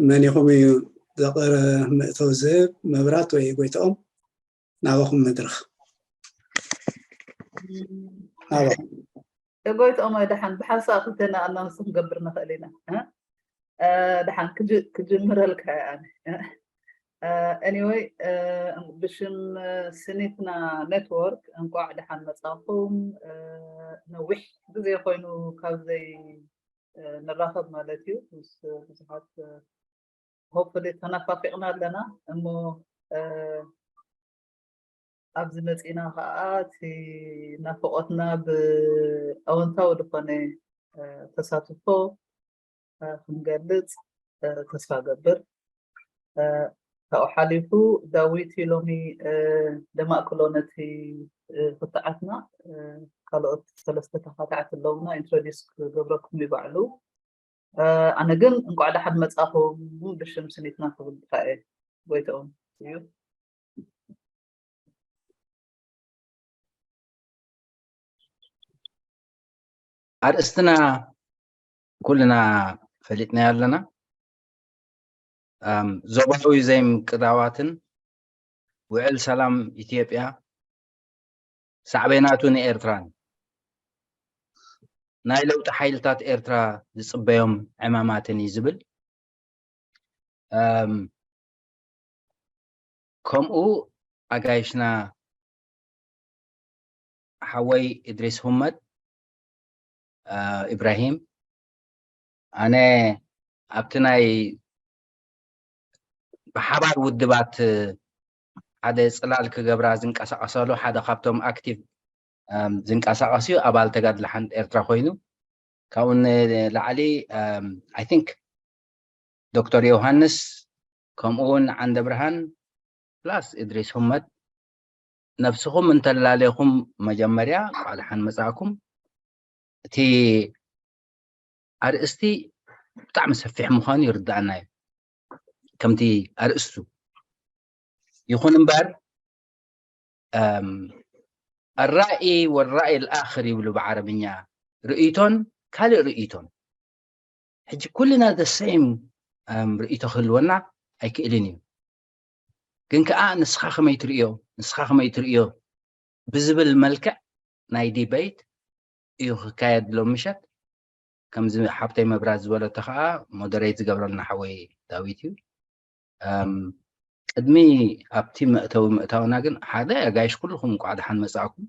መን ኢኹም እዩ ዘቕር ምእተው ዝህብ? መብራት ወይ ጎይትኦም? ናባኹም መድረኽ። ናባኹም። ጎይትኦም፣ ደሓን ብሓንሳእ ክልተና ኣናውንስ ክንገብር ንኽእል ኢና። ደሓን ክጅምረልካ እየ ኣነ። Anyway፣ ብሽም ስኒትና ኔትወርክ እንቋዕ ደሓን መጻኹም። ነዊሕ ግዜ ኮይኑ ካብ ዘይ ንራኸብ ማለት እዩ። ምስ ብዙሓት ሆፕሊ ተናፋፊቕና ኣለና እሞ ኣብዚ መፂና ከዓ እቲ ናፍቆትና ብኣወንታዊ ዝኾነ ተሳትፎ ክንገልፅ ተስፋ ገብር። ካብኡ ሓሊፉ ዳዊት እዩ ሎሚ ደማእክሎ ነቲ ክትዓትና። ካልኦት ሰለስተ ተኻታዕቲ ኣለውና፣ ኢንትሮዲስ ክገብረኩም ይባዕሉ። ኣነ ግን እንቋዕ ደሓን መጻኹም ብሽም ስኒትና ክብል ጥራይ እየ። ጎይትኦም እዩ። ኣርእስትና ኩልና ፈሊጥናዮ ኣለና። ዞባዊ ዘይምቅዳዋትን ውዕል ሰላም ኢትዮጵያ ሳዕቤናቱ ንኤርትራን ናይ ለውጢ ሓይልታት ኤርትራ ዝጽበዮም ዕማማትን እዩ ዝብል። ከምኡ ኣጋይሽና ሓወይ እድሪስ ሁመድ ኢብራሂም፣ ኣነ ኣብቲ ናይ ብሓባር ውድባት ሓደ ጽላል ክገብራ ዝንቀሳቐሳሉ ሓደ ካብቶም ኣክቲቭ ዝንቀሳቐስ እዩ። ኣባል ተጋድሎ ሓርነት ኤርትራ ኮይኑ ካብኡ ንላዕሊ I think ዶክተር ዮሃንስ ከምኡ እውን ዓንደ ብርሃን ፕላስ እድሪስ ሁመድ ነብስኹም እንተላለኹም መጀመርያ እንኳዕ ደሓን መጻእኩም። እቲ ኣርእስቲ ብጣዕሚ ሰፊሕ ምዃኑ ይርዳእና እዩ ከምቲ ኣርእስቱ። ይኹን እምበር ኣራኢ ወራኢ ልኣኽር ይብሉ ብዓረብኛ፣ ርእይቶን ካልእ ርእይቶን። ሕጂ ኩልና the same ርእይቶ ክህልወና ኣይክእልን እዩ። ግን ከዓ ንስኻ ከመይ ትርእዮ፣ ንስኻ ከመይ ትርእዮ ብዝብል መልክዕ ናይ ዲበይት እዩ ክካየድ ሎም ምሸት። ከምዚ ሓብተይ መብራት ዝበለቶ ከዓ ሞደሬት ዝገብረልና ሓወይ ዳዊት እዩ። ቅድሚ ኣብቲ መእተዊ ምእታውና ግን ሓደ ኣጋይሽ ኩልኹም እንኳዕ ደሓን መጻእኩም።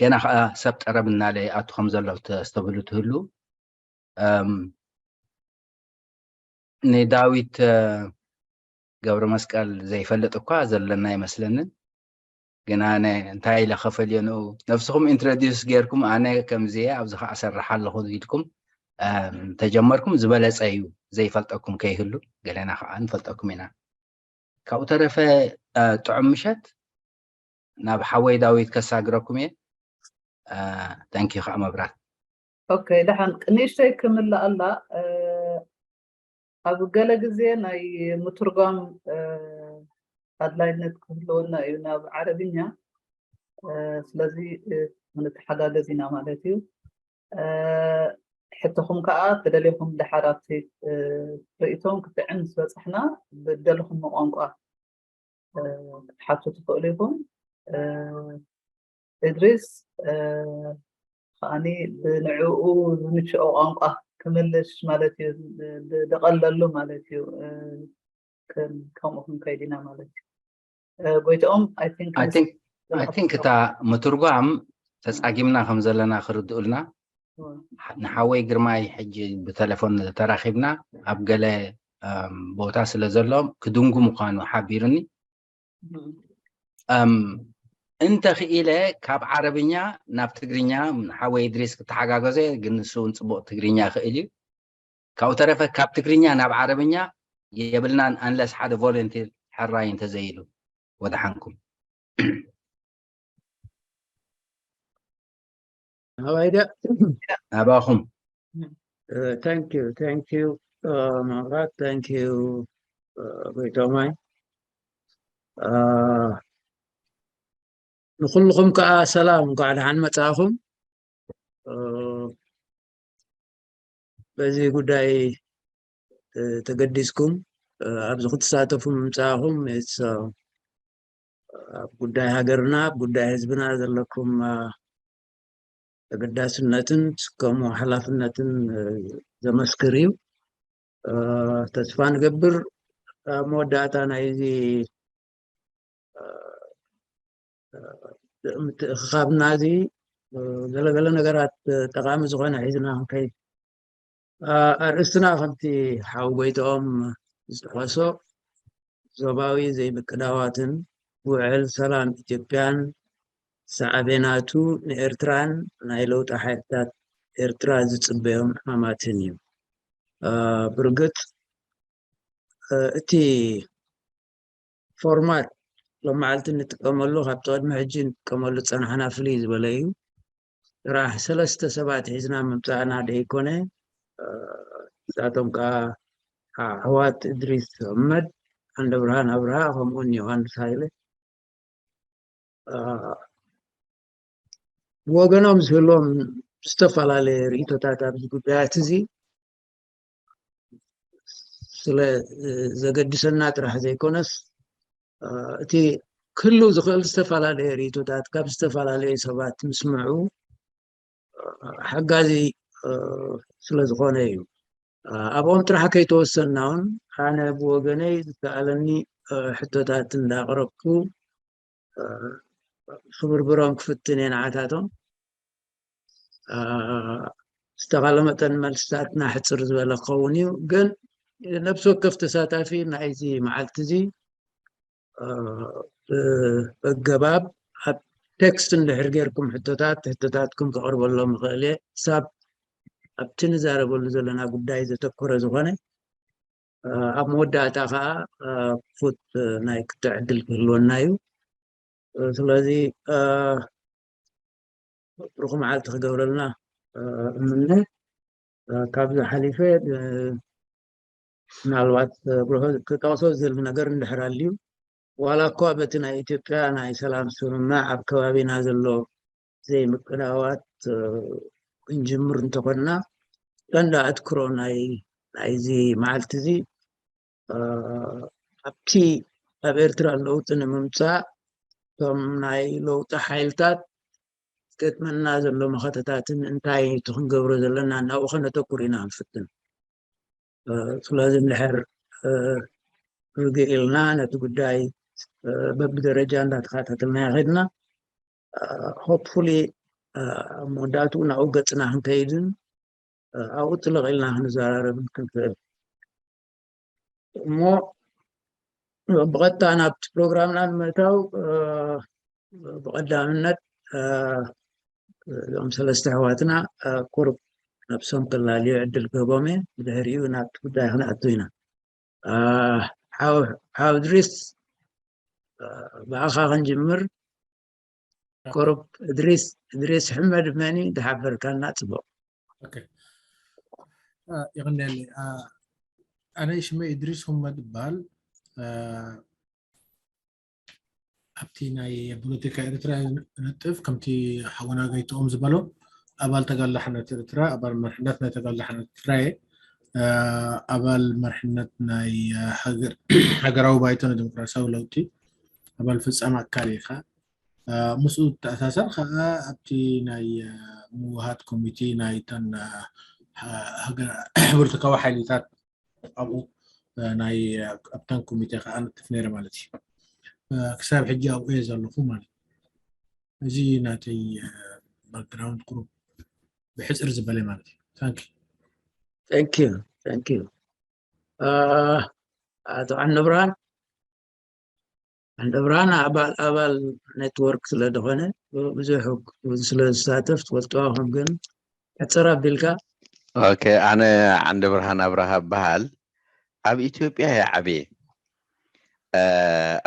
ገና ከዓ ሰብ ጠረብ እናለ ኣቱ ከም ዘሎ ተስተብህሉ ትህሉ። ንዳዊት ገብረ መስቀል ዘይፈልጥ እኳ ዘለና ኣይመስለንን። ግን ኣነ እንታይ ኢለ ከፈልዮ ንኡ ነብስኹም ኢንትሮዲስ ጌርኩም ኣነ ከምዚ እየ ኣብዚ ከዓ ሰርሕ ኣለኹ ኢልኩም ተጀመርኩም ዝበለፀ እዩ። ዘይፈልጠኩም ከይህሉ ገለና ከዓ ንፈልጠኩም ኢና። ካብኡ ተረፈ ጥዑም ምሸት ናብ ሓወይ ዳዊት ከሳግረኩም እየ። ተንኪ ከዓ መብራት። ኦኬ፣ ደሓን ንእሽተይ ክምልኣላ ኣብ ገለ ግዜ ናይ ምትርጓም ኣድላይነት ክህልወና እዩ ናብ ዓረብኛ። ስለዚ ክንተሓጋገዝ ኢና ማለት እዩ። ሕቶኹም ከዓ ተደሊኹም ደሓር ኣብቲ ርእይቶም ክትዕን ምስ በፃሕና ብደለኹም ቋንቋ ክትሓቱ ትኽእሉ ኢኹም። እድሪስ ከዓኒ ብንዕኡ ዝምችኦ ቋንቋ ክምልሽ ማለት እዩ። ዝቐለሉ ማለት እዩ። ከምኡ ክንከይድ ኢና ማለት እዩ። ጎይትኦም I think እታ ምትርጓም ተፃጊምና ከም ዘለና ክርድኡልና ንሓወይ ግርማይ ሕጂ ብተለፎን ተራኺብና ኣብ ገለ ቦታ ስለ ዘሎ ክድንጉ ምዃኑ ሓቢሩኒ። እንተኽኢለ ካብ ዓረብኛ ናብ ትግርኛ ሓወይ እድሪስ ክተሓጋገዞ ግን ንሱ እውን ፅቡቕ ትግርኛ ይኽእል እዩ። ካብኡ ተረፈ ካብ ትግርኛ ናብ ዓረብኛ የብልናን unless ሓደ volunteer ሕራይ እንተዘይሉ። ወደሓንኩም። ኣባይደ ናባኹም። Thank you, thank you መብራት፣ thank you ጎይቶማይ። ንኩልኹም ከዓ ሰላም፣ እንኳዕ ደሓን መፃእኹም። በዚ ጉዳይ ተገዲስኩም ኣብዚ ክትሳተፉ ምምፃእኹም ኣብ ጉዳይ ሃገርና ኣብ ጉዳይ ህዝብና ዘለኩም ተገዳስነትን ትስከሞ ሓላፍነትን ዘመስክር እዩ። ተስፋ ንገብር ኣብ መወዳእታ ናይዚ ምትእኽኻብና እዚ ገለገለ ነገራት ጠቓሚ ዝኾነ ሒዝና ክንከይድ። ኣርእስትና ከምቲ ሓው ጎይትኦም ዝጠቐሶ ዞባዊ ዘይምቅዳዋትን ውዕል ሰላም ኢትዮጵያን ሳዕቤናቱ ንኤርትራን ናይ ለውጢ ሓይልታት ኤርትራ ዝጽበዮም ዕማማትን እዩ። ብርግጽ እቲ ፎርማት ሎም መዓልቲ እንጥቀመሉ ካብቲ ቅድሚ ሕጂ እንጥቀመሉ ዝፀናሕና ፍልይ ዝበለ እዩ። ጥራሕ ሰለስተ ሰባት ሒዝና ምምፃእና ደይኮነ እዛቶም ከዓ ኣሕዋት እድሪስ ኣሕመድ፣ ዓንደ ብርሃን ኣብርሃ ከምኡውን ዮሃንስ ሃይለ ብወገኖም ዝህልዎም ዝተፈላለየ ርእቶታት ኣብዚ ጉዳያት እዚ ስለ ዘገድሰና ጥራሕ ዘይኮነስ እቲ ክህልው ዝኽእል ዝተፈላለየ ርእቶታት ካብ ዝተፈላለየ ሰባት ምስምዑ ሓጋዚ ስለ ዝኾነ እዩ። ኣብኦም ጥራሕ ከይተወሰንና እውን ኣነ ብወገነይ ዝከኣለኒ ሕቶታት እንዳቕረብኩ ክብርብሮም ክፍትን እየ ንዓታቶም። ዝተኻለ መጠን መልስታትና ሕፅር ዝበለ ክኸውን እዩ። ግን ነብሲ ወከፍ ተሳታፊ ናይዚ መዓልቲ እዚ ብኣገባብ ኣብ ቴክስት እንድሕር ጌርኩም ሕቶታት ሕቶታትኩም ከቕርበሎም ይኽእል እየ። ክሳብ ኣብቲ ንዛረበሉ ዘለና ጉዳይ ዘተኮረ ዝኾነ ኣብ መወዳእታ ከዓ ክፉት ናይ ክትዕ ዕድል ክህልወና እዩ። ስለዚ ብሩኽ መዓልቲ ክገብረልና እምነ። ካብዚ ሓሊፈ ምናልባት ክጠቕሶ ዝደሊ ነገር እንድሕር ኣልዩ ዋላ እኳ በቲ ናይ ኢትዮጵያ ናይ ሰላም ስምምዕ ኣብ ከባቢና ዘሎ ዘይምቅዳዋት ክንጅምር እንተኾንና ቀንዲ ኣትክሮ ናይ ናይዚ መዓልቲ እዚ ኣብቲ ኣብ ኤርትራ ለውጢ ንምምፃእ እቶም ናይ ለውጢ ሓይልታት ገጥመና ዘሎ መኸተታትን እንታይ እቲ ክንገብሮ ዘለና እናብኡ ከነተኩር ኢና ክንፍትን። ስለዚ እንድሕር ርግእ ኢልና ነቲ ጉዳይ በብደረጃ እንዳተኸታተልና ይኸድና ሆፕፉሊ ኣብ መወዳእትኡ ናብኡ ገፅና ክንከይድን ኣብኡ ጥልቕ ኢልና ክንዘራረብን ክንክእል እሞ ብቐጥታ ናብቲ ፕሮግራምና ንምእታው ብቐዳምነት እዞም ሰለስተ ኣሕዋትና ቁሩብ ነብሶም ክላለዩ ዕድል ክህቦም እየ። ብድሕሪኡ ናብቲ ጉዳይ ክንኣቱ ኢና። ሓው ድሪስ ብኣኻ ክንጅምር። ቁሩብ እድሪስ እድሪስ ሕመድ መኒ ዝሓበርካና ጽቡቕ። ይቕንየኒ። ኣነ ሽመይ እድሪስ ሁመድ ይበሃል። ኣብቲ ናይ ፖለቲካ ኤርትራ ንጥፍ ከምቲ ሓወና ገይትኦም ዝበሎ ኣባል ተጋድሎ ሓርነት ኤርትራ ኣባል መርሕነት ናይ ተጋድሎ ሓርነት ኤርትራ እየ። ኣባል መርሕነት ናይ ሃገራዊ ባይቶ ንዲሞክራሲያዊ ለውጢ ኣባል ፍጻም ኣካል እየ ከዓ ምስኡ ተኣሳሰር ከዓ ኣብቲ ናይ ምውሃት ኮሚቴ ናይተን ፖለቲካዊ ሓይልታት ኣብኡ ናይ ኣብተን ኮሚቴ ከዓ ንጥፍ ነይረ ማለት እዩ። ክሳብ ሕጂ ኣብኡ እየ ዘለኹ ማለት እዩ። እዚ ናተይ ባክግራውንድ ቁሩብ ብሕፅር ዝበለ ማለት እዩ። ታንክ thank you thank you ኣቶ ዓንደብርሃን ዓንደብርሃን ኣባል ኣባል ኔትወርክ ስለ ዝኾነ ብዙሕ ስለ ዝሳተፍ ትፈልጥዋ ከም ግን ሕፅር ኣቢልካ ኦኬ ኣነ ዓንደብርሃን ኣብርሃ እበሃል። ኣብ ኢትዮጵያ እየ ዓብየ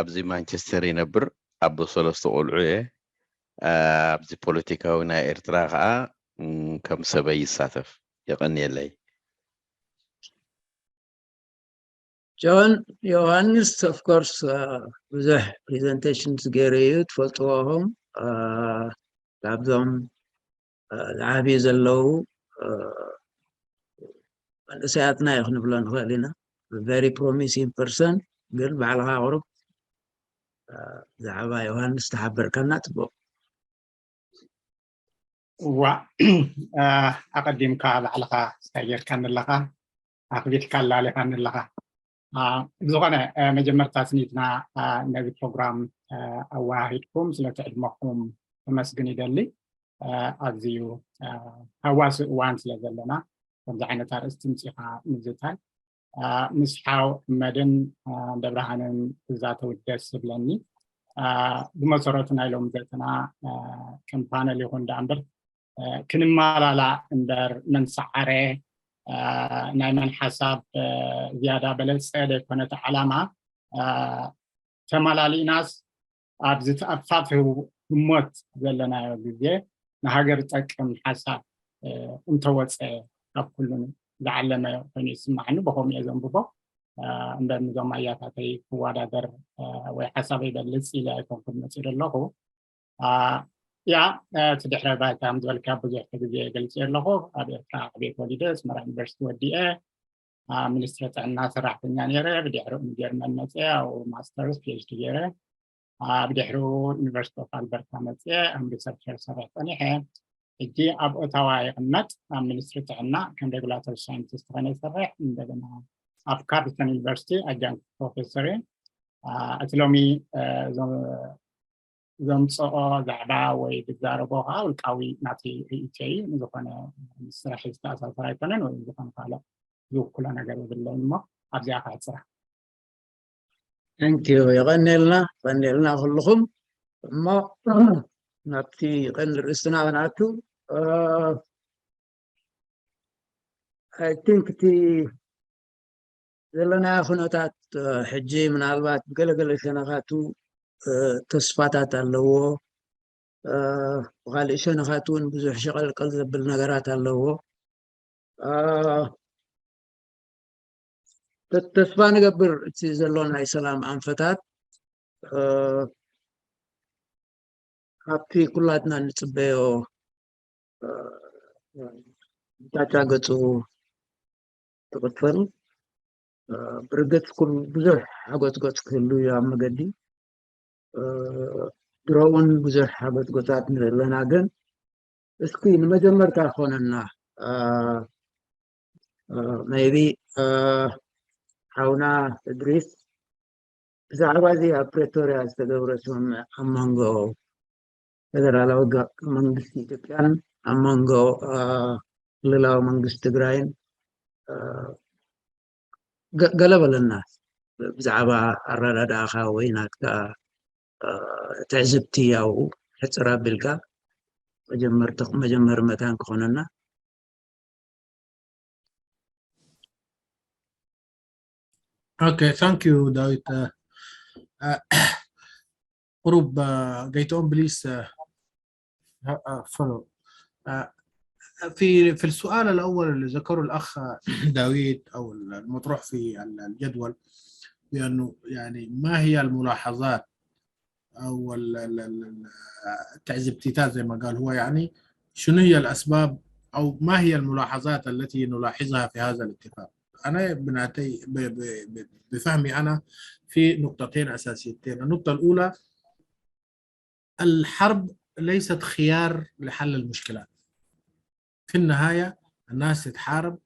ኣብዚ ማንቸስተር ይነብር ኣቦ ሰለስተ ቆልዑ እየ። ኣብዚ ፖለቲካዊ ናይ ኤርትራ ከዓ ከም ሰበይ ይሳተፍ። የቐንየለይ። ጆን ዮሃንስ of course ብዙሕ ፕሬዘንቴሽን ገይሩ እዩ ትፈልጥዎም ካብዞም ዝዓብዩ ዘለዉ መንእሰያትና እዩ ክንብሎ ንኽእል ኢና። very promising person፣ ግን ባዕልኻ ቁሩብ ብዛዕባ ዮሃንስ ተሓበርካና ጽቡቕ። ዋ ኣቐዲምካ ባዕልኻ ስታይ ጌርካኒ ኣለኻ፣ ኣኽቢድካ ኣላሊኻኒ ኣለኻ። ብዝኾነ መጀመርታ ስኒትና ነዚ ፕሮግራም ኣወሃሂድኩም ስለቲ ዕድመኹም ከመስግን ይደሊ። ኣዝዩ ሃዋሲ እዋን ስለ ዘለና ከምዚ ዓይነት ኣርእስቲ ምፂኻ ምዝታይ ምስ ሓው መድን ደብረሃንን ክዛተው ደስ ዝብለኒ። ብመሰረቱ ናይ ሎሚ ዘተና ከም ፓነል ይኹን ደኣ እምበር ክንማላላእ እምበር መን ሰዓረ ናይ መን ሓሳብ ዝያዳ በለፀ ዘይኮነ እቲ ዓላማ ተመላሊእናስ ኣብዚ ተኣፋፍው ህሞት ዘለናዮ ግዜ ንሃገር ዝጠቅም ሓሳብ እንተወፀ ካብ ኩሉ ዝዓለመ ኮይኑ ይስማዕኒ። ብኸምኡ እየ ዘንብቦ እምበር ንዞም ኣያታተይ ክወዳደር ወይ ሓሳብ ይበልፅ ኢለ ኣይኮንኩን መፂእ ዘለኹ። ያ እቲ ድሕረ ባይታ ከም ዝበልካ ብዙሕ ግዜ ገልፂ ኣለኹ። ኣብ ኤርትራ ዕቤት ወሊደ ኣስመራ ዩኒቨርሲቲ ወዲኤ ኣብ ሚኒስትሪ ጥዕና ሰራሕተኛ ነይረ። ብድሕሪኡ ንጀርመን መፅአ ኣብኡ ማስተርስ ፒኤችዲ ገይረ። ብድሕሪኡ ዩኒቨርሲቲ ኦፍ ኣልበርታ መፅአ ከም ሪሰርቸር ሰርሕ ፀኒሐ። ሕጂ ኣብ ኦታዋ ይቕመጥ። ኣብ ሚኒስትሪ ጥዕና ከም ሬጉላቶሪ ሳይንቲስት ኾነ ይሰርሕ። እንደገና ኣብ ካርልተን ዩኒቨርሲቲ ኣጃንክት ፕሮፌሰር እየ። እቲ ሎሚ ዘምፅኦ ዛዕባ ወይ ዝዛረቦ ከዓ ውልቃዊ ናተይ ርእይቶ እዩ። ንዝኾነ ምስ ስራሕ ዝተኣሳሰር ኣይኮነን ወይ ዝኾነ ካልእ ዝውክሎ ነገር የብለይን እሞ ኣብዚኣ ከሕፅራ። Thank you። የቐኔልና፣ የቐኔልና ኩልኹም። እሞ ናብቲ ቀንዲ ርእስትና ክንኣቱ I think እቲ ዘለናዮ ኩነታት ሕጂ ምናልባት ብገለገለ ሸነኻቱ ተስፋታት ኣለዎ፣ ብካሊእ ሸነኻት እውን ብዙሕ ሸቐልቀል ዘብል ነገራት ኣለዎ። ተስፋ ንገብር እቲ ዘሎ ናይ ሰላም ኣንፈታት ካብቲ ኩላትና ንፅበዮ ብታጫ ገፁ ትቕፅል። ብርግፅ ኩሉ ብዙሕ ሓጎፅጎፅ ክህሉ እዩ ኣብ መገዲ። ድሮ እውን ብዙሕ ሓጎፅጎፃት ንርኢ ኣለና። ግን እስኪ ንመጀመርታ ክኾነና maybe ሓውና እድሪስ ብዛዕባ እዚ ኣብ ፕሬቶርያ ዝተገብረ ስምምዕ ኣብ መንጎ ፌደራላዊ መንግስቲ ኢትዮጵያን ኣብ መንጎ ክልላዊ መንግስቲ ትግራይን ገለ በለና ብዛዕባ ኣረዳድኣኻ ወይ ናትካ ትዕዝብቲ ኣብኡ ሕፅር ኣቢልካ መጀመሪ መታን ክኾነና። Okay, thank you ዳዊት። ቁሩብ ገይትኦም ፕሊስ follow في في السؤال الاول اللي ذكره الاخ داويد او المطروح في الجدول، بانه يعني ما هي الملاحظات او التعزبتيتات زي ما قال هو، يعني شنو هي الاسباب او ما هي الملاحظات التي نلاحظها في هذا الاتفاق؟ انا بناتي بفهمي انا في نقطتين اساسيتين. النقطه الاولى، الحرب ليست خيار لحل المشكلات. في النهايه الناس تتحارب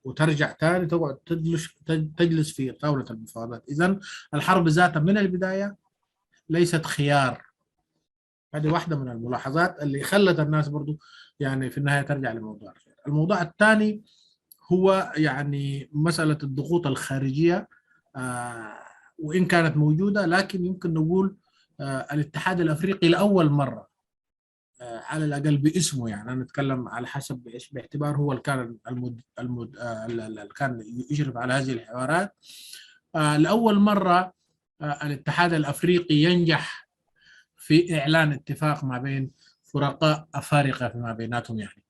وترجع ثاني تقعد تجلس تجلس في طاوله المفاوضات. اذا الحرب ذاتها من البدايه ليست خيار. هذه واحده من الملاحظات اللي خلت الناس برضو يعني في النهايه ترجع لموضوع الخيار. الموضوع الثاني هو يعني مساله الضغوط الخارجيه، آه وان كانت موجوده، لكن يمكن نقول آه الاتحاد الافريقي لاول مره آه على الاقل باسمه، يعني انا اتكلم على حسب ايش، باعتبار هو اللي كان المد... المد... آه اللي كان يشرف على هذه الحوارات. آه لاول مره آه الاتحاد الافريقي ينجح في اعلان اتفاق ما بين فرقاء افارقه فيما بيناتهم، يعني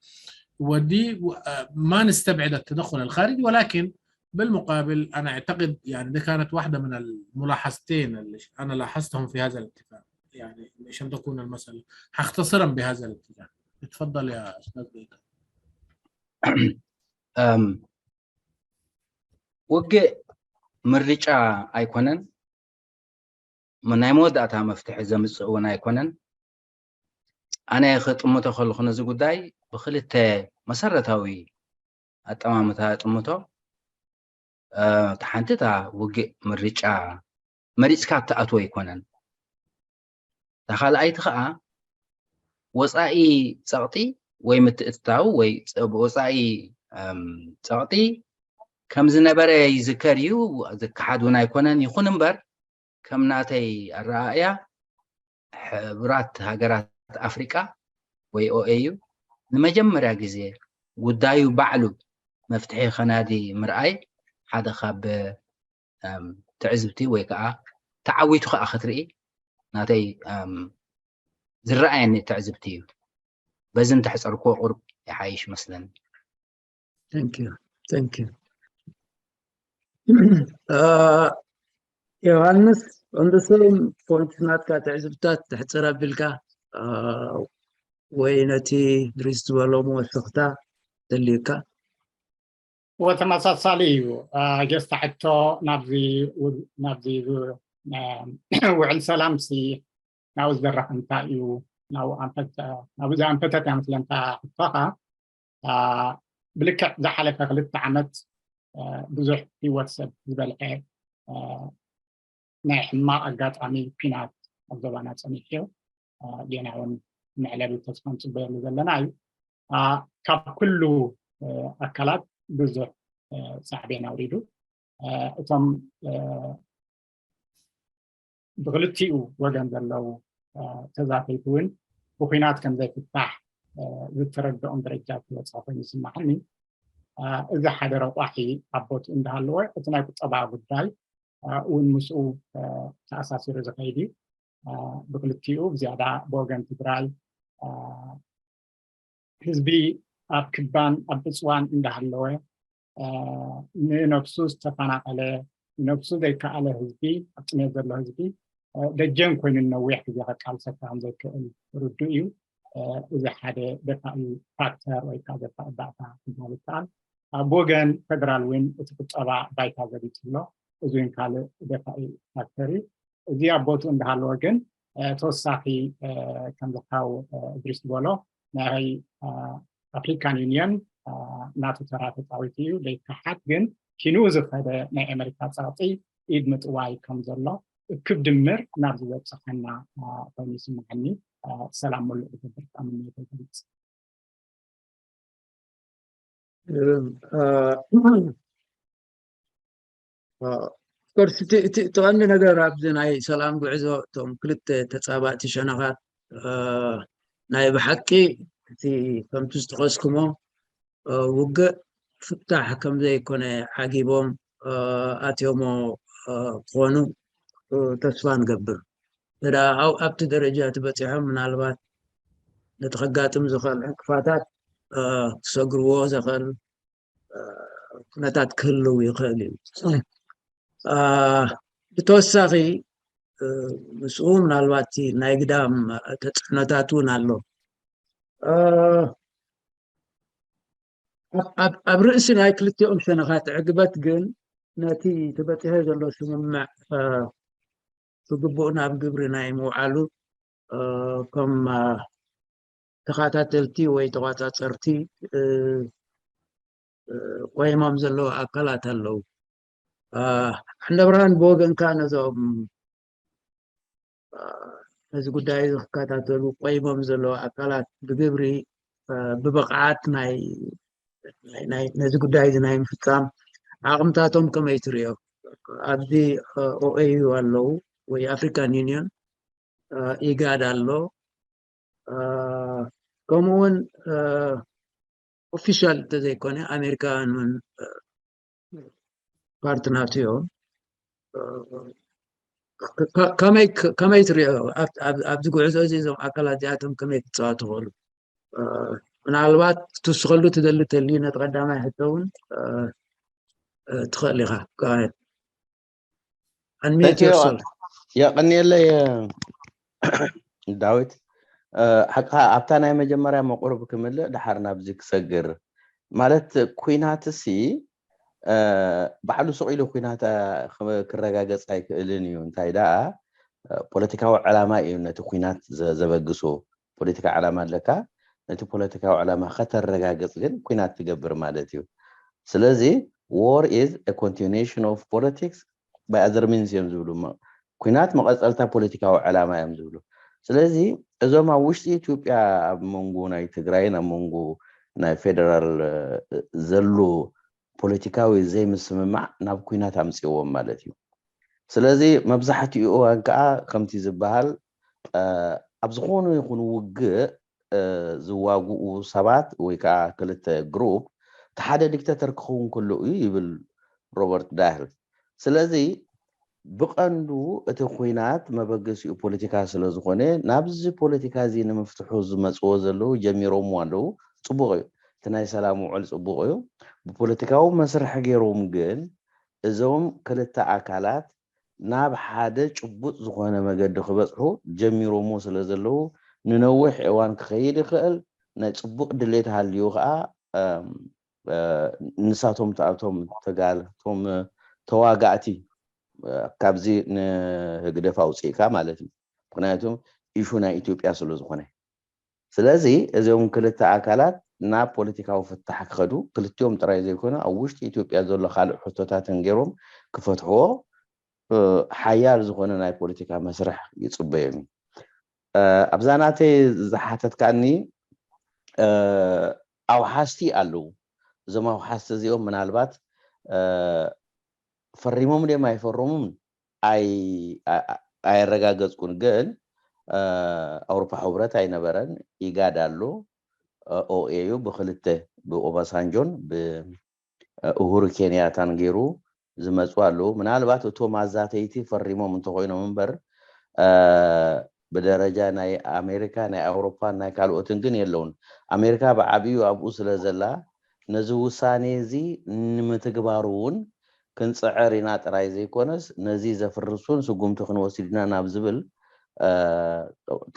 ودي آه ما نستبعد التدخل الخارجي، ولكن بالمقابل انا اعتقد يعني دي كانت واحده من الملاحظتين اللي انا لاحظتهم في هذا الاتفاق. يعني عشان تكون المساله هختصرا بهذا الاتجاه. اتفضل يا استاذ بيتر. أم وقع ምርጫ ኣይኮነን፣ ናይ መወዳእታ መፍትሒ ዘምፅእ እውን ኣይኮነን። ኣነ ክጥምቶ ከለኹ ነዚ ጉዳይ ብክልተ መሰረታዊ ኣጠማምታ እጥምቶ። እቲ ሓንቲ እታ ውግእ ምርጫ መሪፅካ እትኣትዎ ኣይኮነን። እታ ካልኣይቲ ከዓ ወፃኢ ፀቕጢ ወይ ምትእትታው ወይ ብወፃኢ ፀቕጢ ከም ዝነበረ ይዝከር እዩ። ዝከሓድ እውን ኣይኮነን። ይኹን እምበር ከም ናተይ ኣረኣእያ ሕቡራት ሃገራት ኣፍሪቃ ወይ ኦኤዩ ንመጀመርያ ግዜ ጉዳዩ ባዕሉ መፍትሒ ከናዲ ምርኣይ ሓደ ካብ ትዕዝብቲ ወይ ከዓ ተዓዊቱ ከዓ ክትርኢ ናተይ ዝረኣየኒ ትዕዝብቲ እዩ። በዚ እንተሕፀርክዎ ቁሩብ ይሓይሽ መስለኒ። Thank you. Thank you. ዮሃንስ፣ on the same point ናትካ ትዕዝብታት ትሕፅር ኣቢልካ ወይ ነቲ ድሪስ ዝበሎ መወሰኽታ ተልዩካ? ወተመሳሳሊ እዩ። ጌስታ ሕቶ ናብዚ ናብዚ ውዕል ሰላም ሲ ናብኡ ዝደረኽ እንታይ እዩ? ናብኡ ኣንፈት ናብኡ ዘኣንፈተት እያ መስለንታ ሕቶኻ። ብልክዕ ዝሓለፈ ክልተ ዓመት ብዙሕ ህይወት ሰብ ዝበልዐ ናይ ሕማቕ ኣጋጣሚ ኲናት ኣብ ዞባና ፀኒሑ እዩ። ጌና እውን መዕለቢ ተስፋ ንፅበየሉ ዘለና እዩ። ካብ ኩሉ ኣካላት ብዙሕ ሳዕቤን ኣውሪዱ። እቶም ብክልቲኡ ወገን ዘለዉ ተዛተይቲ እውን ብኩናት ከም ዘይፍታሕ ዝተረድኦም ደረጃ ዝበፅሐ ኮይኑ ይስማዓኒ። እዚ ሓደ ረቋሒ ኣብ ቦትኡ እንዳሃለወ እቲ ናይ ቁጠባ ጉዳይ እውን ምስኡ ተኣሳሲሩ ዝኸይድ እዩ። ብክልቲኡ ብዝያዳ ብወገን ትግራይ ህዝቢ ኣብ ክባን ኣብ ዕፅዋን እንዳሃለወ ንነብሱ ዝተፈናቐለ ንነብሱ ዘይከኣለ ህዝቢ ኣብ ጥሜት ዘሎ ህዝቢ ደጀን ኮይኑ ነዊሕ ግዜ ከቃልሰካ ከም ዘይክእል ርዱእ እዩ። እዚ ሓደ ደፋኢ ፋክተር ወይ ከዓ ደፋኢ ባእታ ክበሃል ይከኣል። ኣብ ወገን ፌደራል እውን እቲ ቁጠባ ባይታ ዘቢጡ ኣሎ። እዚ እውን ካልእ ደፋኢ ፋክተር እዩ። እዚ ኣብ ቦትኡ እንዳሃለወ ግን ተወሳኺ ከምዚ ሓው እድሪስ ዝበሎ ናይ ኣፍሪካን ዩኒየን ናቱ ተራ ተፃዊቱ እዩ ዘይከሓድ። ግን ኪንኡ ዝኸደ ናይ ኣሜሪካ ፀቕጢ ኢድ ምጥዋይ ከም ዘሎ እክብ ድምር ናብዚ ዘብፅሐና ኮይኑ ይስምዓኒ። ሰላም ሙሉእ ዝገብር ተኣምነት ይገልፅ። ኦፍኮርስ እቲ ቀንዲ ነገር ኣብዚ ናይ ሰላም ጉዕዞ እቶም ክልተ ተፃባእቲ ሸነኻት ናይ ብሓቂ እቲ ከምቲ ዝጠቐስኩሞ ውግእ ፍታሕ ከም ዘይኮነ ዓጊቦም ኣትዮሞ ክኾኑ ተስፋ ንገብር። እዳ ኣብቲ ደረጃ እቲ በፂሖም ምናልባት ነቲ ከጋጥም ዝኽእል ዕንቅፋታት ክሰግርዎ ዘኽእል ኩነታት ክህልው ይኽእል እዩ። ብተወሳኺ ምስኡ ምናልባት ናይ ግዳም ተፅዕኖታት እውን ኣሎ። ኣብ ርእሲ ናይ ክልቲኦም ሸነኻት ዕግበት ግን ነቲ ተበፂሐ ዘሎ ስምምዕ ብግቡእ ናብ ግብሪ ናይ ምውዓሉ ከም ተኸታተልቲ ወይ ተቋፃፀርቲ ቆይሞም ዘለዉ ኣካላት ኣለዉ። ሕንደ ብርሃን ብወገንካ ነዞም ነዚ ጉዳይ እዚ ክከታተሉ ቆይሞም ዘለዉ ኣካላት ብግብሪ ብብቕዓት ናይ ነዚ ጉዳይ እዚ ናይ ምፍፃም ዓቕምታቶም ከመይ ትሪኦ? ኣብዚ ኦኤዩ ኣለዉ ወይ ኣፍሪካን ዩኒዮን ኢጋድ ኣሎ። ከምኡውን ኦፊሻል እንተዘይኮነ ኣሜሪካውያን እውን ፓርቲ ናቱ እዮም። ከመይ ትሪኦ ኣብዚ ጉዕዞ እዚ እዞም ኣካላት እዚኣቶም ከመይ ክፃወቱ ይኽእሉ? ምናልባት ክትውስኸሉ ትደሊ ተልዩ ነቲ ቀዳማይ ሕቶ እውን ትኽእል ኢኻ። የቐንየለይ ዳዊት። ሓቅኻ ኣብታ ናይ መጀመርያ መቑርብ ክምልእ ድሓር ናብዚ ክሰግር ማለት ኩናትሲ ባዕሉ ስቕ ኢሉ ኩናት ክረጋገፅ ኣይክእልን እዩ። እንታይ ደኣ ፖለቲካዊ ዕላማ እዩ ነቲ ኩናት ዘበግሶ። ፖለቲካ ዕላማ ኣለካ፣ ነቲ ፖለቲካዊ ዕላማ ከተረጋግፅ ግን ኩናት ትገብር ማለት እዩ። ስለዚ war is a continuation of politics by other means እዮም ዝብሉ። ኩናት መቐፀልታ ፖለቲካዊ ዕላማ እዮም ዝብሉ። ስለዚ እዞም ኣብ ውሽጢ ኢትዮጵያ ኣብ መንጎ ናይ ትግራይን ኣብ መንጎ ናይ ፌደራል ዘሎ ፖለቲካዊ ዘይምስምማዕ ናብ ኩናት ኣምፅእዎም ማለት እዩ። ስለዚ መብዛሕትኡ እዋን ከዓ ከምቲ ዝበሃል ኣብ ዝኾነ ይኹን ውግእ ዝዋግኡ ሰባት ወይ ከዓ ክልተ ግሩፕ እቲ ሓደ ዲክተተር ክኸውን ከሎ እዩ ይብል ሮበርት ዳህል። ስለዚ ብቐንዱ እቲ ኩናት መበገሲኡ ፖለቲካ ስለ ዝኾነ ናብዚ ፖለቲካ እዚ ንምፍትሑ ዝመፅዎ ዘለዉ ጀሚሮምዎ ኣለዉ። ፅቡቕ እዩ፣ እቲ ናይ ሰላም ውዕል ፅቡቕ እዩ። ብፖለቲካዊ መስርሒ ገይሮም ግን እዞም ክልተ ኣካላት ናብ ሓደ ጭቡጥ ዝኾነ መገዲ ክበፅሑ ጀሚሮምዎ ስለ ዘለዉ ንነዊሕ እዋን ክኸይድ ይኽእል። ናይ ፅቡቕ ድሌት ሃልዩ ከዓ ንሳቶም ተኣቶም ተጋል ቶም ተዋጋእቲ ካብዚ ንህግደፍ ኣውፅእካ ማለት እዩ። ምክንያቱ ኢሹ ናይ ኢትዮጵያ ስለ ዝኾነ ስለዚ እዚኦም ክልተ ኣካላት ናብ ፖለቲካዊ ፍታሕ ክኸዱ ክልቲኦም ጥራይ ዘይኮነ ኣብ ውሽጢ ኢትዮጵያ ዘሎ ካልእ ሕቶታትን ገይሮም ክፈትሕዎ ሓያል ዝኾነ ናይ ፖለቲካ መስርሕ ይፅበዮም እዩ። ኣብዛ ናተይ ዝሓተትካኒ ኣውሓስቲ ኣለዉ። እዞም ኣውሓስቲ እዚኦም ምናልባት ፈሪሞም ድዮም ኣይፈረሙን ኣየረጋገፅኩን፣ ግን ኣውሮፓ ሕብረት ኣይነበረን፣ ኢጋድ ኣሎ፣ ኦኤዩ ብክልተ ብኦባሳንጆን ብኡሁሩ ኬንያታን ገይሩ ዝመፁ ኣለዉ። ምናልባት እቶም ኣዛተይቲ ፈሪሞም እንተኮይኖም እምበር ብደረጃ ናይ ኣሜሪካ ናይ ኣውሮፓን ናይ ካልኦትን ግን የለውን። ኣሜሪካ ብዓብዩ ኣብኡ ስለ ዘላ ነዚ ውሳኔ እዚ ንምትግባሩ እውን ክንፅዕር ኢና ጥራይ ዘይኮነስ ነዚ ዘፍርስ እውን ስጉምቲ ክንወስድ ኢና ናብ ዝብል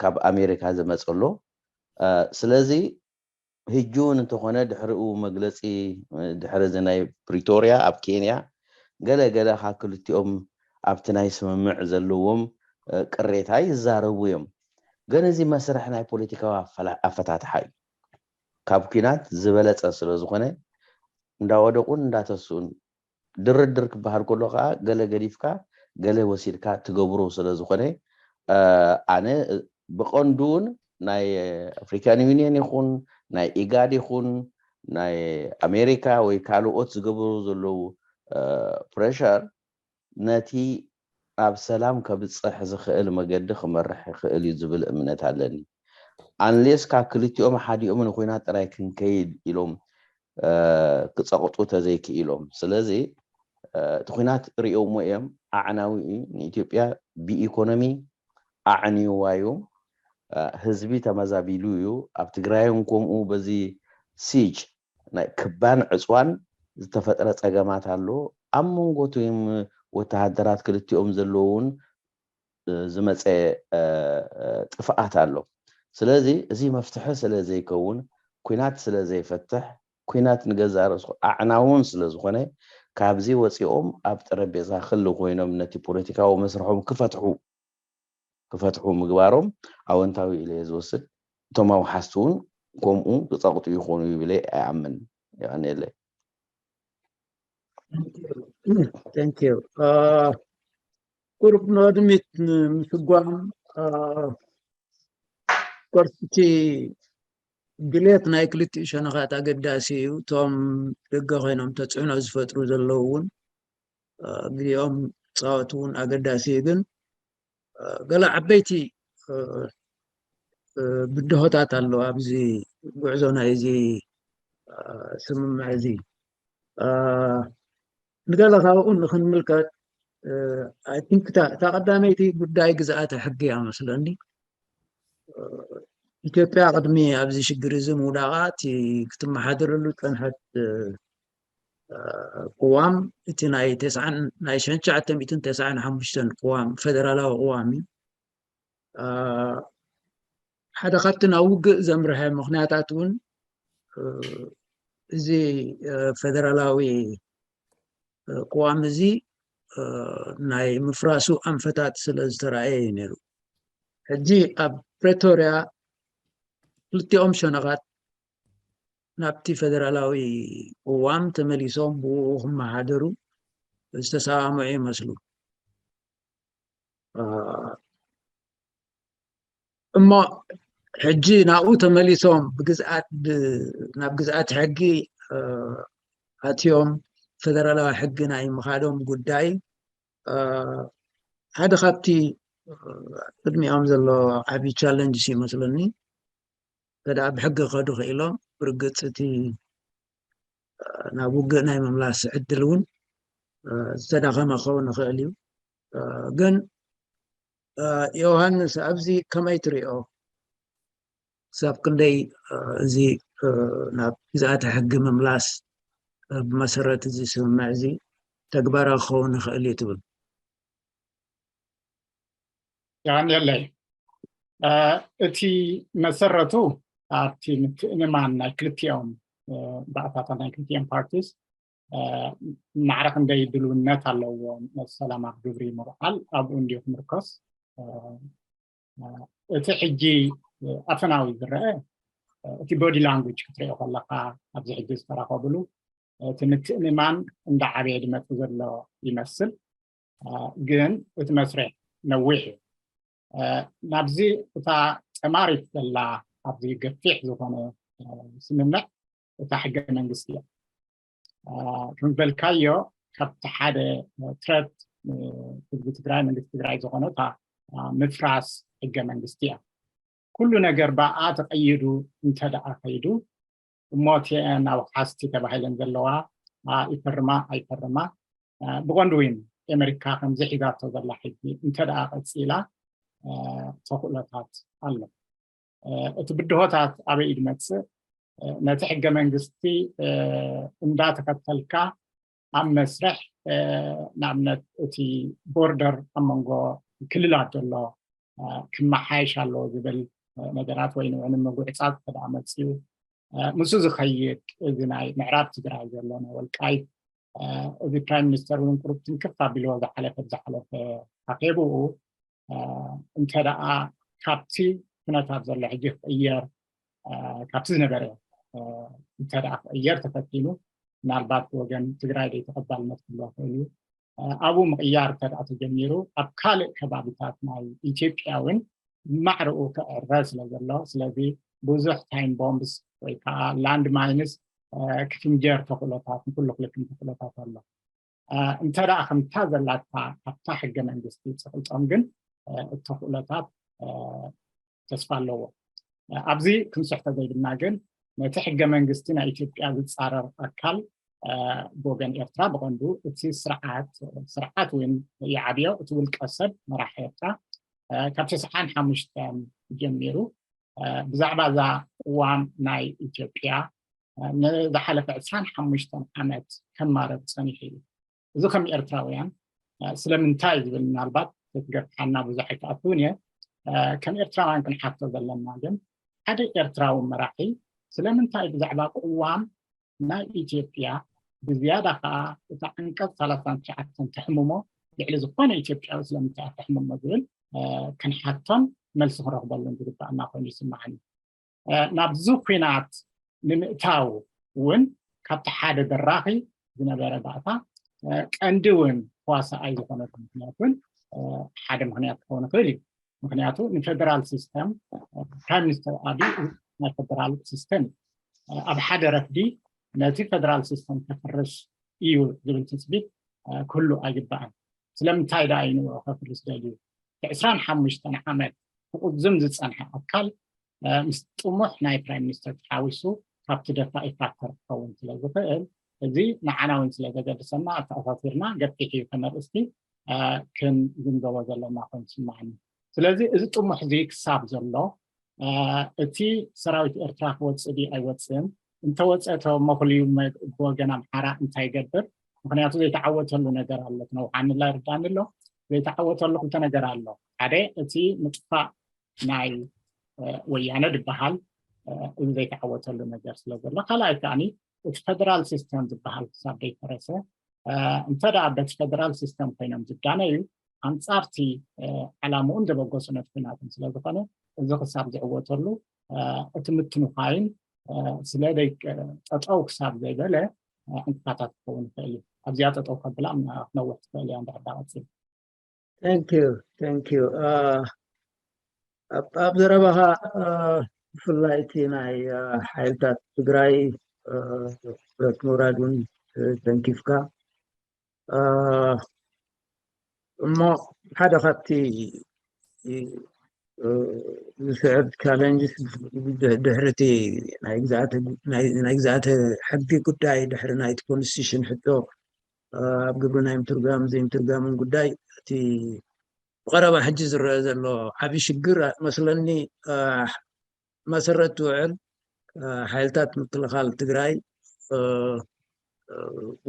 ካብ ኣሜሪካ ዝመፀ ኣሎ። ስለዚ ህጂ እውን እንተኾነ ድሕሪኡ መግለፂ ድሕሪ እዚ ናይ ፕሪቶርያ ኣብ ኬንያ ገለ ገለ ካብ ክልቲኦም ኣብቲ ናይ ስምምዕ ዘለዎም ቅሬታ ይዛረቡ እዮም። ግን እዚ መስርሕ ናይ ፖለቲካዊ ኣፈታትሓ እዩ። ካብ ኲናት ዝበለፀ ስለ ዝኾነ እንዳወደቁን እንዳተስኡን ድርድር ክበሃል ከሎ ከዓ ገለ ገዲፍካ ገለ ወሲድካ ትገብሮ ስለ ዝኾነ ኣነ ብቐንዱ እውን ናይ ኣፍሪካን ዩኒየን ይኹን ናይ ኢጋድ ይኹን ናይ ኣሜሪካ ወይ ካልኦት ዝገብሩ ዘለዉ ፕሬሸር ነቲ ኣብ ሰላም ከብፅሕ ዝኽእል መገዲ ክመርሕ ይኽእል እዩ ዝብል እምነት ኣለኒ። ኣንሌስ ካብ ክልቲኦም ሓዲኦም ንኩናት ጥራይ ክንከይድ ኢሎም ክፀቕጡ ተዘይክኢሎም። ስለዚ እቲ ኩናት ሪኦሞ እዮም፣ ኣዕናዊ እዩ። ንኢትዮጵያ ብኢኮኖሚ ኣዕንይዋ እዩ። ህዝቢ ተመዛቢሉ እዩ። ኣብ ትግራይን ከምኡ በዚ ሲጅ ናይ ክባን ዕፅዋን ዝተፈጥረ ፀገማት ኣሎ። ኣብ መንጎ እቶም ወተሃደራት ክልቲኦም ዘለውን ዝመፀ ጥፍኣት ኣሎ። ስለዚ እዚ መፍትሒ ስለ ዘይከውን፣ ኩናት ስለ ዘይፈትሕ፣ ኩናት ንገዛእ ርእሱ ኣዕናውን ስለ ዝኾነ ካብዚ ወፂኦም ኣብ ጠረጴዛ ክሊ ኮይኖም ነቲ ፖለቲካዊ መስርሖም ክፈትሑ ክፈትሑ ምግባሮም ኣወንታዊ ኢለ እየ ዝወስድ። እቶም ኣውሓስቲ እውን ከምኡ ክፀቕጡ ይኾኑ ይብለ ኣይኣምን። የቐንየለይ። ቁሩብ ንቕድሚት ንምስጓም ኮርስ እቲ ድሌት ናይ ክልቲኡ ሸነኻት ኣገዳሲ እዩ። እቶም ደገ ኮይኖም ተፅዕኖ ዝፈጥሩ ዘለዉ እውን ግዜኦም ፃወት እውን ኣገዳሲ እዩ። ግን ገለ ዓበይቲ ብድሆታት ኣለዉ ኣብዚ ጉዕዞ ናይዚ ስምምዕ እዚ። ንገለ ካብኡ ንክንምልከት፣ I think እታ ቀዳመይቲ ጉዳይ ግዝኣተ ሕጊ እያ መስለኒ። ኢትዮጵያ ቅድሚ ኣብዚ ሽግር እዚ ምውዳቓ እቲ ክትመሓደረሉ ዝፀንሐት ቅዋም እቲ ናይ ተስዓን ናይ ሽሕን ትሽዓተ ሚእትን ተስዓን ሓሙሽተን ቅዋም ፌደራላዊ ቅዋም እዩ። ሓደ ካብቲ ናብ ውግእ ዘምርሐ ምኽንያታት እውን እዚ ፌደራላዊ ቅዋም እዚ ናይ ምፍራሱ ኣንፈታት ስለ ዝተረኣየ እዩ ነይሩ። ሕጂ ኣብ ፕሬቶርያ ክልቲኦም ሸነኻት ናብቲ ፈደራላዊ ቅዋም ተመሊሶም ብኡ ክመሓደሩ ዝተሰማምዑ ይመስሉ። እሞ ሕጂ ናብኡ ተመሊሶም ብግዝኣት ናብ ግዝኣት ሕጊ ኣትዮም ፈደራላዊ ሕጊ ናይ ምኻዶም ጉዳይ ሓደ ካብቲ ቅድሚኦም ዘሎ ዓብዪ ቻለንጅ ይመስለኒ። እንተ ብሕጊ ክኸዱ ክኢሎም ብርግፅ እቲ ናብ ውግእ ናይ ምምላስ ዕድል እውን ዝተዳኸመ ክኸውን ይኽእል እዩ። ግን ዮሃንስ ኣብዚ ከመይ ትሪኦ? ክሳብ ክንደይ እዚ ናብ ግዝኣተ ሕጊ ምምላስ ብመሰረት እዚ ስምምዕ እዚ ተግባራዊ ክኸውን ይኽእል እዩ ትብል? የቐንየለይ። እቲ መሰረቱ ኣብቲ ምትእምማን ናይ ክልቲኦም ባእታታት ናይ ክልቲኦም ፓርቲስ ማዕረ ክንደይ ድልውነት ኣለዎም ሰላም ኣብ ግብሪ ምውዓል ኣብኡ እንድዩ ክምርኮስ። እቲ ሕጂ ኣፈናዊ ዝረአ እቲ ቦዲ ላንጉጅ ክትሪኦ ከለካ ኣብዚ ሕጂ ዝተራኸብሉ እቲ ምትእምማን እንዳዓበየ ዝመፅእ ዘሎ ይመስል። ግን እቲ መስርሕ ነዊሕ እዩ። ናብዚ እታ ጠማሪት ዘላ ኣብዚ ገፊሕ ዝኾነ ስምምዕ እታ ሕገ መንግስቲ እያ። ከም ዝበልካዮ ካብቲ ሓደ ትረት ህዝቢ ትግራይ መንግስቲ ትግራይ ዝኾነ እታ ምፍራስ ሕገ መንግስቲ እያ። ኩሉ ነገር ብኣ ተቐይዱ እንተ ደኣ ከይዱ እሞ እቲአን ኣውሓስቲ ተባሂለን ዘለዋ ይፈርማ ኣይፈርማ ብቐንዱ እውን ኣሜሪካ ከምዚ ሒዛቶ ዘላ ሕጂ እንተ ደኣ ቀፂላ ተኽእሎታት ኣሎ። እቲ ብድሆታት ኣበይ እዩ ዝመፅእ? ነቲ ሕገ መንግስቲ እንዳተኸተልካ ኣብ መስርሕ ንኣብነት እቲ ቦርደር ኣብ መንጎ ክልላት ዘሎ ክመሓየሽ ኣለዎ ዝብል ነገራት ወይ ንዑ ንምጉዕፃፅ ተደኣ መፅዩ ምስኡ ዝኸይድ እዚ ናይ ምዕራብ ትግራይ ዘሎ ናይ ወልቃይት እዚ ፕራይም ሚኒስተር እውን ቁሩብ ትንክፍ ኣቢልዎ ዝሓለፈ ብዝሓለፈ ኣኼብኡ እንተ ደኣ ካብቲ ኩነታት ዘሎ ሕጂ ክቕየር ካብቲ ዝነበረ እንተ ደኣ ክቕየር ተፈቲኑ ምናልባት ብወገን ትግራይ ደይ ተቐባልነት ክህልዎ ክእል እዩ። ኣብኡ ምቕያር እንተ ደኣ ተጀሚሩ ኣብ ካልእ ከባቢታት ናይ ኢትዮጵያ እውን ማዕርኡ ክዕረ ስለ ዘሎ ስለዚ ብዙሕ ታይም ቦምብስ ወይ ከዓ ላንድ ማይንስ ክፍንጀር ተኽእሎታት ንኩሉ ክልክም ተኽእሎታት ኣሎ። እንተ ደኣ ከምታ ዘላታ ኣብታ ሕገ መንግስቲ ፅቕልጦም ግን እቲ ተኽእሎታት ተስፋ ኣለዎ። ኣብዚ ክንስሕቶ ዘይብልና ግን ነቲ ሕገ መንግስቲ ናይ ኢትዮጵያ ዝፃረር ኣካል ብወገን ኤርትራ ብቐንዱ እቲ ስርዓት ስርዓት እውን ይዓብዮ እቲ ውልቀ ሰብ መራሕ ኤርትራ ካብ ተስዓን ሓሙሽተን ጀሚሩ ብዛዕባ እዛ ቅዋም ናይ ኢትዮጵያ ንዝሓለፈ ዕስራን ሓሙሽተን ዓመት ከማረብ ፀኒሑ እዩ። እዚ ከም ኤርትራውያን ስለምንታይ ዝብል ምናልባት ክትገፍሓና ብዙሕ ኣይትኣትውን እየ። ከም ኤርትራውያን ክንሓቶ ዘለና ግን ሓደ ኤርትራዊ መራሒ ስለምንታይ ብዛዕባ ቅዋም ናይ ኢትዮጵያ ብዝያዳ ከዓ እታ ዓንቀፅ ሰላሳን ትሽዓተን ተሕምሞ ልዕሊ ዝኾነ ኢትዮጵያዊ ስለምንታይ ተሕምሞ ዝብል ክንሓቶን መልሲ ክንረኽበሉን ዝግባኣና ኮይኑ ይስማዓኒ። ናብዚ ኩናት ንምእታው እውን ካብቲ ሓደ በራኺ ዝነበረ ባእታ ቀንዲ እውን ተዋሳኣይ ዝኾነሉ ምክንያት እውን ሓደ ምክንያት ክኸውን ይኽእል እዩ። ምክንያቱ ንፌደራል ሲስተም ፕራይም ሚኒስተር ኣብይ ናይ ፌደራል ሲስተም እዩ። ኣብ ሓደ ረፍዲ ነቲ ፌደራል ሲስተም ከፍርስ እዩ ዝብል ትፅቢት ክህሉ ኣይግባእን። ስለምንታይ ደኣ እዩ ንኡ ከፍርስ ደልዩ? ዕስራን ሓሙሽተን ዓመት ክቕዝም ዝፀንሐ ኣካል ምስ ጥሙሕ ናይ ፕራይም ሚኒስተር ተሓዊሱ ካብቲ ደፋኢ ፋክተር ክኸውን ስለ ዝኽእል እዚ ንዓና እውን ስለ ዘገድሰና ኣተኣሳሲርና ገፊሕ እዩ ከም ኣርእስቲ ክንግንዘቦ ዘለና ኮይኑ ይስማዓኒ። ስለዚ እዚ ጥሙሕ እዚ ክሳብ ዘሎ እቲ ሰራዊት ኤርትራ ክወፅእ ድዩ ኣይወፅእን እንተወፀ ተመኽልዩ ብወገን ኣምሓራ እንታይ ይገብር? ምክንያቱ ዘይተዓወተሉ ነገር ኣሎ። ትነውሓኒ ላ ይርዳኒ ኣሎ። ዘይተዓወተሉ ክልተ ነገር ኣሎ። ሓደ እቲ ምጥፋእ ናይ ወያነ ዝበሃል እዚ ዘይተዓወተሉ ነገር ስለ ዘሎ፣ ካልኣይ ከዓኒ እቲ ፈደራል ሲስተም ዝበሃል ክሳብ ዘይፈረሰ እንተ ደኣ በቲ ፌደራል ሲስተም ኮይኖም ዝዳነዩ፣ ኣንጻርቲ ዓላምኡን ዘበገሱ ነጥብናትን ስለ ዝኾነ፣ እዚ ክሳብ ዝዕወተሉ፣ እቲ ምትንዃይን ስለ ጠጠው ክሳብ ዘይበለ ዕንቅፋታት ክኸውን ይኽእል እዩ። ኣብዚኣ ጠጠው ከብላ ክነውሕ ትኽእል እያ እንድሕር ዳ ቀፂሉ። Thank you, thank you. ኣብ ዘረባኻ ብፍላይ እቲ ናይ ሓይልታት ትግራይ ብረት ምውራድ እውን ተንኪፍካ፣ እሞ ሓደ ካብቲ ዝስዕብ ቻለንጅስ ድሕርቲ ናይ ግዝኣተ ሕጊ ጉዳይ፣ ድሕሪ ናይቲ ኮንስቲቱሽን ሕቶ ኣብ ግብሪ ናይ ምትርጓም ዘይምትርጓምን ጉዳይ፣ እቲ ብቐረባ ሕጂ ዝረአ ዘሎ ዓብዪ ሽግር መስለኒ፣ መሰረት ትውዕል ሓይልታት ምክልኻል ትግራይ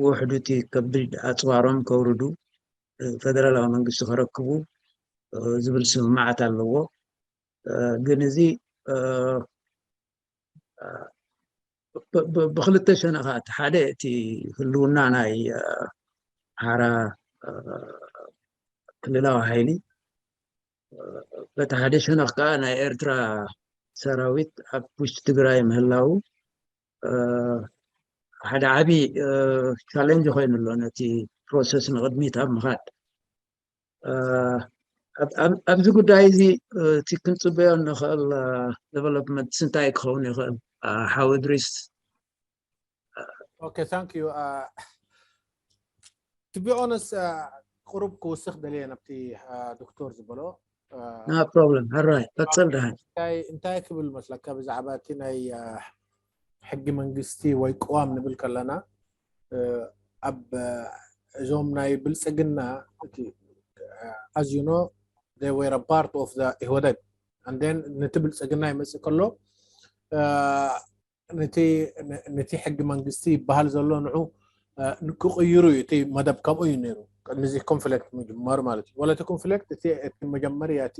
ውሕዱ እቲ ከቢድ ኣፅዋሮም ከውርዱ፣ ፌደራላዊ መንግስቲ ከረክቡ ዝብል ስምምዓት ኣለዎ። ግን እዚ ብክልተ ሸነኻት፣ ሓደ እቲ ህልውና ናይ ሓራ ክልላዊ ሓይሊ፣ በቲ ሓደ ሸነኽ ከዓ ናይ ኤርትራ ሰራዊት ኣብ ውሽጢ ትግራይ ምህላው ሓደ ዓብዪ ቻለንጅ ኮይኑ ኣሎ፣ ነቲ ፕሮሰስ ንቕድሚት ኣብ ምኻድ። ኣብዚ ጉዳይ እዚ እቲ ክንፅበዮ እንኽእል ዴቨሎፕመንትስ እንታይ ክኸውን ይኽእል? ሓው እድሪስ። Okay, thank you. To be honest, ቁሩብ ክውስኽ ደልየ ናብቲ ዶክተር ዝበሎ። No problem. ሕራይ ቀፅል ደሃን። እንታይ ክብል መስለካ ብዛዕባ እቲ ናይ ሕጊ መንግስቲ ወይ ቅዋም ንብል ከለና፣ ኣብ እዞም ናይ ብልፅግና፣ as you know, they were a part of the ኢህወደግ, and then ነቲ ብልፅግና ይመፅእ ከሎ ነቲ ሕጊ መንግስቲ ይበሃል ዘሎ ንዑ ክቕይሩ እዩ እቲ መደብ። ከምኡ እዩ ነይሩ ቅድሚ እዚ ኮንፍሊክት ምጅማሩ ማለት እዩ። ወላ እቲ ኮንፍሊክት እቲ መጀመርያ እቲ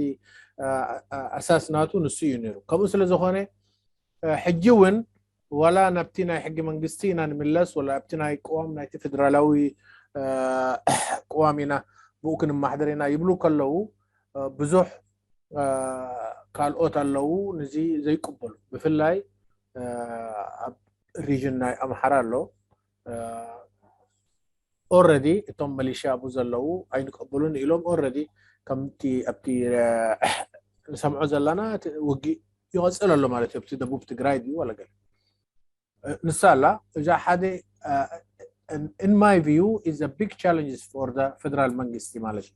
ኣሳስ ናቱ ንሱ እዩ ነይሩ። ከምኡ ስለ ዝኾነ ሕጂ እውን ዋላ ናብቲ ናይ ሕጊ መንግስቲ ኢና ንምለስ፣ ወላ ኣብቲ ናይ ቅዋም ናይቲ ፌደራላዊ ቅዋም ኢና ብኡ ክንማሕደር ኢና ይብሉ ከለዉ፣ ብዙሕ ካልኦት ኣለዉ ነዚ ዘይቅበሉ። ብፍላይ ኣብ ሪጅን ናይ ኣምሓራ ኣሎ። ኦረዲ እቶም መሊሻ ኣብኡ ዘለዉ ኣይንቀበሉን ኢሎም ኦረዲ ከምቲ ኣብቲ ንሰምዖ ዘለና ውግእ ይቐፅል ኣሎ ማለት እዩ። ኣብቲ ደቡብ ትግራይ ድዩ ዋላ ገለ ንሳ ኣላ። እዛ ሓደ in my view is a big challenges for the federal መንግስቲ ማለት እዩ።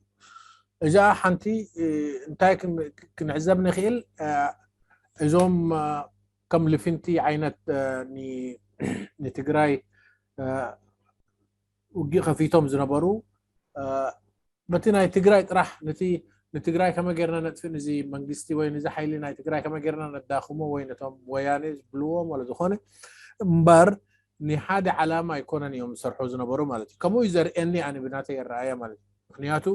እዛ ሓንቲ እንታይ ክንዕዘብ ንኽእል፣ እዞም ከም ልፍንቲ ዓይነት ንትግራይ ውግእ ከፊቶም ዝነበሩ በቲ ናይ ትግራይ ጥራሕ ነቲ ንትግራይ ከመይ ጌርና ነጥፍእ፣ ንዚ መንግስቲ ወይ ንዚ ሓይሊ ናይ ትግራይ ከመይ ጌርና ነዳኽሞ ወይ ነቶም ወያኔ ዝብልዎም ወላ ዝኾነ እምበር ንሓደ ዓላማ ኣይኮነን እዮም ዝሰርሑ ዝነበሩ ማለት እዩ። ከምኡ እዩ ዘርእየኒ ኣነ ብናተይ ኣረኣያ ማለት እዩ። ምክንያቱ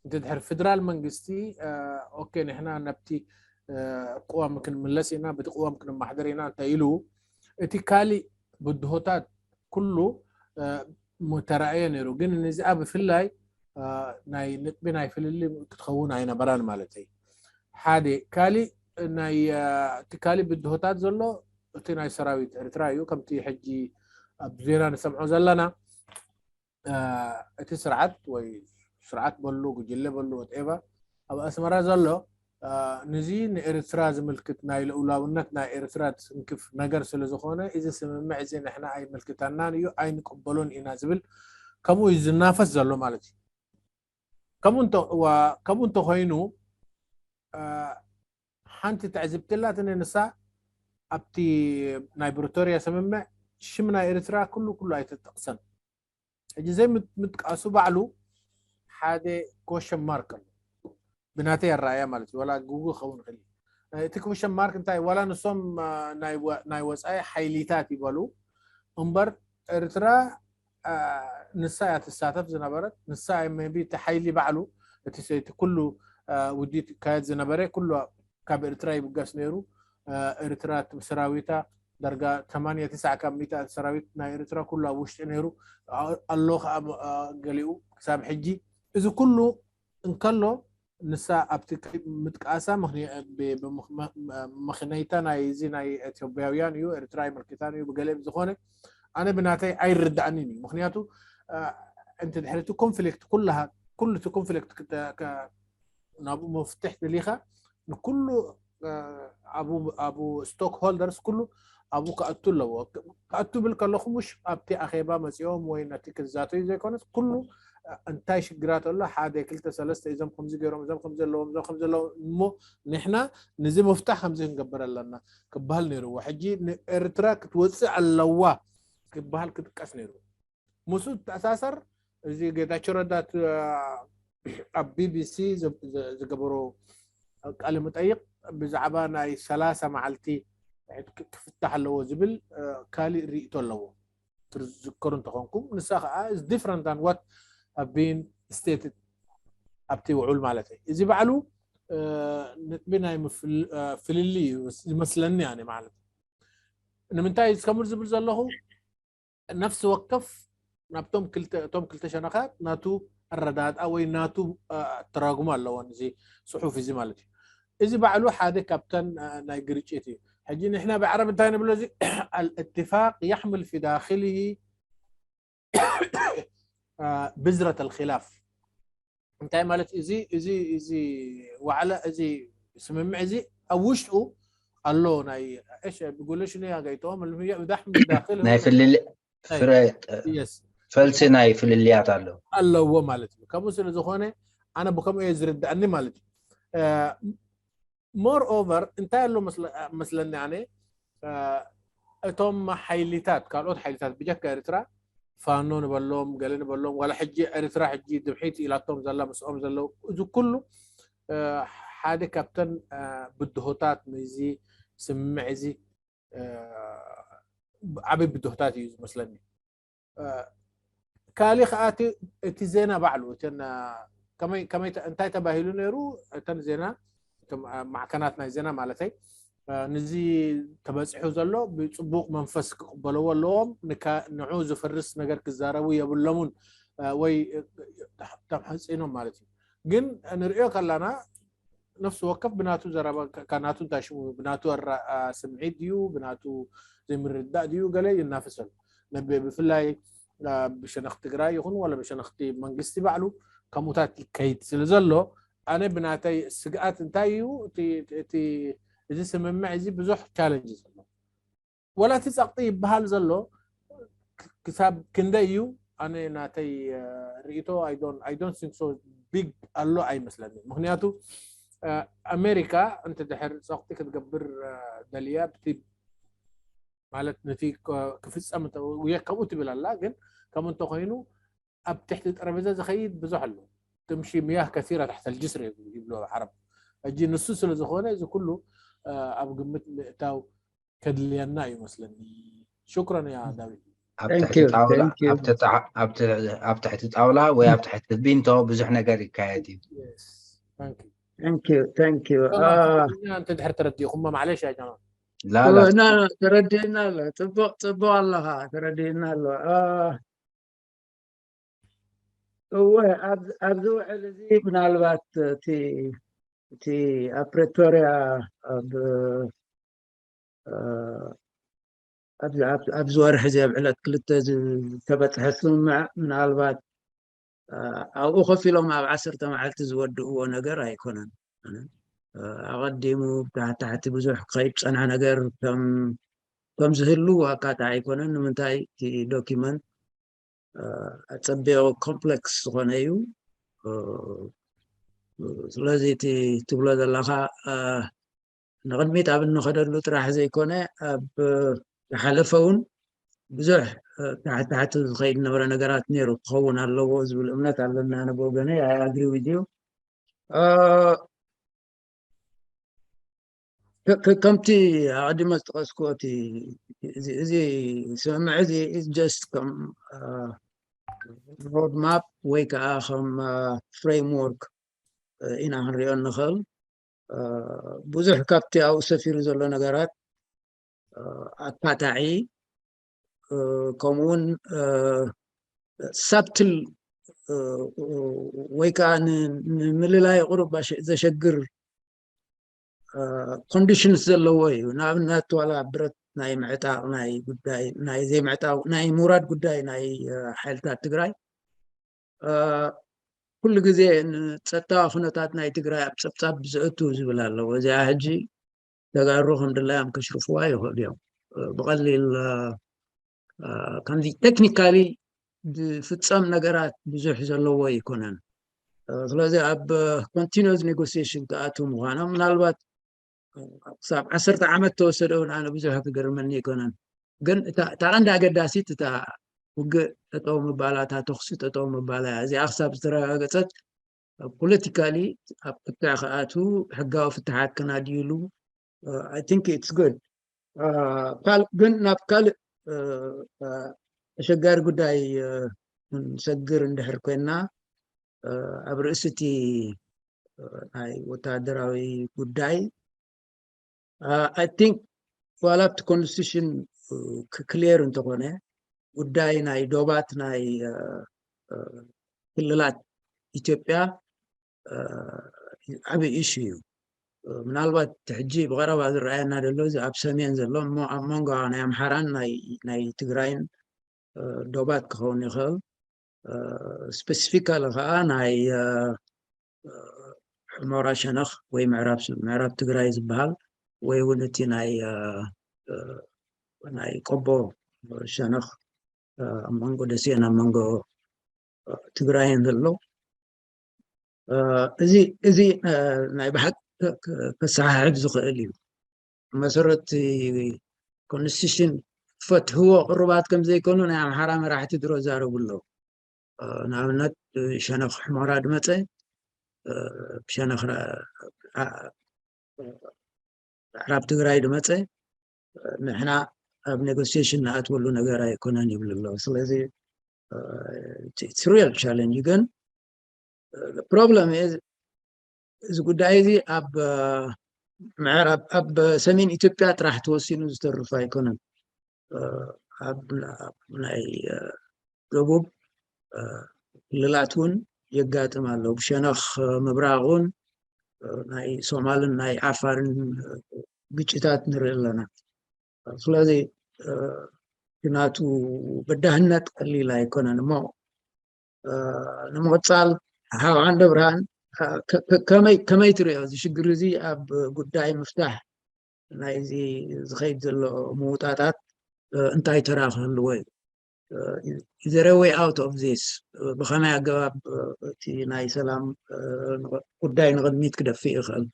እንተ ድሕር ፌደራል መንግስቲ ኦኬ ንሕና ናብቲ ቅዋም ክንምለስ ኢና፣ በቲ ቅዋም ክንማሕደር ኢና እንተ ኢሉ እቲ ካሊእ ብድሆታት ኩሉ ተራእየ ነይሩ። ግን ንዚኣ ብፍላይ ናይ ነጥቢ ናይ ፍልልይ ክትኸውን ኣይነበራን ማለት እዩ። ሓደ ካሊእ ናይ እቲ ካሊእ ብድሆታት ዘሎ እቲ ናይ ሰራዊት ኤርትራ እዩ። ከምቲ ሕጂ ኣብ ዜና ንሰምዖ ዘለና እቲ ስርዓት ወይ ስርዓት በሉ ጉጅለ በሉ ወትኤቨር ኣብ ኣስመራ ዘሎ ንዚ ንኤርትራ ዝምልክት ናይ ልኡላውነት ናይ ኤርትራ ትንክፍ ነገር ስለ ዝኾነ እዚ ስምምዕ እዚ ንሕና ኣይምልክተናን እዩ ኣይንቅበሎን ኢና ዝብል ከምኡ እዩ ዝናፈስ ዘሎ ማለት እዩ። ከምኡ እንተኮይኑ ሓንቲ ትዕዝብቲ ኣላትኒ ንሳ ኣብቲ ናይ ፕሪቶርያ ስምምዕ ሽም ናይ ኤርትራ ኩሉ ኩሉ ኣይተጠቕሰን። ሕጂ ዘይምጥቃሱ ባዕሉ ሓደ ኮሸን ማርክ ኣሎ ብናተይ ኣረኣያ ማለት እዩ። ዋላ ጉጉ ክኸውን ይኽእል እዩ። እቲ ኮሸን ማርክ እንታይ ዋላ ንሶም ናይ ወፃኢ ሓይሊታት ይበሉ እምበር ኤርትራ ንሳ እያ ትሳተፍ ዝነበረት። ንሳ ቢ እቲ ሓይሊ ባዕሉ እቲ ኩሉ ውዲት ይካየድ ዝነበረ ኩሉ ካብ ኤርትራ ይብገስ ነይሩ። ኤርትራ ሰራዊታ ዳርጋ ሰማንያ ትስዓ ካብ ሚእቲ ሰራዊት ናይ ኤርትራ ኩሉ ኣብ ውሽጢ ነይሩ ኣሎ። ገሊኡ ክሳብ ሕጂ እዚ ኩሉ እንከሎ ንሳ ኣብቲ ምጥቃሳ ምኽንይታ ናይ እዚ ናይ ኢትዮጵያውያን እዩ፣ ኤርትራ ኣይመልክታን እዩ ብገለ ዝኾነ ኣነ ብናተይ ኣይርዳእንን እዩ። ምክንያቱ እንተ ድሕሪ እቲ ኮንፍሊክት ኩላሃ ኩሉ እቲ ኮንፍሊክት ናብኡ መፍትሕ ደሊኻ ንኩሉ ኣብኡ ስቶክ ሆልደርስ ኩሉ ኣብኡ ክኣቱ ኣለዎ። ክኣቱ ብል ከለኹ ምሽ ኣብቲ ኣኼባ መፂኦም ወይ ነቲ ክዛተዩ ዘይኮነስ ኩሉ እንታይ ሽግራት ኣሎ ሓደ ክልተ ሰለስተ እዞም ከምዚ ገይሮም እዞም ከምዚ ኣለዎም እዞም ከምዚ ኣለዎም እሞ ንሕና ነዚ ምፍታሕ ከምዚ ክንገብር ኣለና ክበሃል ነይርዎ። ሕጂ ንኤርትራ ክትወፅእ ኣለዋ ክበሃል ክጥቀስ ነይሩ። ምስኡ ተኣሳሰር እዚ ጌታቸው ረዳ ኣብ ቢቢሲ ዝገበሮ ቃለ መጠይቅ ብዛዕባ ናይ ሰላሳ መዓልቲ ክፍታሕ ኣለዎ ዝብል ካልእ ርእይቶ ኣለዎ። ትዝከሩ እንተኾንኩም ንሳ ከዓ is different than what have been stated ኣብቲ ውዑል ማለት እዩ። እዚ ባዕሉ ነጥቢ ናይ ፍልልይ እዩ ዝመስለኒ ኣነ ማለት ንምንታይ ከምር ዝብል ዘለኹ ነፍሲ ወከፍ ናብቶም ክልተ እቶም ክልተ ሸነኻት ናቱ ኣረዳድኣ ወይ ናቱ ኣተራጉማ ኣለዎን እዚ ጽሑፍ እዚ ማለት እዩ። እዚ ባዕሉ ሓደ ካብተን ናይ ግርጭት እዩ። ሕጂ ንሕና ብዓረብ እንታይ ንብሎ እዚ الاتفاق يحمل في داخله بذرة الخلاف እንታይ ማለት እዚ እዚ እዚ ዋዕላ እዚ ስምምዕ እዚ ኣብ ውሽጡ ኣሎ ናይ እሺ ብጉልሽ ነው ያጋይተው መልምያ ብዳሕ ዳخل ናይ ፍልል ፍረ yes ፈልሲ ናይ ፍልልያት ኣሎ ኣለዎ ማለት እዩ። ከምኡ ስለ ዝኾነ ኣነ ብከምኡ እየ ዝርዳእኒ ማለት እዩ። ሞር ኦቨር እንታይ ኣሎ መስለኒ ኣነ እቶም ሓይሊታት ካልኦት ሓይሊታት ብጀካ ኤርትራ ፋኖ ንበሎም ገለ ንበሎም ዋላ ሕጂ ኤርትራ ሕጂ ድብሒት ኢላቶም ዘላ ምስኦም ዘለው እዚ ኩሉ ሓደ ካብተን ብድሆታት ነዚ ስምምዕ እዚ ዓበይ ብድሆታት እዩ ዝመስለኒ። ካሊእ ከዓ እቲ ዜና ባዕሉ እተን እንታይ ተባሂሉ ነይሩ እተን ዜና ማዕከናት ናይ ዜና ማለተይ ንዚ ተበፂሑ ዘሎ ብፅቡቅ መንፈስ ክቅበለዎ ኣለዎም። ንዑ ዝፈርስ ነገር ክዛረቡ የብሎምን ወይ ተምሐፂኖም ማለት እዩ። ግን ንሪኦ ከላና ነፍሲ ወከፍ ብናቱ ዘረባ ናቱ እንታይ ሽሙ ብናቱ ስምዒት ድዩ ብናቱ ዘይምርዳእ ድዩ ገለ ይናፍሰሉ ብፍላይ ብሸነኽ ትግራይ ይኹን ወላ ብሸነኽቲ መንግስቲ ባዕሉ ከምኡታት ይከይድ ስለ ዘሎ ኣነ ብናተይ ስግኣት እንታይ እዩ እቲ እዚ ስምምዕ እዚ ብዙሕ ቻለንጅ ዘሎ ወላ እቲ ፀቕጢ ይበሃል ዘሎ ክሳብ ክንደይ እዩ ኣነ ናተይ ርእቶ I don't think so big ኣሎ ኣይመስለኒ ምክንያቱ ኣሜሪካ እንተ ድሕር ፀቕጢ ክትገብር ደልያ ብቲ ማለት ነቲ ክፍፀም ከምኡ ትብል ኣላ ግን ከም እንተኮይኑ ኣብ ትሕቲ ጠረጴዛ ዝኸይድ ብዙሕ ኣሎ ትምሺ ሚያህ ከሲራ ታሕተ ልጅስር ይብሎ ዓረብ ሕጂ ንሱ ስለ ዝኾነ እዚ ኩሉ ኣብ ግምት ምእታው ከድልየና እዩ መስለኒ። ሽክረን ያ ዳዊት። ኣብ ትሕቲ ጣውላ ኣብ ትሕቲ ጣውላ ወይ ኣብ ትሕቲ ቢንቶ ብዙሕ ነገር ይካየድ እዩ። Thank you, thank you. እንተ ድሕር ተረዲእኹሞ ማዕለሽ ያ ጀማ። ላላ ተረዲእና ኣሎ። ፅቡቅ ፅቡቅ ኣለኻ ተረዲእና ኣሎ። እወ ኣብዚ ውዕል እዚ ምናልባት እቲ እቲ ኣብ ፕሬቶርያ ኣብ ኣብዚ ወርሒ እዚ ኣብ ዕለት ክልተ ዝተበፅሐ ስምምዕ ምናልባት ኣብኡ ከፊሎም ኣብ ዓሰርተ መዓልቲ ዝወድእዎ ነገር ኣይኮነን። ኣቐዲሙ ብታሕታሕቲ ብዙሕ ክኸይድ ዝፀንሐ ነገር ከም ዝህሉ ኣካታ ኣይኮነን። ንምንታይ እቲ ዶኪመንት ኣፀቢቑ ኮምፕሌክስ ዝኾነ እዩ። ስለዚ እቲ ትብሎ ዘለኻ ንቕድሚት ኣብ እንኸደሉ ጥራሕ ዘይኮነ ኣብ ዝሓለፈ እውን ብዙሕ ታሕቲ ታሕቲ ዝኸይድ ነበረ ነገራት ነይሩ ክኸውን ኣለዎ ዝብል እምነት ኣለና። ኣነ ብወገነይ I agree with you። ከምቲ ኣቐዲመ ዝጠቐስኩ እቲ እዚ ስምምዕ እዚ just ከም ሮድማፕ ወይ ከዓ ከም ፍሬምወርክ ኢና ክንሪኦ እንኽእል። ብዙሕ ካብቲ ኣብኡ ሰፊሩ ዘሎ ነገራት ኣካታዒ፣ ከምኡውን ሳብትል ወይ ከዓ ንምልላይ ቁሩብ ዘሸግር ኮንዲሽንስ ዘለዎ እዩ። ንኣብነት ዋላ ብረት ናይ ምዕጣቕ ናይ ጉዳይ ናይ ዘይምዕጣቕ ናይ ምውራድ ጉዳይ ናይ ሓይልታት ትግራይ ኩሉ ግዜ ንፀጥታዊ ኩነታት ናይ ትግራይ ኣብ ፀብፃብ ዘእቱ ዝብል ኣለዎ። እዚኣ ሕጂ ተጋሩ ከም ድላዮም ከሽርፍዋ ይኽእሉ እዮም። ብቐሊል ከምዚ ቴክኒካሊ ዝፍፀም ነገራት ብዙሕ ዘለዎ ኣይኮነን። ስለዚ ኣብ ኮንቲኒስ ኔጎሲሽን ክኣትዉ ምዃኖም ምናልባት ክሳብ ዓሰርተ ዓመት ተወሰደ እውን ኣነ ብዙሕ ክገርመኒ ኣይኮነን። ግን እታ ቀንዲ ኣገዳሲት እታ ውግእ ጠጠው ምባላ፣ እታ ተኽሲ ጠጠው ምባላ እያ። እዚኣ ክሳብ ዝተረጋገፀት ፖለቲካሊ ኣብ ክትዕ ክኣትዉ ሕጋዊ ፍትሓት ከናድይሉ I think it's good። ካልእ ግን ናብ ካልእ ኣሸጋሪ ጉዳይ ክንሰግር እንድሕር ኮይና ኣብ ርእሲ እቲ ናይ ወታደራዊ ጉዳይ I think ዋላ ኣብቲ ኮንስቲቱሽን ክክሊየር እንተኾነ ጉዳይ ናይ ዶባት ናይ ክልላት ኢትዮጵያ ዓብዪ ኢሹ እዩ። ምናልባት ሕጂ ብቐረባ ዝረኣየና ዘሎ እዚ ኣብ ሰሜን ዘሎ እሞ ኣብ መንጎ ናይ ኣምሓራን ናይ ትግራይን ዶባት ክኸውን ይኽእል። ስፔሲፊካሊ ከዓ ናይ ሑመራ ሸነኽ ወይ ምዕራብ ትግራይ ዝበሃል ወይ እውን እቲ ናይ ናይ ቆቦ ሸነኽ ኣብ መንጎ ደሴን ኣብ መንጎ ትግራይን ዘሎ እዚ እዚ ናይ ብሓቂ ከሰሓሕብ ዝኽእል እዩ። መሰረት ኮንስቲቱሽን ፈትህዎ ቅሩባት ከም ዘይኮኑ ናይ ኣምሓራ መራሕቲ ድሮ ዛረቡ ኣለዉ። ንኣብነት ሸነኽ ሕሞራ ድመፀ ብሸነኽ ምዕራብ ትግራይ ድመፀ ንሕና ኣብ ኔጎሲሽን ንኣትወሉ ነገር ኣይኮነን ይብሉ ኣለዉ። ስለዚ ሪል ቻለንጅ ግን ፕሮብለም እዚ ጉዳይ እዚ ኣብ ምዕራብ ኣብ ሰሜን ኢትዮጵያ ጥራሕ ተወሲኑ ዝተርፍ ኣይኮነን። ኣብ ናይ ደቡብ ክልላት እውን የጋጥም ኣሎ። ብሸነኽ ምብራቕ እውን ናይ ሶማልን ናይ ዓፋርን ግጭታት ንርኢ ኣለና። ስለዚ ናቱ በዳህነት ቀሊል ኣይኮነን እሞ ንምቕፃል ሓው ዓንደ ብርሃን ከመይ ትሪኦ እዚ ሽግር እዚ ኣብ ጉዳይ ምፍታሕ ናይዚ ዝኸይድ ዘሎ ምውጣጣት እንታይ ተራ ክህልዎ እዩ? Is there a way out of this? ብኸመይ ኣገባብ እቲ ናይ ሰላም ጉዳይ ንቕድሚት ክደፍእ ይኽእል?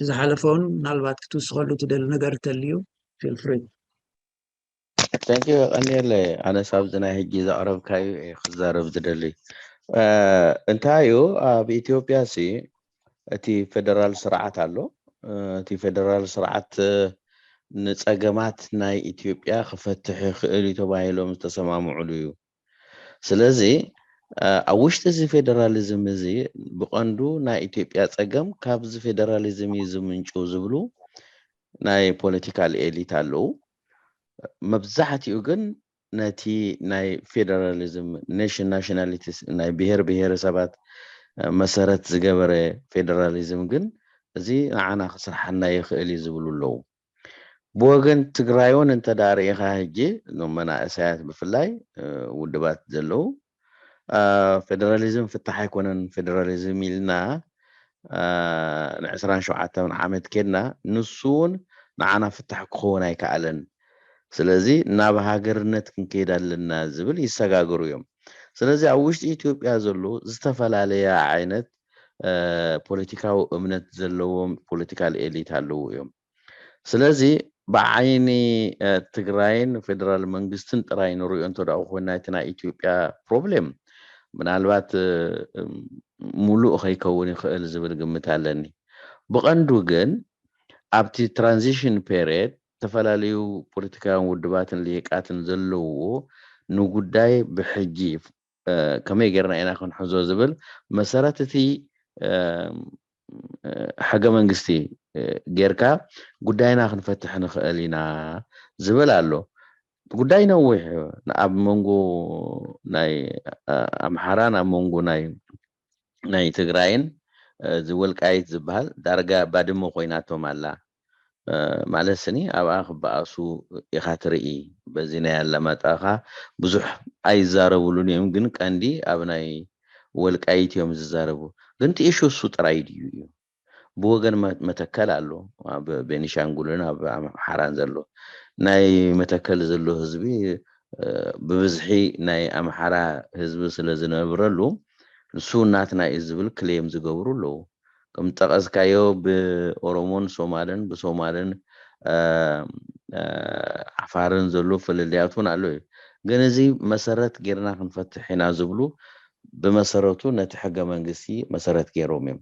ዝሓለፈውን ምናልባት ክትውስኸሉ ትደሊ ነገር ተልዩ ፊል ፍሪ። Thank you ቀኒየለ ኣነስ ኣብዚ ናይ ሕጂ ዘቕረብካዩ ክዛረብ ዝደሊ። እንታይ እዩ ኣብ ኢትዮጵያ ሲ እቲ ፌደራል ስርዓት ኣሎ። እቲ ፌደራል ስርዓት ንፀገማት ናይ ኢትዮጵያ ክፈትሕ ይኽእል እዩ ተባሂሎም ዝተሰማምዕሉ እዩ። ስለዚ ኣብ ውሽጢ እዚ ፌደራሊዝም እዚ ብቐንዱ ናይ ኢትዮጵያ ፀገም ካብዚ ፌደራሊዝም እዩ ዝምንጩ ዝብሉ ናይ ፖለቲካል ኤሊት ኣለዉ። መብዛሕትኡ ግን ነቲ ናይ ፌደራሊዝም ኔሽን ናሽናሊቲስ ናይ ብሄር ብሄረሰባት መሰረት ዝገበረ ፌደራሊዝም ግን እዚ ንዓና ክስርሓና ይኽእል እዩ ዝብሉ ኣለዉ። ብወገን ትግራይ እውን እንተ ደኣ ርኢኻ ሕጂ እዞም መናእሰያት ብፍላይ ውድባት ዘለዉ ፌደራሊዝም ፍታሕ ኣይኮነን ፌደራሊዝም ኢልና ንዕስራን ሸውዓተን ዓመት ኬድና ንሱ እውን ንዓና ፍታሕ ክኸውን ኣይከኣለን። ስለዚ ናብ ሃገርነት ክንከይድ ኣለና ዝብል ይሰጋግሩ እዮም። ስለዚ ኣብ ውሽጢ ኢትዮጵያ ዘሎ ዝተፈላለየ ዓይነት ፖለቲካዊ እምነት ዘለዎም ፖለቲካል ኤሊት ኣለዉ እዮም። ስለዚ ብዓይኒ ትግራይን ፌደራል መንግስትን ጥራይ ንሪኦ እንተ ደኣ ኮይና እቲ ናይ ኢትዮጵያ ፕሮብሌም ምናልባት ሙሉእ ከይከውን ይኽእል ዝብል ግምት ኣለኒ። ብቐንዱ ግን ኣብቲ ትራንዚሽን ፔሪየድ ዝተፈላለዩ ፖለቲካውያን ውድባትን ልሂቃትን ዘለውዎ ንጉዳይ ብሕጂ ከመይ ጌርና ኢና ክንሕዞ ዝብል መሰረት እቲ ሕገ መንግስቲ እ፣ ጌርካ ጉዳይና ክንፈትሕ ንኽእል ኢና ዝብል ኣሎ። ጉዳይ ነዊሕ እዩ። ኣብ መንጎ ናይ፣ እ፣ ኣምሓራን ኣብ መንጎ ናይ፣ ናይ ትግራይን፣ እ፣ እዚ ወልቃይት ዝበሃል ዳርጋ ባድመ ኮይናቶም ኣላ። እ፣ ማለት ስኒ ኣብኣ ክበኣሱ ኢኻ ትርኢ። በዚ ናይ ኣላማጣኻ ብዙሕ ኣይዛረቡሉን እዮም፣ ግን ቀንዲ ኣብ ናይ ወልቃይት እዮም ዝዛረቡ። ግን እቲ ኢሹ እሱ ጥራይ ድዩ እዩ? ብወገን መ-፣ መተከል ኣሎ፣ ኣብ ቤኒሻንጉልን ኣብ ኣምሓራን ዘሎ። ናይ መተከል ዘሎ ህዝቢ፣ እ፣ ብብዝሒ ናይ ኣምሓራ ህዝቢ ስለ ዝነብረሉ፣ ንሱ ናትና እዩ ዝብል ክሌም ዝገብሩ ኣለዉ። ከም ጠቐስካዮ ብኦሮሞን ሶማልን፣ ብሶማልን፣ እ፣ እ፣ ዓፋርን ዘሎ ፍልልያት እውን ኣሎ እዩ። ግን እዚ መሰረት ጌርና ክንፈትሕ ኢና ዝብሉ ብመሰረቱ ነቲ ሕገ መንግስቲ መሰረት ገይሮም እዮም።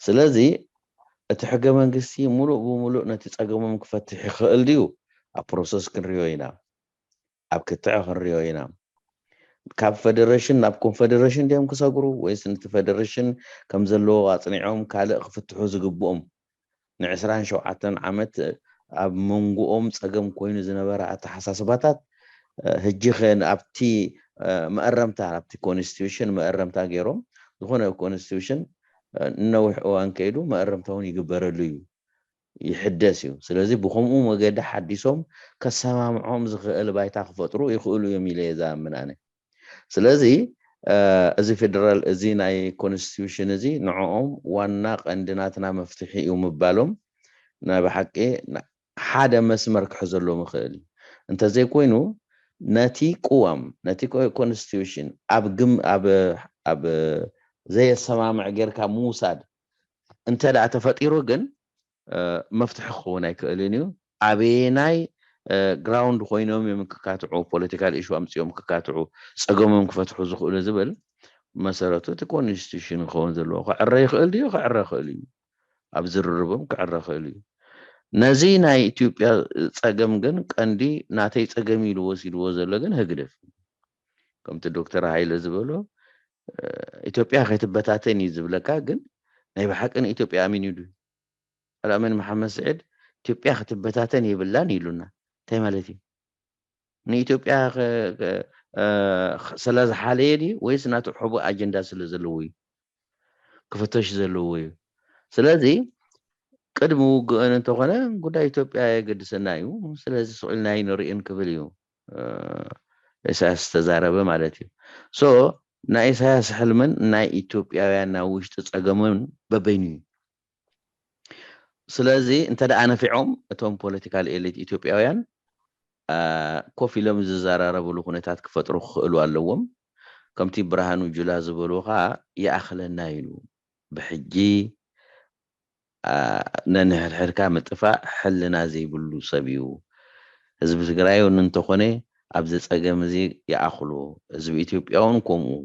ስለዚ እቲ ሕገ መንግስቲ ሙሉእ ብሙሉእ ነቲ ጸገሞም ክፈትሕ ይኽእል ድዩ? ኣብ ፕሮሰስ ክንሪኦ ኢና፣ ኣብ ክትዕ ክንሪኦ ኢና። ካብ ፌደሬሽን ናብ ኮንፌደሬሽን ድዮም ክሰግሩ ወይስ ነቲ ፌደሬሽን ከም ዘለዎ ኣጽኒዖም ካልእ ክፍትሑ ዝግብኦም ንዕስራን ሸውዓተን ዓመት ኣብ መንጎኦም ጸገም ኮይኑ ዝነበረ ኣተሓሳስባታት፣ እ፣ ሕጂ ኸ ኣብቲ፣ እ፣ መእረምታ፣ ኣብቲ ኮንስቲቱሽን መእረምታ ገይሮም፣ ዝኾነ ኮንስቲቱሽን፣ እ፣ ንነዊሕ እዋን ከይዱ መእረምታ እውን ይግበረሉ እዩ፣ ይሕደስ እዩ። ስለዚ ብኸምኡ መገዲ ሓዲሶም ከሰማምዖም ዝኽእል ባይታ ክፈጥሩ ይኽእሉ እዮም ኢለ እየ ዝኣምን ኣነ። ስለዚ፣ እ፣ እዚ ፌደራል፣ እዚ ናይ ኮንስቲቱሽን እዚ ንዕኦም ዋና ቀንዲ ናትና መፍትሒ እዩ ምባሎም ናይ ብሓቂ ና-፣ ሓደ መስመር ክሕዘሎም ይኽእል እዩ። እንተዘይኮይኑ ነቲ ቅዋም፣ ነቲ ኮ-፣ ኮንስቲቱሽን ኣብ ግም-፣ ኣብ፣ ኣብ ዘየሰማምዕ ጌርካ ምውሳድ እንተ ደኣ ተፈጢሩ ግን፣ እ፣ መፍትሒ ክኸውን ኣይክእልን እዩ። ኣበየናይ፣ እ፣ ግራውንድ ኮይኖም እዮም ክካትዑ፣ ፖለቲካል ኢሹ ኣምጺኦም ክካትዑ፣ ጸገሞም ክፈትሑ ዝኽእሉ ዝብል መሰረቱ እቲ ኮንስቲቱሽን ክኸውን ዘለዎ። ክዕረ ይኽእል ድዩ? ክዕረ ይኽእል እዩ። ኣብ ዝርርቦም ክዕረ ይኽእል እዩ። ነዚ ናይ ኢትዮጵያ ጸገም ግን ቀንዲ ናተይ ጸገም ኢሉ ወሲድዎ ዘሎ ግን ህግደፍ እዩ። ከምቲ ዶክተር ሃይለ ዝበሎ፣ እ፣ ኢትዮጵያ ከይትበታተን እዩ ዝብለካ፣ ግን ናይ ብሓቂ ንኢትዮጵያ ኣሚኑ ድዩ? ኣልኣመን መሓመድ ስዒድ ኢትዮጵያ ክትበታተን የብላን ኢሉና። እንታይ ማለት እዩ? ንኢትዮጵያ ከ-፣ ከ-፣ እ፣ ስለ ዝሓለየ ድዩ ወይስ ናቱ ሕቡእ ኣጀንዳ ስለ ዘለዎ እዩ? ክፍተሽ ዘለዎ እዩ። ስለዚ ቅድሚ ውግእን እንተኾነ ጉዳይ ኢትዮጵያ የገድሰና እዩ። ስለዚ ስቕ ኢልና ኣይንርእን ክብል እዩ፣ እ፣ ኢሳያስ ዝተዛረበ ማለት እዩ። ሶ ናይ ኢሳያስ ሕልምን ናይ ኢትዮጵያውያን ናይ ውሽጢ ጸገምን በበይኑ እዩ። ስለዚ እንተ ደኣ ነፊዖም እቶም ፖለቲካል ኤሊት ኢትዮጵያውያን፣ አ፣ ኮፍ ኢሎም ዝዘራረብሉ ኩነታት ክፈጥሩ ክኽእሉ ኣለዎም። ከምቲ ብርሃኑ ጁላ ዝበሎ ኸኣ ይኣኽለና ኢሉ። ብሕጂ፣ አ፣ ነንሕድሕድካ ምጥፋእ ሕልና ዘይብሉ ሰብ እዩ። ህዝቢ ትግራይ እውን እንተኾነ ኣብዚ ጸገም እዚ ይኣኽሎ። ህዝቢ ኢትዮጵያ እውን ከምኡ።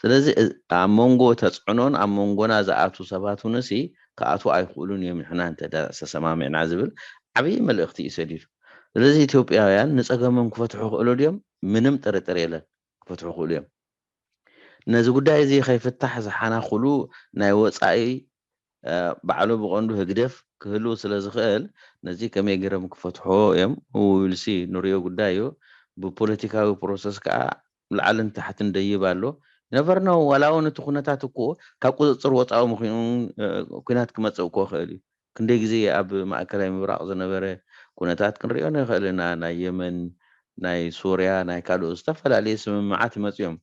ስለዚ እ-፣ ኣብ መንጎ ተጽዕኖን ኣብ መንጎና ዝኣትዉ ሰባት እውን እሲ ክኣትዉ ኣይኽእሉን እዮም። ንሕና እንተ ደ-፣ ዝተሰማሚዕና ዝብል ዓብዪ መልእኽቲ እዩ ሰዲዱ። ስለዚ ኢትዮጵያውያን ንጸገሞም ክፈትሑ ይኽእሉ ድዮም? ምንም ጥርጥር የለን፣ ክፈትሑ ይኽእሉ እዮም። ነዚ ጉዳይ እዚ ከይፍታሕ ዝሓናኹሉ ናይ ወጻኢ፣ እ፣ ባዕሉ ብቐንዱ ህግደፍ ክህልው ስለ ዝኽእል፣ ነዚ ከመይ ገይሮም ክፈትሕዎ እዮም? We will see፣ ንሪኦ ጉዳይ እዩ። ብፖለቲካዊ ፕሮሰስ ከኣ ላዕልን ታሕትን ደይብ ኣሎ። You never know፣ ዋላ እውን እቲ ኩነታት እኮ ካብ ቁጽጽር ወጻኢ ምዃኑ፣ እ፣ ኲናት ክመጽእ እኮ ይኽእል እዩ። ክንደይ ግዜ ኣብ ማእከላይ ምብራቕ ዝነበረ ኩነታት ክንሪኦ ንኽእል ኢና። ናይ የመን፣ ናይ ሶርያ፣ ናይ ካልኦት ዝተፈላለየ ስምምዓት ይመጹ እዮም።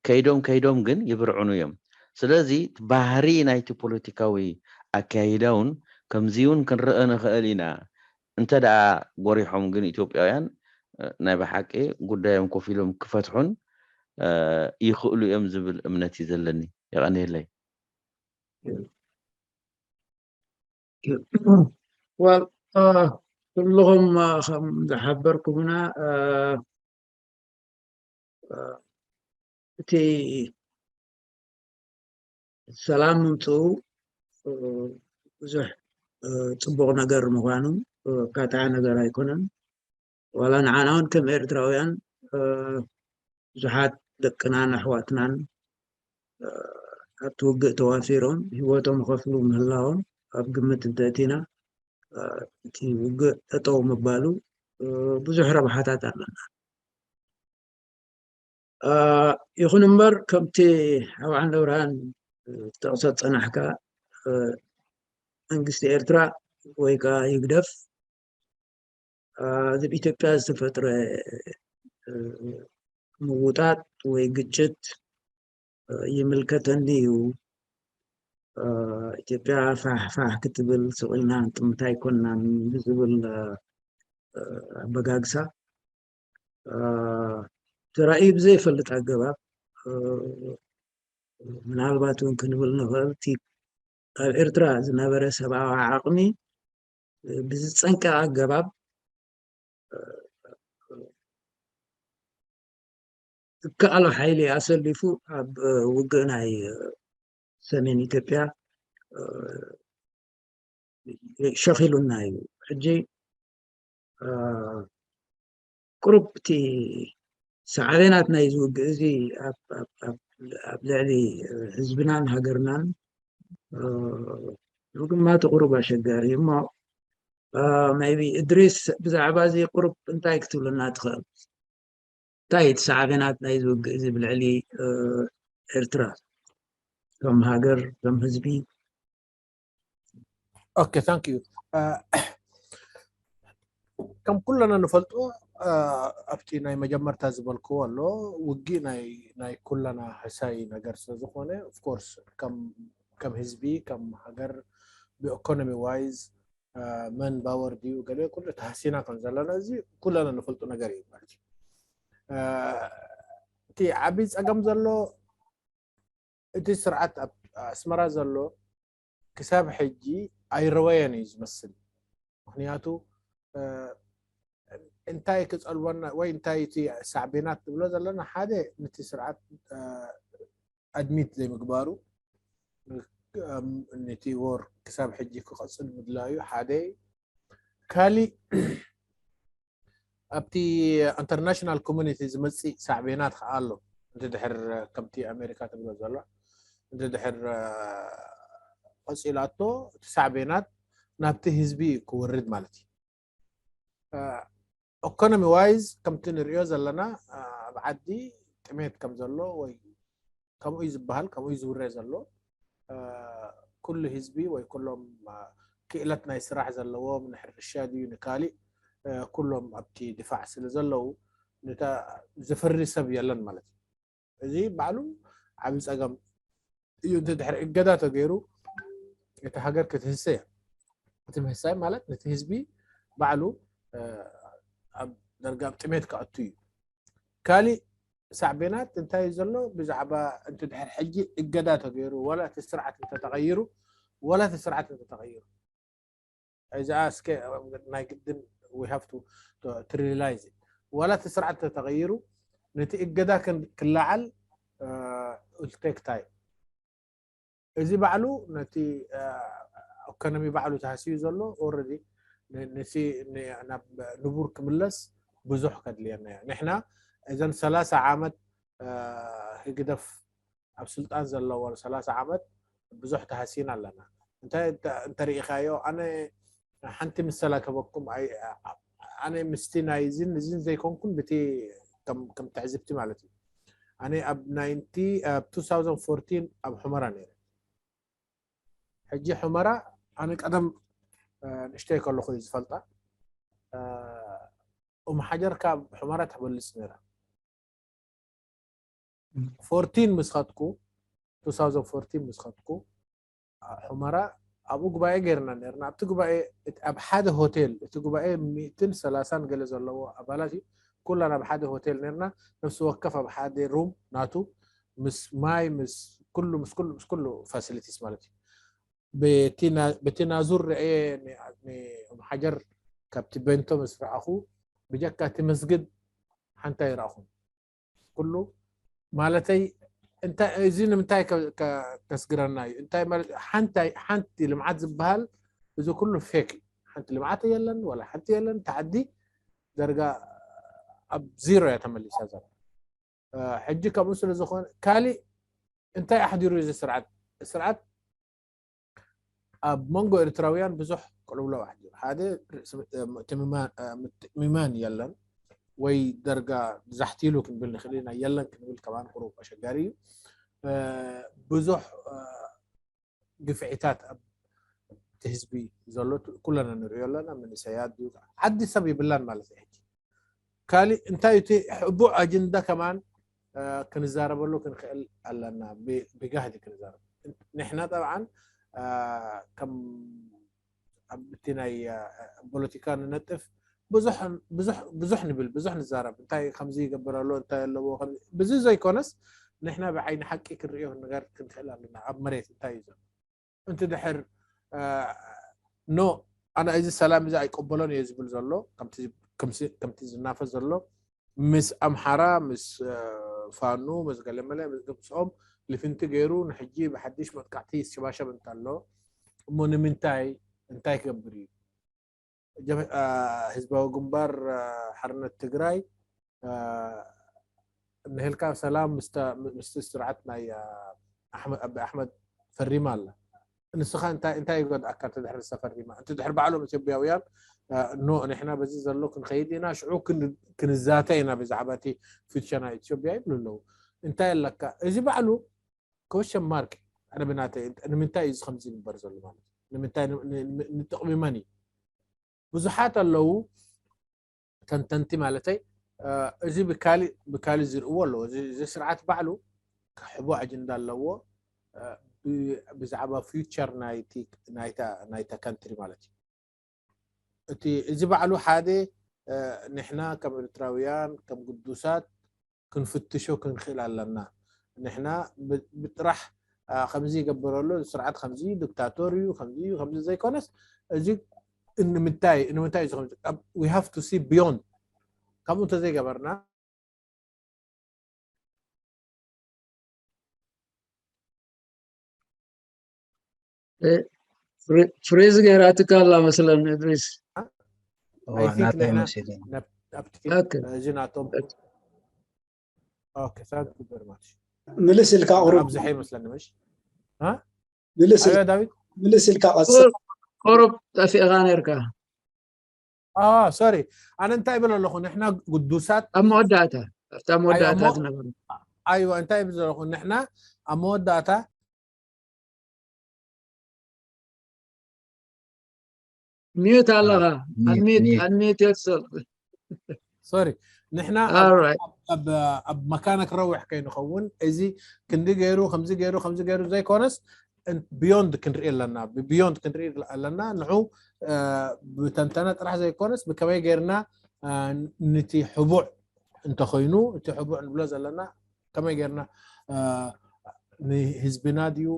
ከይዶም ከይዶም ግን ይብርዕኑ እዮም። ስለዚ እቲ ባህሪ ናይቲ ፖለቲካዊ ኣካይዳ እውን ከምዚ እውን ክንረአ ንኽእል ኢና። እንተ ደኣ ጎሪሖም ግን ኢትዮጵያውያን፣ እ፣ ናይ ብሓቂ ጉዳዮም ኮፍ ኢሎም ክፈትሑን፣ እ፣ ይኽእሉ እዮም ዝብል እምነት እዩ ዘለኒ። የቐንየለይ። Well፣ እ፣ ኩልኹም፣ እ፣ ከም ዝሓበርኩምና፣ እ፣ እ፣ እቲ ሰላም ምምፅኡ፣ እ፣ ብዙሕ፣ እ፣ ፅቡቕ ነገር ምዃኑ፣ እ፣ ኣካትዓ ነገር ኣይኮነን። ዋላ ንዓና እውን ከም ኤርትራውያን፣ እ፣ ብዙሓት ደቅናን ኣሕዋትናን፣ እ፣ ኣብቲ ውግእ ተዋፊሮም ህይወቶም ይኸፍሉ ምህላዎም ኣብ ግምት እንተእቲና፣ እቲ ውግእ ጠጠው ምባሉ ብዙሕ ረብሓታት ኣለና። ይኹን እምበር ከምቲ ሓው ዓንደብርሃን ትጠቕሶ ዝጸናሕካ መንግስቲ ኤርትራ ወይ ከዓ ይግደፍ እዚ ብኢትዮጵያ ዝተፈጥረ ምውጣጥ ወይ ግጭት ይምልከተኒ እዩ። ኢትዮጵያ ፋሕ ፋሕ ክትብል ስቕ ኢልና ጥምት ኣይኮናን ብዝብል ኣበጋግሳ ተራእዩ ብዘይፈልጥ ኣገባብ ምናልባት እውን ክንብል ንኽእል እቲ ኣብ ኤርትራ ዝነበረ ሰብኣዊ ዓቕሚ ብዝጸንቀቐ ኣገባብ ዝከኣሎ ሓይሊ ኣሰሊፉ ኣብ ውግእ ናይ ሰሜን ኢትዮጵያ ሸኺሉና እዩ። ሕጂ ቁሩብ እቲ ሳዕቤናት ናይዚ ውግእ እዚ ኣብ ልዕሊ ህዝብናን ሃገርናን ምግማቱ ቁሩብ ኣሸጋሪ እዩ እሞ maybe እድሪስ ብዛዕባ እዚ ቁሩብ እንታይ ክትብለና ትኽእል? እንታይ እቲ ሳዕቤናት ናይዚ ውግእ እዚ ብልዕሊ ኤርትራ ከም ሃገር ከም ህዝቢ Okay, thank you. ከም ኩለና ንፈልጦ ኣብቲ ናይ መጀመርታ ዝበልክዎ ኣሎ ውግእ ናይ ናይ ኩለና ህሳይ ነገር ስለ ዝኾነ of course ከም ከም ህዝቢ ከም ሃገር ብ economy wise man power ድዩ ገለ ኩሉ ተሃሲና ከም ዘለና እዚ ኩለና ንፈልጦ ነገር እዩ ማለት እዩ። እቲ ዓብይ ፀገም ዘሎ እቲ ስርዓት ኣብ ኣስመራ ዘሎ ክሳብ ሕጂ ኣይረወየን እዩ ዝመስል። ምክንያቱ እንታይ ክፀልወና ወይ እንታይ እቲ ሳዕቤናት ንብሎ ዘለና ሓደ ነቲ ስርዓት admit ዘይምግባሩ ነቲ war ክሳብ ሕጂ ክቐፅል ምድላዩ ሓደ ካሊእ ኣብቲ international community ዝመፅእ ሳዕቤናት ከዓ ኣሎ እንድድሕር ከምቲ ኣሜሪካ ትብሎ ዘሎ እንድድሕር ቀፂላቶ እቲ ሳዕቤናት ናብቲ ህዝቢ ክወርድ ማለት እዩ economy wise ከምቲ ንሪኦ ዘለና ኣብ ዓዲ ጥሜት ከም ዘሎ ወይ ከምኡ እዩ ዝበሃል ከምኡ እዩ ዝውረ ዘሎ ኩሉ ህዝቢ ወይ ኩሎም ክእለት ናይ ስራሕ ዘለዎም ንሕርሻ ድዩ ንካሊእ ኩሎም ኣብቲ ድፋዕ ስለ ዘለዉ ነታ ዝፍሪ ሰብ የለን ማለት እዩ እዚ ባዕሉ ዓብዪ ፀገም እዩ እንተ ድሕሪ እገዳ ተገይሩ እቲ ሃገር ክትህሰ እያ እቲ ምህሳይ ማለት ነቲ ህዝቢ ባዕሉ ኣብ ደርጋ ኣብ ጥሜት ክኣቱ እዩ ካሊእ ሳዕቤናት እንታይ እዩ ዘሎ ብዛዕባ እንተ ድሕር ሕጂ እገዳ ተገይሩ ዋላ እቲ ስርዓት እንተተቐይሩ ዋላ እቲ ስርዓት እንተተቐይሩ እዚኣ እስከ ናይ ግድን we have to realize ዋላ እቲ ስርዓት እንተተቐይሩ ነቲ እገዳ ክለዓል take time እዚ ባዕሉ ነቲ economy ባዕሉ ተሃስዩ ዘሎ already ንሲ ናብ ንቡር ክምለስ ብዙሕ ከድልየና እያ ንሕና እዘን ሰላሳ ዓመት ህግደፍ ኣብ ስልጣን ዘለዎን ሰላሳ ዓመት ብዙሕ ተሃሲና ኣለና እንታይ እንተሪኢኻዮ ኣነ ሓንቲ ምሰላ ከበኩም ኣነ ምስቲ ናይዝን እዝን ዘይኮንኩን ብቲ ከም ትዕዝብቲ ማለት እዩ ኣነ ኣብ 2014 ኣብ ሑመራ ነይረ ሕጂ ሑመራ ኣነ ቀደም ንእሽተይ ከለኹ እዩ ዝፈልጣ ኡም ሓጀር ካብ ሑመራ ተበልፅ ነይራ ፎርቲን ምስ ኸድኩ two thousand fourteen ምስ ኸድኩ ሑመራ ኣብኡ ጉባኤ ገይርና ነርና ኣብቲ ጉባኤ ኣብ ሓደ ሆቴል እቲ ጉባኤ ሚእትን ሰላሳን ገለ ዘለዎ ኣባላት እዩ ኩላን ኣብ ሓደ ሆቴል ነርና ነፍሲ ወከፍ ኣብ ሓደ ሩም ናቱ ምስ ማይ ምስ ኩሉ ምስ ኩሉ ምስ ኩሉ ፋሲሊቲስ ማለት እዩ በቲ ናዙር ርአየ ሓጀር ካብቲ ቤንቶ ምስ ረኣኹ ብጀካ እቲ መስግድ ሓንታ ይረኣኹም ኩሉ ማለተይ እዚ ንምንታይ ከስግረና እዩ እንታይ ማለት ሓንቲ ሓንቲ ልምዓት ዝበሃል እዚ ኩሉ ፌክ እዩ ሓንቲ ልምዓት የለን ወላ ሓንቲ የለን ተዓዲ ደረጃ ኣብ ዚሮ እያ ተመሊሳ ዘላ ሕጂ ከምኡ ስለ ዝኾነ ካሊእ እንታይ ኣሕዲሩ እዚ ስርዓት ስርዓት ኣብ መንጎ ኤርትራውያን ብዙሕ ቅልውላው ኣሕዲሩ። ሓደ ርእሲ ምትእምማን የለን ወይ ደርጋ ዛሕቲሉ ክንብል ንኽእል ኢና፣ የለን ክንብል ከማን ቁሩብ ኣሸጋሪ እዩ። ብዙሕ ግፍዒታት ኣብ እቲ ህዝቢ ዘሎ ኩለና ንሪኦ ኣለና። መንእሰያት ድዩ ዓዲ ሰብ ይብላን ማለት እዩ። ሕጂ ካልእ እንታይ እቲ ሕቡእ ኣጀንዳ ከማን ክንዛረበሉ ክንኽእል ኣለና። ብጋህዲ ክንዛረብ ንሕና ጠብዓን ከም ኣብቲ ናይ ፖለቲካ ንነጥፍ ብዙሕ ንብል፣ ብዙሕ ንዛረብ፣ እንታይ ከምዚ ይገብር ኣሎ፣ እንታይ ኣለዎ፣ ብዚ ዘይኮነስ ንሕና ብዓይኒ ሓቂ ክንሪኦ ነገር ክንክእል ኣለና። ኣብ መሬት እንታይ እዩ ዘሎ? እንት ድሕር ኖ ኣነ እዚ ሰላም እዚ ኣይቀበሎን እየ ዝብል ዘሎ፣ ከምቲ ዝናፈስ ዘሎ ምስ ኣምሓራ ምስ ፋኑ ምስ ገለመለ ምስኦም ልፍንቲ ገይሩ ንሕጂ ብሓድሽ መጥቃዕቲ ይሸባሸብ እንተሎ እሞ ንምንታይ እንታይ ክገብር እዩ? ህዝባዊ ግንባር ሓርነት ትግራይ ንህልካ ሰላም ምስቲ ስርዓት ናይ ኣቢ ኣሕመድ ፈሪማ ኣላ። ንስኻ እንታይ ይጎድኣካ እንተ ድሕሪ ንሳ ፈሪማ? እንተ ድሕሪ ባዕሎም ኢትዮጵያውያን ኖ ንሕና በዚ ዘሎ ክንኸይድ ኢና፣ ሽዑ ክንዛተ ኢና ብዛዕባ እቲ ፊውቸር ናይ ኢትዮጵያ ይብሉ ኣለዉ። እንታይ ኣለካ? እዚ ባዕሉ ኮሽን ማርክ ኣነ ብናተይ ንምንታይ እዩ ከምዚ ይግበር ዘሎ ማለት እዩ? ንምንታይ ንጥቕሚ መን እዩ? ብዙሓት ኣለዉ ተንተንቲ ማለተይ እዚ ብካሊእ ብካሊእ ዝርእዎ ኣለዎ። እዚ ስርዓት ባዕሉ ሕቡእ ኣጀንዳ ኣለዎ ብዛዕባ ፊውቸር ናይታ ካንትሪ ማለት እዩ። እቲ እዚ ባዕሉ ሓደ ንሕና ከም ኤርትራውያን ከም ግዱሳት ክንፍትሾ ክንክእል ኣለና። ንሕና ብጥራሕ ከምዚ ይገብረሉ ስርዓት ከምዚ ዲክታቶር እዩ ከምዚ እዩ ከምዚ ዘይኮነስ እዚ ንምንታይ ንምንታይ እዚ ከምዚ we have to see beyond። ከምኡ እንተዘይገበርና ፍሬዝ ገይራትካ ኣላ መስለኒ እድሪስ። I think ናተይ መሲለኒ። እዚ ናቶም okay thank you very much። ምልስ ኢልካ ቁሩብ ኣብዝሐ ይመስለኒ። ምሽ ምልስ ኢልካ ቀጽል። ቁሩብ ጠፊእኻ ነርካ። ሶሪ ኣነ እንታይ ይብል ኣለኹ ንሕና ግዱሳት ኣብ መወዳእታ ኣብታ መወዳእታ ዝነበረ ኣይዋ እንታይ ይብል ዘለኹ ንሕና ኣብ መወዳእታ ሚዩት ኣለኻ ኣድሚት ኣድሚት ዮርሰልፍ ሶሪ ንሕና ኣብ መካነ ክረውሕ ከይንኸውን እዚ ክንዲ ገይሩ ከምዚ ገይሩ ከምዚ ገይሩ ዘይኮነስ ብዮንድ ክንርኢ ኣለና ብዮንድ ክንርኢ ኣለና ንዑ ብተንተነ ጥራሕ ዘይኮነስ ብከመይ ገይርና ንቲ ሕቡዕ እንተኮይኑ እቲ ሕቡዕ ንብሎ ዘለና ከመይ ገይርና ንህዝብና ድዩ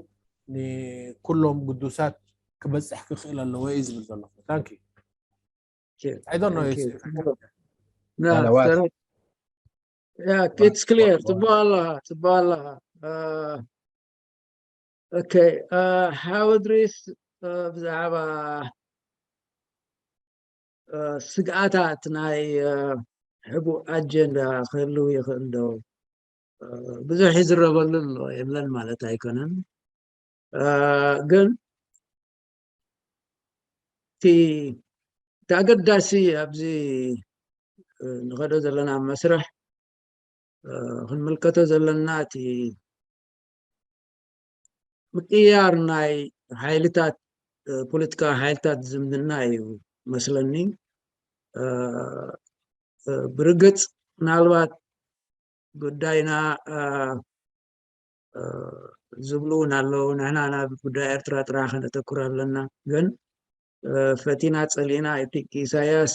ንኩሎም ግዱሳት ክበፅሕ ክኽእል ኣለዎ እዩ ዝብል ዘለኹ ታንኪ it's clear ጽቡቅ ኣለኻ ጽቡቅ ኣለኻ okay ሓወድሪስ ብዛዕባ ስግኣታት ናይ ሕቡእ ኣጀንዳ ክህልው ይኽእል ዶ ብዙሕ ይዝረበሉ ኣሎ የለን ማለት ኣይኮነን ግን እቲ ኣገዳሲ ኣብዚ ንኸዶ ዘለና መስርሕ ክንምልከቶ ዘለና እቲ ምቅያር ናይ ሓይልታት ፖለቲካዊ ሓይልታት ዝምድና እዩ መስለኒ ብርግፅ ምናልባት ጉዳይና ዝብሉ እውን ኣለዉ ንሕና ናብ ጉዳይ ኤርትራ ጥራሕ ከነተኩር ኣለና ግን ፈቲና ፀሊእና እቲ ኢሳያስ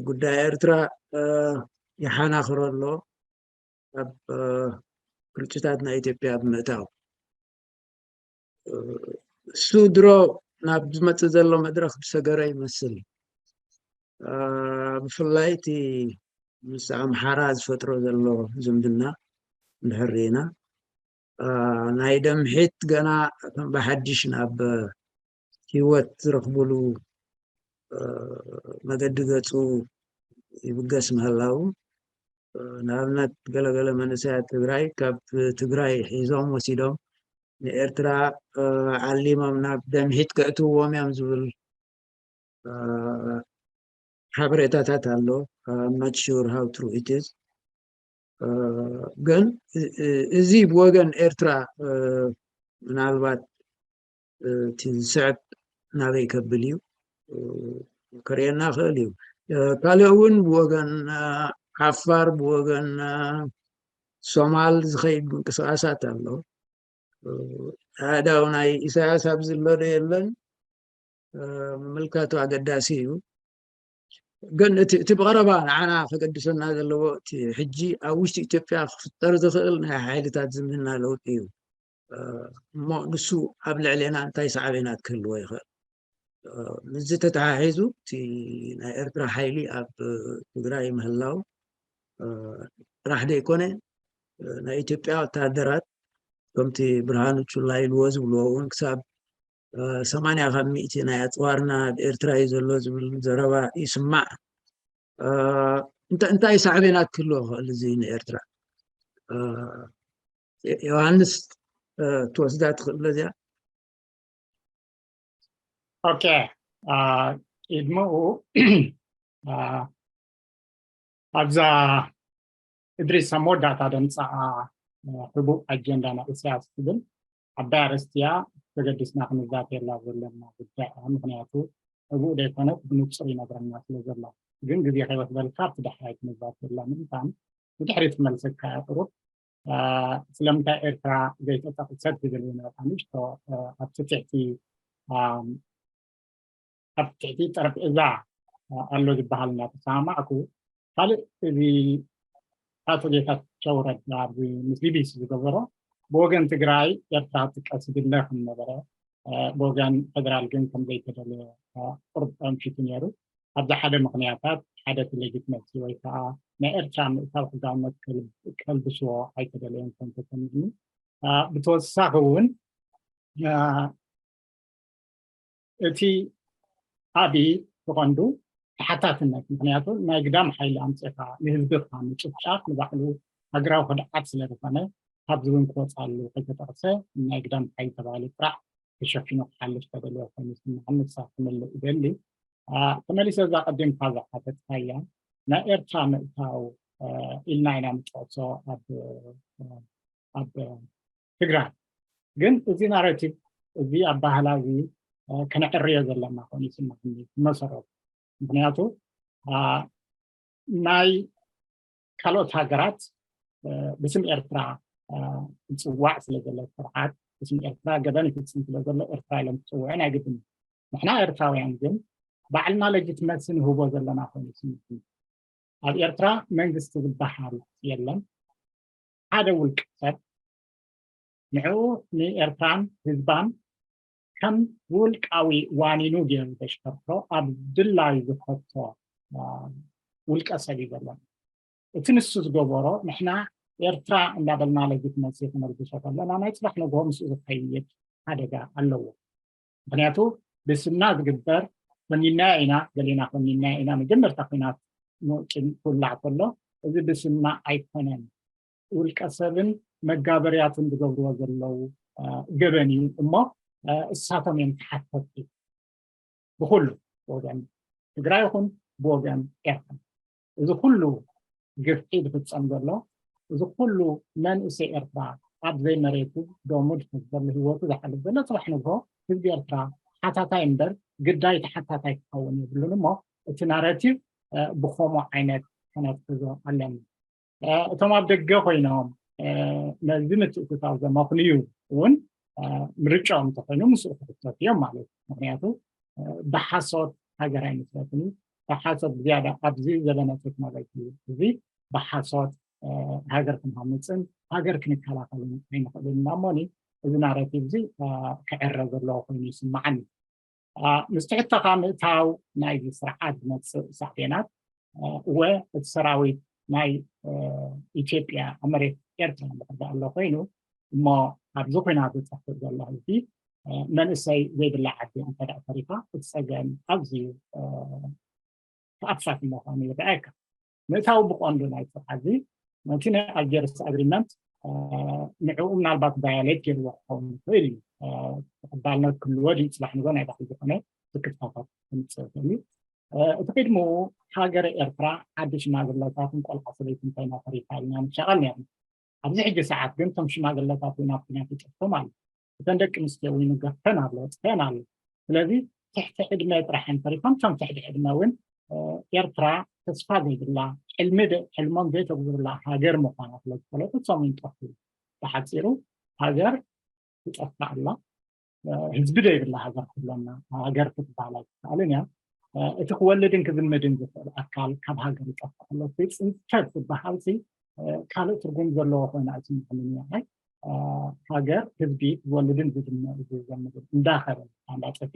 ጉዳይ ኤርትራ ይሓናኽሮ ኣሎ ኣብ ግርጭታት ናይ ኢትዮጵያ ብምእታው እሱ ድሮ ናብ ዝመፅእ ዘሎ መድረክ ዝሰገረ ይመስል ብፍላይ እቲ ምስ ኣምሓራ ዝፈጥሮ ዘሎ ዝምድና እንድሕር ርኢና ናይ ደምሒት ገና ከም ብሓድሽ ናብ ሂወት ዝረኽብሉ መገዲ ገፁ ይብገስ ምህላው ንኣብነት ገለገለ መንእሰያት ትግራይ ካብ ትግራይ ሒዞም ወሲዶም ንኤርትራ ዓሊሞም ናብ ደምሒት ከእትውዎም እዮም ዝብል ሓበሬታታት ኣሎ። I'm not sure how true it is። ግን እዚ ብወገን ኤርትራ ምናልባት እቲ ዝስዕብ ናበይ ከብል እዩ ከርእየና ክእል እዩ። ካልእ እውን ብወገን ዓፋር፣ ብወገን ሶማል ዝኸይድ ምንቅስቃሳት ኣሎ። ኣእዳው ናይ ኢሳያስ ኣብዚ ዘሎ ዶ የለን ምምልካቱ ኣገዳሲ እዩ። ግን እቲ ብቐረባ ንዓና ከገድሰና ዘለዎ እቲ ሕጂ ኣብ ውሽጢ ኢትዮጵያ ክፍጠር ዝኽእል ናይ ሓይልታት ዝምህና ለውጢ እዩ። እሞ ንሱ ኣብ ልዕሌና እንታይ ሳዕቤናት ክህልዎ ይኽእል? ምስዚ ተተሓሒዙ እቲ ናይ ኤርትራ ሓይሊ ኣብ ትግራይ ምህላው ጥራሕ ዘይኮነ፣ ናይ ኢትዮጵያ ወታደራት ከምቲ ብርሃኑ ቹላ ኢልዎ ዝብልዎ እውን ክሳብ ሰማንያ ካብ ሚእቲ ናይ ኣፅዋርና ኣብ ኤርትራ እዩ ዘሎ ዝብል ዘረባ ይስማዕ። እንታይ ሳዕቤናት ክህልዎ ክእል እዚ ንኤርትራ? ዮሃንስ ትወስዳ ትኽእል እዚኣ። ኦኬ፣ ቅድሚኡ ኣብዛ እድሪስ ኣብ መወዳእታ ደምፃኣ ሕቡእ ኣጀንዳ ናይ ኢሳያስ ትብል ዓባይ ኣርእስቲ እያ። ተገዲስና ክንዛተየላ ዘለና ጉዳይ እያ። ምክንያቱ ሕቡእ ዘይኮነት ብንፁር ይነግረና ስለ ዘሎ፣ ግን ግዜ ከይወስደልካ ኣብቲ ዳሕራይ ክንዛተየላ ምእንታን ንድሕሪት ክመልሰካ እያ ቁሩብ። ስለምንታይ ኤርትራ ዘይተጠቕሰት ዝብል እውን ንእሽቶ ኣብቲ ትሕቲ ኣብ ትሕቲ ጠረጴዛ ኣሎ ዝበሃል እናተሰማማዕኩ፣ ካልእ እዚ ኣቶ ጌታቸው ረዳ ኣብዚ ምስ ቢቢሲ ዝገበሮ ብወገን ትግራይ ኤርትራ ትጥቀስ ይድለ ከም ነበረ፣ ብወገን ፌደራል ግን ከም ዘይተደለየ ቁርብ ኣምፊቱ ነይሩ። ኣብዚ ሓደ ምክንያታት ሓደ እቲ ሌጂትመሲ ወይ ከዓ ናይ ኤርትራ ምእታው ሕጋውነት ከልብስዎ ኣይተደለየን ከም ተሰሚዕኒ። ብተወሳኺ እውን እቲ ዓብዪ ብቐንዱ ተሓታትነት፣ ምክንያቱ ናይ ግዳም ሓይሊ ኣምፂእካ ንህዝብካ ምጭፍጫፍ ንባዕሉ ሃገራዊ ክድዓት ስለ ዝኾነ ካብዚ እውን ክወፃሉ ከይተጠቕሰ ናይ ግዳም ሓይሊ ተባሂሉ ጥራሕ ተሸፊኑ ክሓልፍ ዝተደለየ ኮይኑ ይስምዓኒ። ንሳ ክምልእ ይደሊ። ተመሊሰ እዛ ቀዲምካ ዝሓተትካያ ናይ ኤርትራ ምእታው ኢልና ኢና ንጠቕሶ ኣብ ትግራይ። ግን እዚ ናሬቲቭ እዚ ኣባህላ እዚ ከነዕርዮ ዘለና ኮይኑ ይስምዓኒ ብመሰረቱ። ምክንያቱ ናይ ካልኦት ሃገራት ብስም ኤርትራ ዝፅዋዕ ስለ ዘሎ ስርዓት ብስም ኤርትራ ገበን ይፍፅም ስለ ዘሎ ኤርትራ ኢሎም ክፅውዑ ናይ ግድን። ንሕና ኤርትራውያን ግን ባዕልና ሌጂትመሲ ንህቦ ዘለና ኮይኑ ይስምዓኒ። ኣብ ኤርትራ መንግስቲ ዝበሃል የለን። ሓደ ውልቀ ሰብ ንዕኡ ንኤርትራን ህዝባን ከም ውልቃዊ ዋኒኑ ገይሩ ዘሽከርክሮ ኣብ ድላዩ ዝኸቶ ውልቀ ሰብ እዩ ዘለና። እቲ ንሱ ዝገበሮ ንሕና ኤርትራ እንዳበልና ሌጂትመሲ ክነልብሶ ከለና ናይ ፅባሕ ንግሆ ምስኡ ዝኸይድ ሓደጋ ኣለዎ። ምክንያቱ ብስምና ዝግበር ኮኒናዮ ኢና ገሌና ኮኒናዮ ኢና መጀመርታ ኩናት ክውላዕ ከሎ እዚ ብስምና ኣይኮነን። ውልቀ ሰብን መጋበርያትን ዝገብርዎ ዘለዉ ገበን እዩ እሞ እሳቶም እዮም ተሓተቲ ብኩሉ ወገን ትግራይ ይኹን ብወገን ኤርትራ። እዚ ኩሉ ግፍዒ ዝፍፀም ዘሎ እዚ ኩሉ መንእሰይ ኤርትራ ኣብ ዘይመሬቱ ደሙ ዝፈስ ዘሎ ህይወቱ ዝሓልፍ ዘሎ ፅባሕ ንግሆ ህዝቢ ኤርትራ ሓታታይ እምበር ግዳይ ተሓታታይ ክኸውን የብሉን እሞ እቲ ናረቲቭ ብከምኡ ዓይነት ከነትሕዞ ኣለና። እቶም ኣብ ደገ ኮይኖም ነዚ ምትእትታው ዘመኽንዩ እውን ምርጫኦም እንተኮይኑ ምስኡ ክሕተቱ እዮም ማለት እዩ። ምክንያቱ ብሓሶት ሃገር ኣይምስረትን እዩ። ብሓሶት ብዝያዳ ኣብዚ ዘበነ ቴክኖሎጂ እዚ ብሓሶት ሃገር ክንሃንፅን ሃገር ክንከላኸልን ኣይንኽእልን ኢና እሞኒ እዚ ናረቲቭ እዚ ክዕረ ዘለዎ ኮይኑ ይስምዓኒ። ምስ ትሕተኻ ምእታው ናይዚ ስርዓት ዝመፅእ ሳዕቤናት እወ እቲ ሰራዊት ናይ ኢትዮጵያ ኣብ መሬት ኤርትራ እንድሕር ኣሎ ኮይኑ እሞ ኣብዚ ኩናት ዝጠፍእ ዘሎ ህዝቢ መንእሰይ ዘይብላ ዓዲ እንተ ተሪፋ እቲ ፀገም ኣዝዩ ተኣፋፊ ምዃኑ ይረኣየካ። ምእታው ብቐንዱ ናይ ስርዓት እዚ ነቲ ናይ ኣልጀርስ ኣግሪመንት ንዕኡ ምናልባት ቫዮሌት ገይርዎ ክኸውን ይኽእል እዩ። ተቐባልነት ክህልዎ ድዩ ፅባሕ ንጎ ናይ ባዕሉ ዝኾነ ክፍታታት ክምፅእ ይኽእል እዩ። እቲ ቅድምኡ ሃገረ ኤርትራ ዓዲ ሽማግለታትን ቆልዓ ሰበይትን ኮይና ተሪፋ ኢልና ንሻቐል ነርና። ኣብዚ ሕጂ ሰዓት ግን እቶም ሽማግለታት እውን ኣብ ኩናት ይጠፍኦም ኣሎ። እተን ደቂ ኣንስትዮ እውን ይገፍተን ኣሎ፣ ይጥፍአን ኣሎ። ስለዚ ትሕቲ ዕድመ ጥራሕ እንተሪፎም እቶም ትሕቲ ዕድመ እውን ኤርትራ ተስፋ ዘይብላ፣ ሕልሚ ሕልሞም ዘይተግብሩላ ሃገር ምዃና ስለ ዝፈለጡ እሶም ይንጠፉ። ብሓፂሩ ሃገር ትጠፍእ ኣላ። ህዝቢ ዘይብላ ሃገር ክብለና ሃገር ክትበሃል ኣይትከኣልን እያ። እቲ ክወልድን ክዝምድን ዝኽእል ኣካል ካብ ሃገር ይጠፍእ ኣሎ። ጽንተት ዝበሃል ካልእ ትርጉም ዘለዎ ኮይና ኣይስምዓንን እያ። ሃገር ህዝቢ ዝወልድን ዝዝምድን እንዳኸበ እንዳጠፈ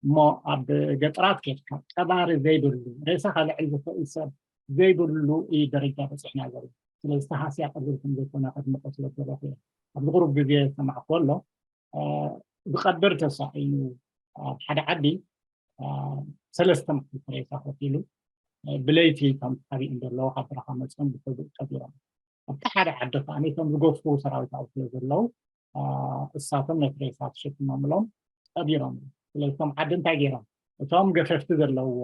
እሞ ኣብ ገጠራት ኬድካ ቀባሪ ዘይብሉ ሬሳ ከልዕል ዝኽእል ሰብ ዘይብሉ እዩ ደረጃ በፂሕና ዘሎ። ስለዚ ተሃስያ ቀቢር ከም ዘይኮነ ከድምቆ ስለ ዝደለኹ እየ። ኣብዚ ቁሩብ ግዜ ዝሰማዕኩዎ ኣሎ። ዝቐብር ተሳኢኑ ኣብ ሓደ ዓዲ ሰለስተ መዓልቲ ሬሳ ኮፍ ኢሉ ብለይቲ ከም ሓቢኡ እንደለዎ ካብ በረኻ መፅኦም ብሕቡእ ቀቢሮም። ኣብቲ ሓደ ዓዲ ከኣ ነቶም ዝገፉ ሰራዊት ኣብኡ ስለ ዘለዉ እሳቶም ነቲ ሬሳ ተሸኪሞምሎም ቀቢሮም። ስለዚ እቶም ዓዲ እንታይ ገይሮም? እቶም ገፈፍቲ ዘለውዎ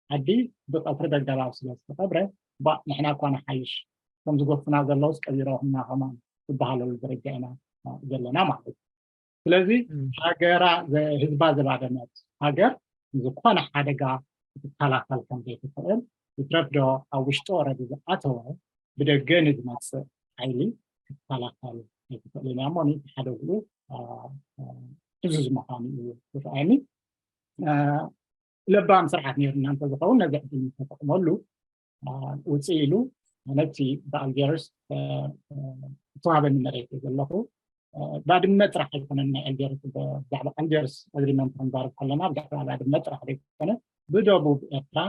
ዓዲ ብቐፍሪ ደጋላው ስለ ዝተቐብረ ባእ ንሕና እኳ ንሓይሽ እቶም ዝገፉና ዘለውስ ቀቢሮምና ከማን ዝበሃለሉ ደረጃ ኢና ዘለና ማለት እዩ። ስለዚ ሃገራ ህዝባ ዘባደመት ሃገር ዝኾነ ሓደጋ ክትከላኸል ከም ዘይትኽእል ይትረፍ ዶ ኣብ ውሽጢ ወረዲ ዝኣተወ ብደገ ንዝመፅእ ሓይሊ ክትከላኸል ኣይትኽእልን እያ እሞ እቲ ሓደግኡ ዕዙዝ ምዃኑ እዩ ዝረኣየኒ። ለባም ስርዓት ነይሩና እንተዝኸውን ነዚ ዕድል ምተጠቕመሉ ውፅእ ኢሉ ነቲ ብኣልጀርስ ዝተዋህበኒ መሬት እዩ ዘለኹ። ባድመ ጥራሕ ኣይኮነን ናይ ኣልጀርስ፣ ብዛዕባ ኣልጀርስ ኣግሪመንት ክንዛረብ ከለና ብዛዕባ ባድመ ጥራሕ ዘይኮነ ብደቡብ ኤርትራ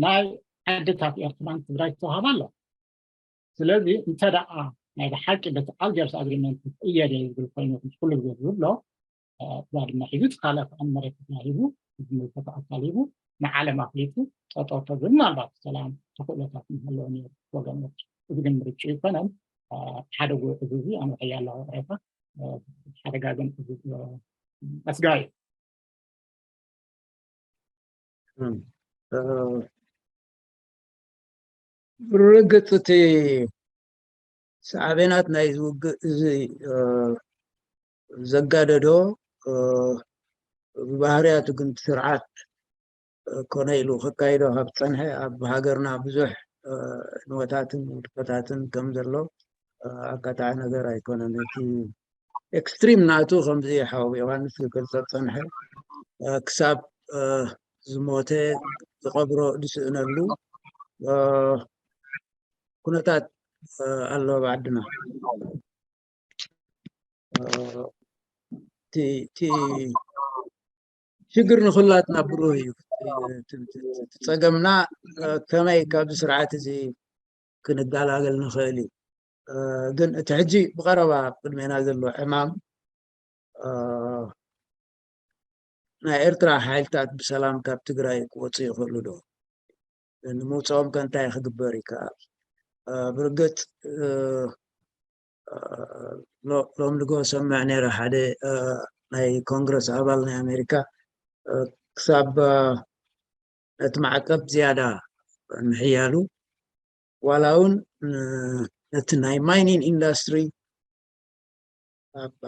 ናይ ዓድታት ኤርትራን ትግራይ ዝተዋሃባ ኣሎ። ስለዚ እንተ ደኣ ናይ ብሓቂ በቲ ኣልጀርስ ኣግሪመንት ይቕየር እየ ዝብል ኮይኑ ኩሉ ግዜ ዝብሎ ባድመ ሒዙ እቲ ካልእ ከኣ መሬት ትግራይ ሂቡ ዝምልከቶ ኣካል ሂቡ ንዓለም ኣፍሊጡ ጠጠው ተብል ምናልባት ሰላም ተኽእሎታት ምሃለዎ ነይሩ ወገኖች። እዚ ግን ምርጭ ይኮነን። ሓደ ጉዕ እዚ እዚ ኣነ ሕያ ኣለኹ ቅሬታ ሓደጋ ግን እዚ ኣስጋኢ ብርግፅ እቲ ሳዕቤናት ናይ ዝውግእ እዚ ዘጋደዶ ብባህርያቱ ግን ስርዓት ኮነ ኢሉ ከካይዶ ካብ ፀንሐ ኣብ ሃገርና ብዙሕ ንወታትን ውድቀታትን ከም ዘሎ ኣካታዒ ነገር ኣይኮነን። እቲ ኤክስትሪም ናቱ ከምዚ ሓው ዮሃንስ ክገልፀ ዝፀንሐ ክሳብ ዝሞተ ዝቐብሮ ዝስእነሉ ኩነታት ኣሎ ኣብ ዓድና። እቲ ሽግር ንኩላትና ብሩህ እዩ። እቲ ፀገምና ከመይ ካብዚ ስርዓት እዚ ክንገላገል ንኽእል እዩ። ግን እቲ ሕጂ ብቐረባ ኣብ ቅድሜና ዘሎ ዕማም ናይ ኤርትራ ሓይልታት ብሰላም ካብ ትግራይ ክወፁ ይኽእሉ ዶ? ንምውፅኦም ከ እንታይ ክግበር ይከኣል? ብርግፅ ሎም ንጎ ሰምዕ ነይረ ሓደ ናይ ኮንግረስ ኣባል ናይ ኣሜሪካ ክሳብ ነቲ ማዕቀብ ዝያዳ ምሕያሉ ዋላ እውን ነቲ ናይ ማይኒንግ ኢንዳስትሪ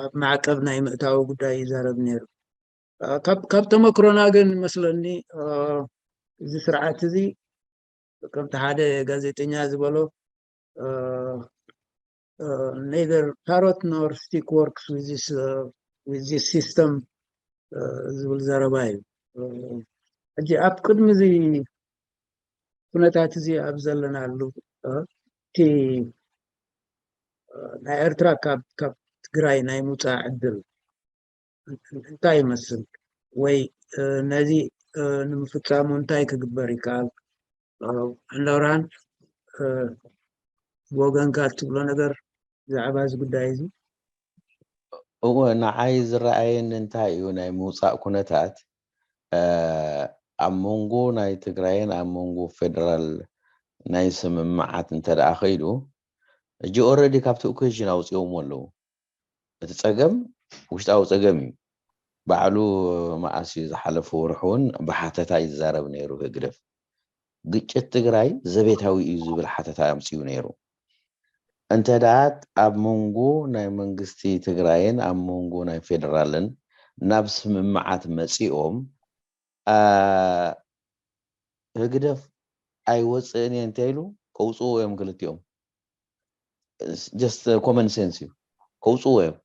ኣብ ማዕቀብ ናይ ምእታዊ ጉዳይ ይዛረብ ነይሩ። ካብ ተመክሮና ግን መስለኒ እዚ ስርዓት እዚ ከምቲ ሓደ ጋዜጠኛ ዝበሎ neither carrot nor stick works with this system ዝብል ዘረባ እዩ። ሕጂ ኣብ ቅድሚ እዚ ኩነታት እዚ ኣብ ዘለናሉ እቲ ናይ ኤርትራ ካብ ትግራይ ናይ ምውፃእ ዕድል እንታይ ይመስል ወይ ነዚ ንምፍፃሙ እንታይ ክግበር ይከኣል? ዕንደራን ብወገንካ እትብሎ ነገር ብዛዕባ እዚ ጉዳይ እዚ? እወ፣ ንዓይ ዝረኣየኒ እንታይ እዩ ናይ ምውፃእ ኩነታት ኣብ መንጎ ናይ ትግራይን ኣብ መንጎ ፌደራል ናይ ስምምዓት እንተ ደኣ ከይዱ ሕጂ ኦረዲ ካብቲ ኢኩዌሽን ኣውፅኦሞ ኣለዉ። እቲ ፀገም ውሽጣዊ ፀገም እዩ። ባዕሉ መኣስ እዩ ዝሓለፈ ወርሒ እውን ብሓተታ ይዛረብ ነይሩ ህግደፍ። ግጭት ትግራይ ዘቤታዊ እዩ ዝብል ሓተታ ኣምፅኡ ነይሩ። እንተ ደኣ ኣብ መንጎ ናይ መንግስቲ ትግራይን ኣብ መንጎ ናይ ፌደራልን ናብ ስምምዓት መፂኦም፣ አ፣ ህግደፍ ኣይወፅእን እየ እንተ ኢሉ ከውፅኡ እዮም ክልቲኦም። Just common sense እዩ፣ ከውፅዎ እዮም።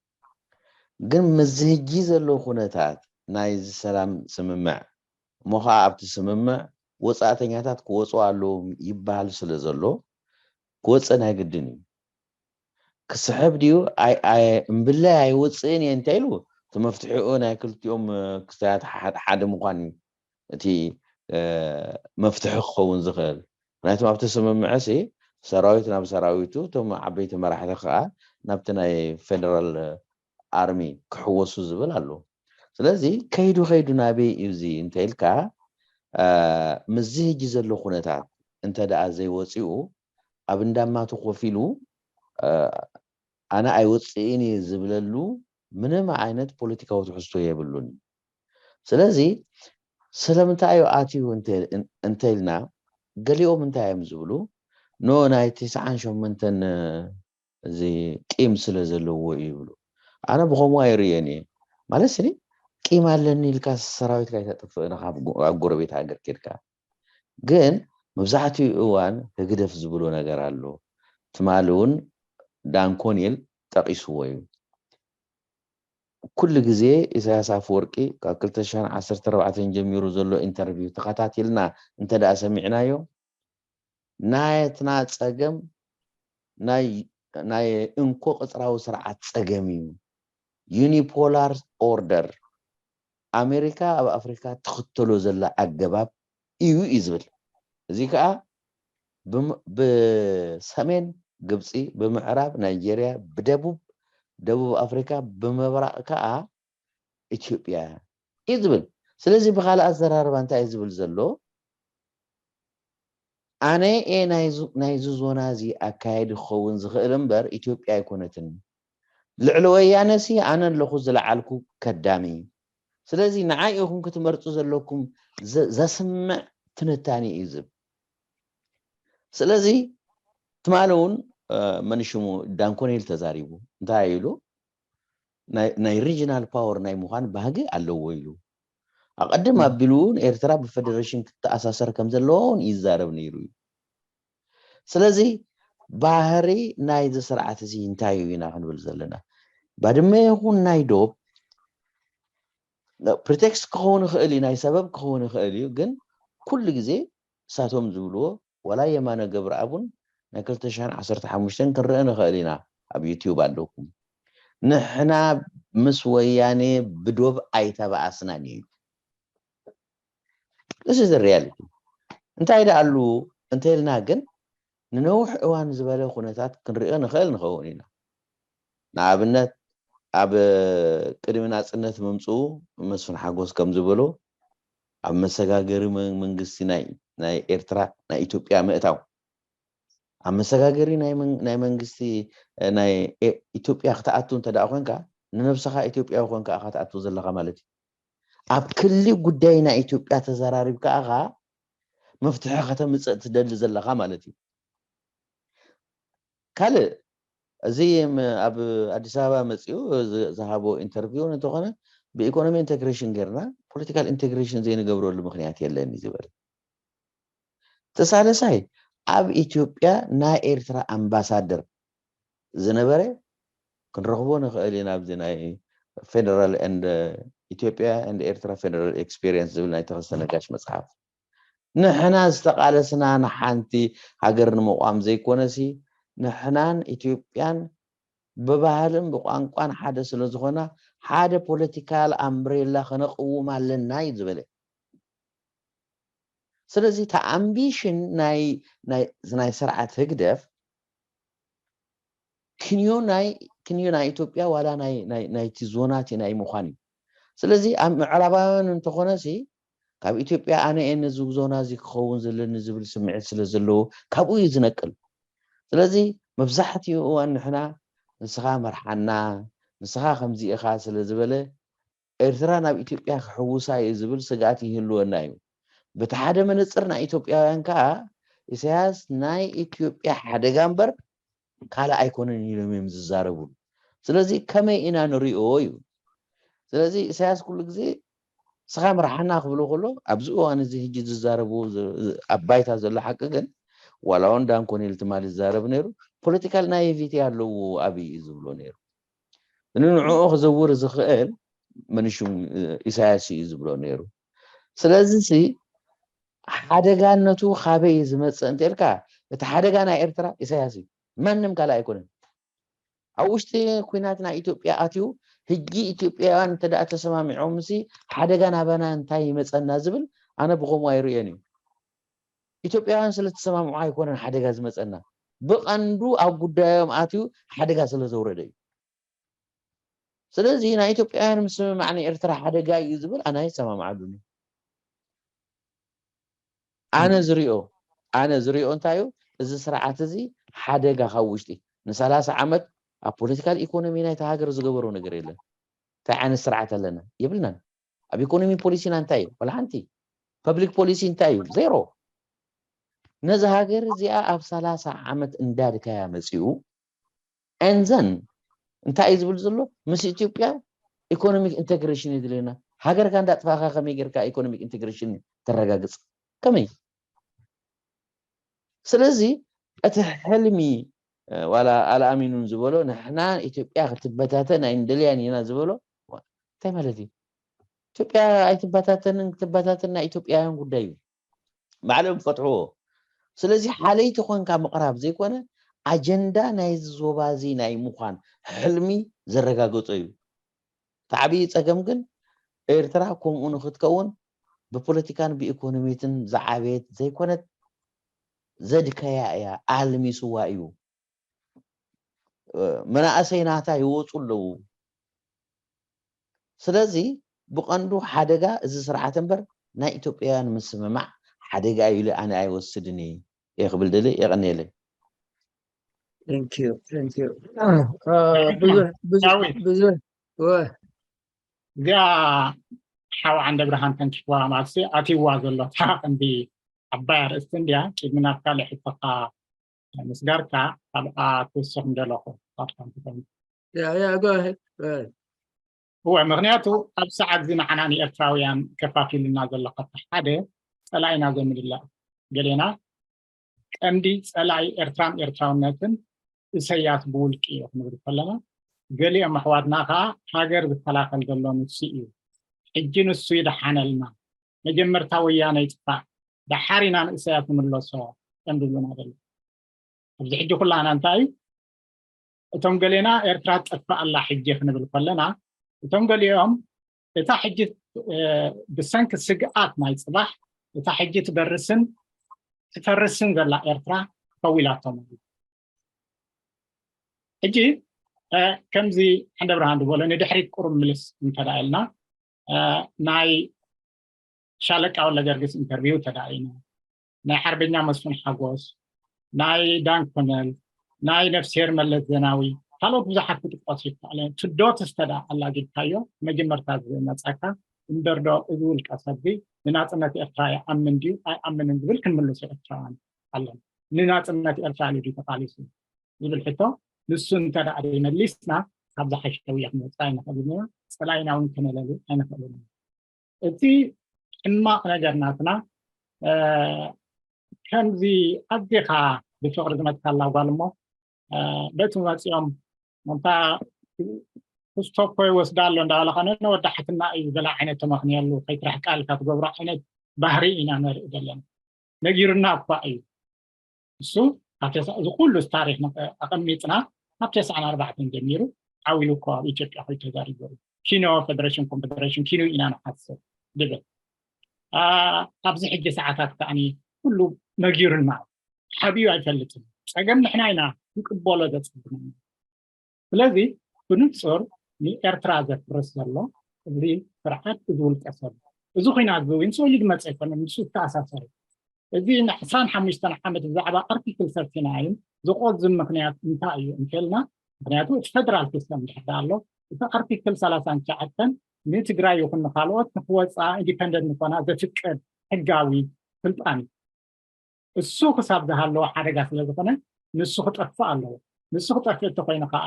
ግን ምስዚ ሕጂ ዘሎ ኩነታት ናይዚ ሰላም ስምምዕ እሞ ኸዓ ኣብቲ ስምምዕ ወፃእተኛታት ክወፁ ኣለዎም ይበሃል ስለ ዘሎ ክወፅእ ናይ ግድን እዩ። ክስሕብ ድዩ? እምብላይ ኣይወፅእን እየ እንታይ ኢሉ እቲ መፍትሒኡ ናይ ክልቲኦም ክስታያት ሓደ ምኳን እዩ እቲ መፍትሒ ክኸውን ዝኽእል። ምክንያቱም ኣብቲ ስምምዕሲ ሰራዊት ናብ ሰራዊቱ እቶም ዓበይቲ መራሕቲ ከዓ ናብቲ ናይ ፌደራል ኣርሚ ክሕወሱ ዝብል ኣሎ። ስለዚ ከይዱ ከይዱ ናበይ እዩ እዚ እንተኢልካ ምስዚ ሕጂ ዘሎ ኩነታት እንተ ደኣ ዘይወፂኡ ኣብ እንዳማቱ ኮፍ ኢሉ ኣነ ኣይወፅእን እየ ዝብለሉ ምንም ዓይነት ፖለቲካዊ ትሕዝቶ የብሉን። ስለዚ ስለምንታይ እዩ ኣትዩ እንተኢልና ገሊኦም እንታይ እዮም ዝብሉ? ኖ ናይ ትስዓን ሸሞንተን እዚ ቂም ስለ ዘለዎ እዩ ይብሉ። ኣነ ብኸምኡ ኣይርእዮን እየ። ማለት ስኒ ቂም ኣለኒ ኢልካ ሰራዊትካ ኣይተጥፍእን ኢኻ ኣብ ጎረቤት ሃገር ኬድካ። ግን መብዛሕትኡ እዋን ህግደፍ ዝብሎ ነገር ኣሎ። ትማሊ እውን ዳንኮኔል ጠቒስዎ እዩ። ኩሉ ግዜ ኢሳያስ ኣፈወርቂ ካብ ክልተ ሽሕን ዓሰርተ ኣርባዕተን ጀሚሩ ዘሎ ኢንተርቪው ተኸታቲልና እንተ ደኣ ሰሚዕናዮ ናትና ጸገም ናይ እንኮ ቅጥራዊ ስርዓት ጸገም እዩ። ዩኒፖላር ኦርደር ኣሜሪካ ኣብ ኣፍሪካ ትኽተሎ ዘላ ኣገባብ እዩ እዩ ዝብል። እዚ ከዓ ብሰሜን ግብፂ፣ ብምዕራብ ናይጄርያ፣ ብደቡብ ደቡብ ኣፍሪካ፣ ብምብራቕ ከዓ ኢትዮጵያ እዩ ዝብል። ስለዚ ብካልእ ኣዘራርባ እንታይ እዩ ዝብል ዘሎ? ኣነ እየ ናይዚ ዞና እዚ ኣካየዲ ክኸውን ዝኽእል እምበር ኢትዮጵያ ኣይኮነትን። ልዕሊ ወያነ ሲ ኣነ ኣለኹ ዝለዓልኩ ከዳሚ። ስለዚ ንዓይ ኢኹም ክትመርፁ ዘለኩም ዘስምዕ ትንታኔ እዩ ዝብል። ስለዚ ትማሊ እውን መን ሽሙ ዳንኮኔል ተዛሪቡ እንታይ ኢሉ ናይ regional power ናይ ምዃን ባህጊ ኣለዎ ኢሉ ኣቐድም ኣቢሉ እውን ኤርትራ ብፌደሬሽን ክትተኣሳሰር ከም ዘለዋ እውን ይዛረብ ነይሩ እዩ። ስለዚ ባህሪ ናይዚ ስርዓት እዚ እንታይ እዩ ኢና ክንብል ዘለና? ባድመ ይኹን ናይ ዶብ ፕሪቴክስት ክኸውን ይኽእል እዩ፣ ናይ ሰበብ ክኸውን ይኽእል እዩ። ግን ኩሉ ግዜ እሳቶም ዝብልዎ ዋላ የማነ ገብረኣብ እውን ናይ ክልተ ሽሕን ዓሰርተ ሓሙሽተን ክንርኢ ንኽእል ኢና ኣብ ዩትዩብ ኣለኩም። ንሕና ምስ ወያኔ ብዶብ ኣይተባኣስናን እዩ። This is the reality። እንታይ ደኣሉ እንተኢልና ግን ንነውሕ እዋን ዝበለ ኩነታት ክንሪኦ ንኽእል ንኸውን ኢና። ንኣብነት ኣብ ቅድሚ ናፅነት ምምፅኡ መስፍን ሓጎስ ከም ዝበሎ ኣብ መሰጋገሪ መንግስቲ ናይ ኤርትራ ናይ ኢትዮጵያ ምእታው ኣብ መሰጋገሪ ናይ መንግስቲ ናይ ኢትዮጵያ ክትኣቱ እንተ ደኣ ኮንካ ንነብስኻ ኢትዮጵያዊ ኮንካ ኢኻ ትኣቱ ዘለኻ ማለት እዩ። ኣብ ክሊ ጉዳይ ናይ ኢትዮጵያ ተዘራሪብካ ኢኻ መፍትሒ ከተምፅእ ትደሊ ዘለኻ ማለት እዩ። ካልእ እዚ ኣብ ኣዲስ ኣበባ መፂኡ ዝሃቦ ኢንተርቪው እንተኾነ ብኢኮኖሚ ኢንቴግሬሽን ጌርና ፖለቲካል ኢንቴግሬሽን ዘይንገብረሉ ምክንያት የለን እዩ ዝበለ። ተሳለሳይ ኣብ ኢትዮጵያ ናይ ኤርትራ ኣምባሳደር ዝነበረ ክንረኽቦ ንኽእል ኢና ኣብዚ ናይ ፌደራል ኢትዮጵያ ኤርትራ ፌደራል ኤክስፔሪንስ ዝብል ናይ ተኸስተ ነጋሽ መፅሓፍ። ንሕና ዝተቓለስና ንሓንቲ ሃገር ንምቋም ዘይኮነሲ ንሕናን ኢትዮጵያን ብባህልን ብቋንቋን ሓደ ስለ ዝኾና ሓደ ፖለቲካል ኣምብሬላ ከነቕውም ኣለና እዩ ዝበለ። ስለዚ እቲ ኣምቢሽን ናይ ስርዓት ህግደፍ ክንዮ ናይ ኢትዮጵያ ዋላ ናይቲ ዞናቲ ናይ ምዃን እዩ። ስለዚ ኣብ ምዕራባውያን እንተኾነሲ ካብ ኢትዮጵያ ኣነ እየ ነዚ ዞና እዚ ክኸውን ዘለኒ ዝብል ስምዒት ስለ ዘለዎ ካብኡ እዩ ዝነቅል። ስለዚ መብዛሕትኡ እዋን ንሕና ንስኻ መርሓና ንስኻ ከምዚ ኢኻ ስለ ዝበለ ኤርትራ ናብ ኢትዮጵያ ክሕውሳ እዩ ዝብል ስግኣት ይህልወና እዩ። በቲ ሓደ መነፅር ናይ ኢትዮጵያውያን ከዓ ኢሳያስ ናይ ኢትዮጵያ ሓደጋ እምበር ካልእ ኣይኮነን ኢሎም እዮም ዝዛረቡሉ። ስለዚ ከመይ ኢና ንሪኦ እዩ። ስለዚ ኢሳያስ ኩሉ ግዜ ንስኻ ምርሓና ክብሎ ከሎ ኣብዚ እዋን እዚ ሕጂ ዝዛረቡ ኣብ ባይታ ዘሎ ሓቂ ግን ዋላ እውን ዳን ኮኔል ትማሊ ዝዛረብ ነይሩ። ፖለቲካል ናይቪቲ ኣለዎ ኣብይ እዩ ዝብሎ ነይሩ። ንንዕኡ ክዘውር ዝኽእል መንሹም ኢሳያስ እዩ ዝብሎ ነይሩ። ስለዚ ሲ ሓደጋነቱ ካበይ እዩ ዝመፅእ እንተልካ እቲ ሓደጋ ናይ ኤርትራ ኢሳያስ እዩ፣ ማንም ካልእ ኣይኮነን። ኣብ ውሽጢ ኩናት ናይ ኢትዮጵያ ኣትዩ ሕጂ ኢትዮጵያውያን እንተ ተሰማሚዖም ሲ ሓደጋ ናባና እንታይ ይመፀና ዝብል ኣነ ብኸምኡ ኣይርእዮን እዩ። ኢትዮጵያውያን ስለ ተሰማምዑ ኣይኮነን ሓደጋ ዝመፀና፣ ብቐንዱ ኣብ ጉዳዮም ኣትዩ ሓደጋ ስለ ዘውረደ እዩ። ስለዚ ናይ ኢትዮጵያውያን ምስምማዕ ንኤርትራ ሓደጋ እዩ ዝብል ኣነ ኣይሰማምዓሉን። ኣነ ዝሪኦ ኣነ ዝሪኦ እንታይ እዩ፣ እዚ ስርዓት እዚ ሓደጋ ካብ ውሽጢ ንሰላሳ ዓመት ኣብ ፖለቲካል ኢኮኖሚ ናይቲ ሃገር ዝገበሮ ነገር የለን። እንታይ ዓይነት ስርዓት ኣለና የብልናን። ኣብ ኢኮኖሚ ፖሊሲና እንታይ እዩ? ወላ ሓንቲ። ፐብሊክ ፖሊሲ እንታይ እዩ? ዜሮ። ነዚ ሃገር እዚኣ ኣብ ሰላሳ ዓመት እንዳድካያ መፂኡ። And then እንታይ እዩ ዝብል ዘሎ? ምስ ኢትዮጵያ ኢኮኖሚክ ኢንተግሬሽን የድልየና። ሃገርካ እንዳጥፋእካ ከመይ ጌርካ ኢኮኖሚክ ኢንተግሬሽን ተረጋግፅ? ከመይ? ስለዚ እቲ ሕልሚ ዋላ ኣልኣሚኑን ዝበሎ ንሕና ኢትዮጵያ ክትበታተን ኣይንደልያን ኢና ዝበሎ እንታይ ማለት እዩ? ኢትዮጵያ ኣይትበታተንን፣ ክትበታተን ናይ ኢትዮጵያውያን ጉዳይ እዩ። ባዕሎም ክፈትሕዎ። ስለዚ ሓለይቲ ኮንካ ምቕራብ ዘይኮነ ኣጀንዳ ናይዚ ዞባ እዚ ናይ ምዃን ሕልሚ ዘረጋገጾ እዩ። እቲ ዓብዪ ጸገም ግን ኤርትራ ከምኡ ንክትከውን ብፖለቲካን ብኢኮኖሚትን ዝዓበየት ዘይኮነት ዘድከያ እያ፣ ኣልሚስዋ እዩ። መናእሰይ ናታ ይወፁ ኣለዉ። ስለዚ ብቐንዱ ሓደጋ እዚ ስርዓት እምበር ናይ ኢትዮጵያውያን ምስምማዕ ሓደጋ ኢሉ ኣነ ኣይወስድን እየ ክብል ደሊ የቐንየለይ። ብዙሕ ብዙሕ እዚኣ ሓው ዓንደ ብርሃን ተንኪፍዋ ማለት ኣትይዋ ዘሎ እታ ቀንዲ ዓባይ ኣርእስቲ እንድያ። ቅድሚ ናብ ካልእ ሕቶኻ ምስጋርካ ኣብኣ ክውስኽ ምደለኹ። እወ፣ ምክንያቱ ኣብ ሰዓት እዚ ንዓና ንኤርትራውያን ከፋፊሉና ዘሎ ካብቲ ሓደ ጸላኢና ዘምልላእ ገሌና ቀንዲ ጸላኢ ኤርትራን ኤርትራውነትን እሰያስ ብውልቂ እዩ ክንብል ከለና፣ ገሊኦም ኣሕዋትና ከዓ ሃገር ዝከላኸል ዘሎ ንሱ እዩ፣ ሕጂ ንሱ ይድሓነልና፣ መጀመርታ ወያነ ይጥፋእ፣ ደሓር ኢና ንእሰያስ ንምለሶ እዮም ዝብሉና ዘለዉ። ኣብዚ ሕጂ ኩላና እንታይ እዩ እቶም ገሌና ኤርትራ ትጠፍእ ኣላ ሕጂ ክንብል ከለና እቶም ገሊኦም እታ ሕጂ ብሰንኪ ስግኣት ናይ ፅባሕ እታ ሕጂ ትበርስን ትፈርስን ዘላ ኤርትራ ከዊላቶም ኣላ። ሕጂ ከምዚ ዓንደ ብርሃን ዝበሎ ንድሕሪት ቁሩብ ምልስ እንተዳ ኢልና ናይ ሻለቃ ወልደጊዮርጊስ ኢንተርቪው ተዳኢና ናይ ሓርበኛ መስፍን ሓጎስ ናይ ዳን ኮነል ናይ ነፍስሄር መለስ ዜናዊ ካልኦት ብዙሓት ክጥቀሱ ይከኣል እዮም። ትዶትስ ተዳ ኣላጊድካዮ መጀመርታ ዝመፀካ እምበር ዶ እዚ ውልቀ ሰብ ንናፅነት ኤርትራ ይኣምን ድዩ ኣይኣምንን ዝብል ክንምልሶ ኤርትራውያን ኣለና። ንናፅነት ኤርትራ ኢሉ ድዩ ተቃሊሱ ዝብል ሕቶ ንሱ እንተ ደኣ ዘይመሊስና ካብ ዝሓሸ ውያ ክንወፅእ ኣይንኽእልን ኢና። ፀላኢና እውን ከነለሊ ኣይንኽእልን ኢና። እቲ ሕማቕ ነገር ናትና ከምዚ ኣዴኻ ብፍቕሪ ዝመትካላ ጓል እሞ በቲ መፂኦም እንታ ክስቶኮ ይወስዳ ኣሎ እንዳበለኻ ነወዳሓትና እዩ ገለ ዓይነት ተመኽንየሉ ከይትረሕቃ ኢልካ ትገብሮ ዓይነት ባህሪ ኢና ነርኢ ዘለና። ነጊሩና እኳ እዩ እሱ እዚ ኩሉ ታሪክ ኣቐሚጥና ካብ ተስዓን ኣርባዕተን ጀሚሩ ዓው ኢሉ እኮ ኣብ ኢትዮጵያ ኮይኑ ተዛሪቡ እዩ። ኪኖ ፌደሬሽን ኮንፌደሬሽን ኪኖ ኢና ንሓስብ ድብል ኣብዚ ሕጂ ሰዓታት ከዓኒ ኩሉ ነጊሩና ሓብዩ ኣይፈልጥን። ፀገም ንሕና ኢና ንቅበሎ ዘፅግመና። ስለዚ ብንፁር ንኤርትራ ዘፍርስ ዘሎ እዚ ስርዓት እዚ ውልቀ ሰብ እዚ ኩናት እዚ እውን ሰው ልጅ መፀ ኣይኮነን ምስ ዝተኣሳሰሩ እዚ ንዕስራን ሓሙሽተን ዓመት ብዛዕባ ኣርቲክል ሰርቲ ናይን ዝቆዝም ምክንያት እንታይ እዩ እንተልና ምክንያቱ እቲ ፌደራል ሲስተም እንድሕር ኣሎ እቲ ኣርቲክል ሰላሳን ትሽዓተን ንትግራይ ይኹን ንካልኦት ንክወፃ ኢንዲፐንደንት ንኾና ዘፍቅድ ሕጋዊ ስልጣን እዩ። እሱ ክሳብ ዝሃለወ ሓደጋ ስለ ዝኾነ ንሱ ክጠፍእ ኣለዎ። ንሱ ክጠፍእ እንተኮይኑ ከዓ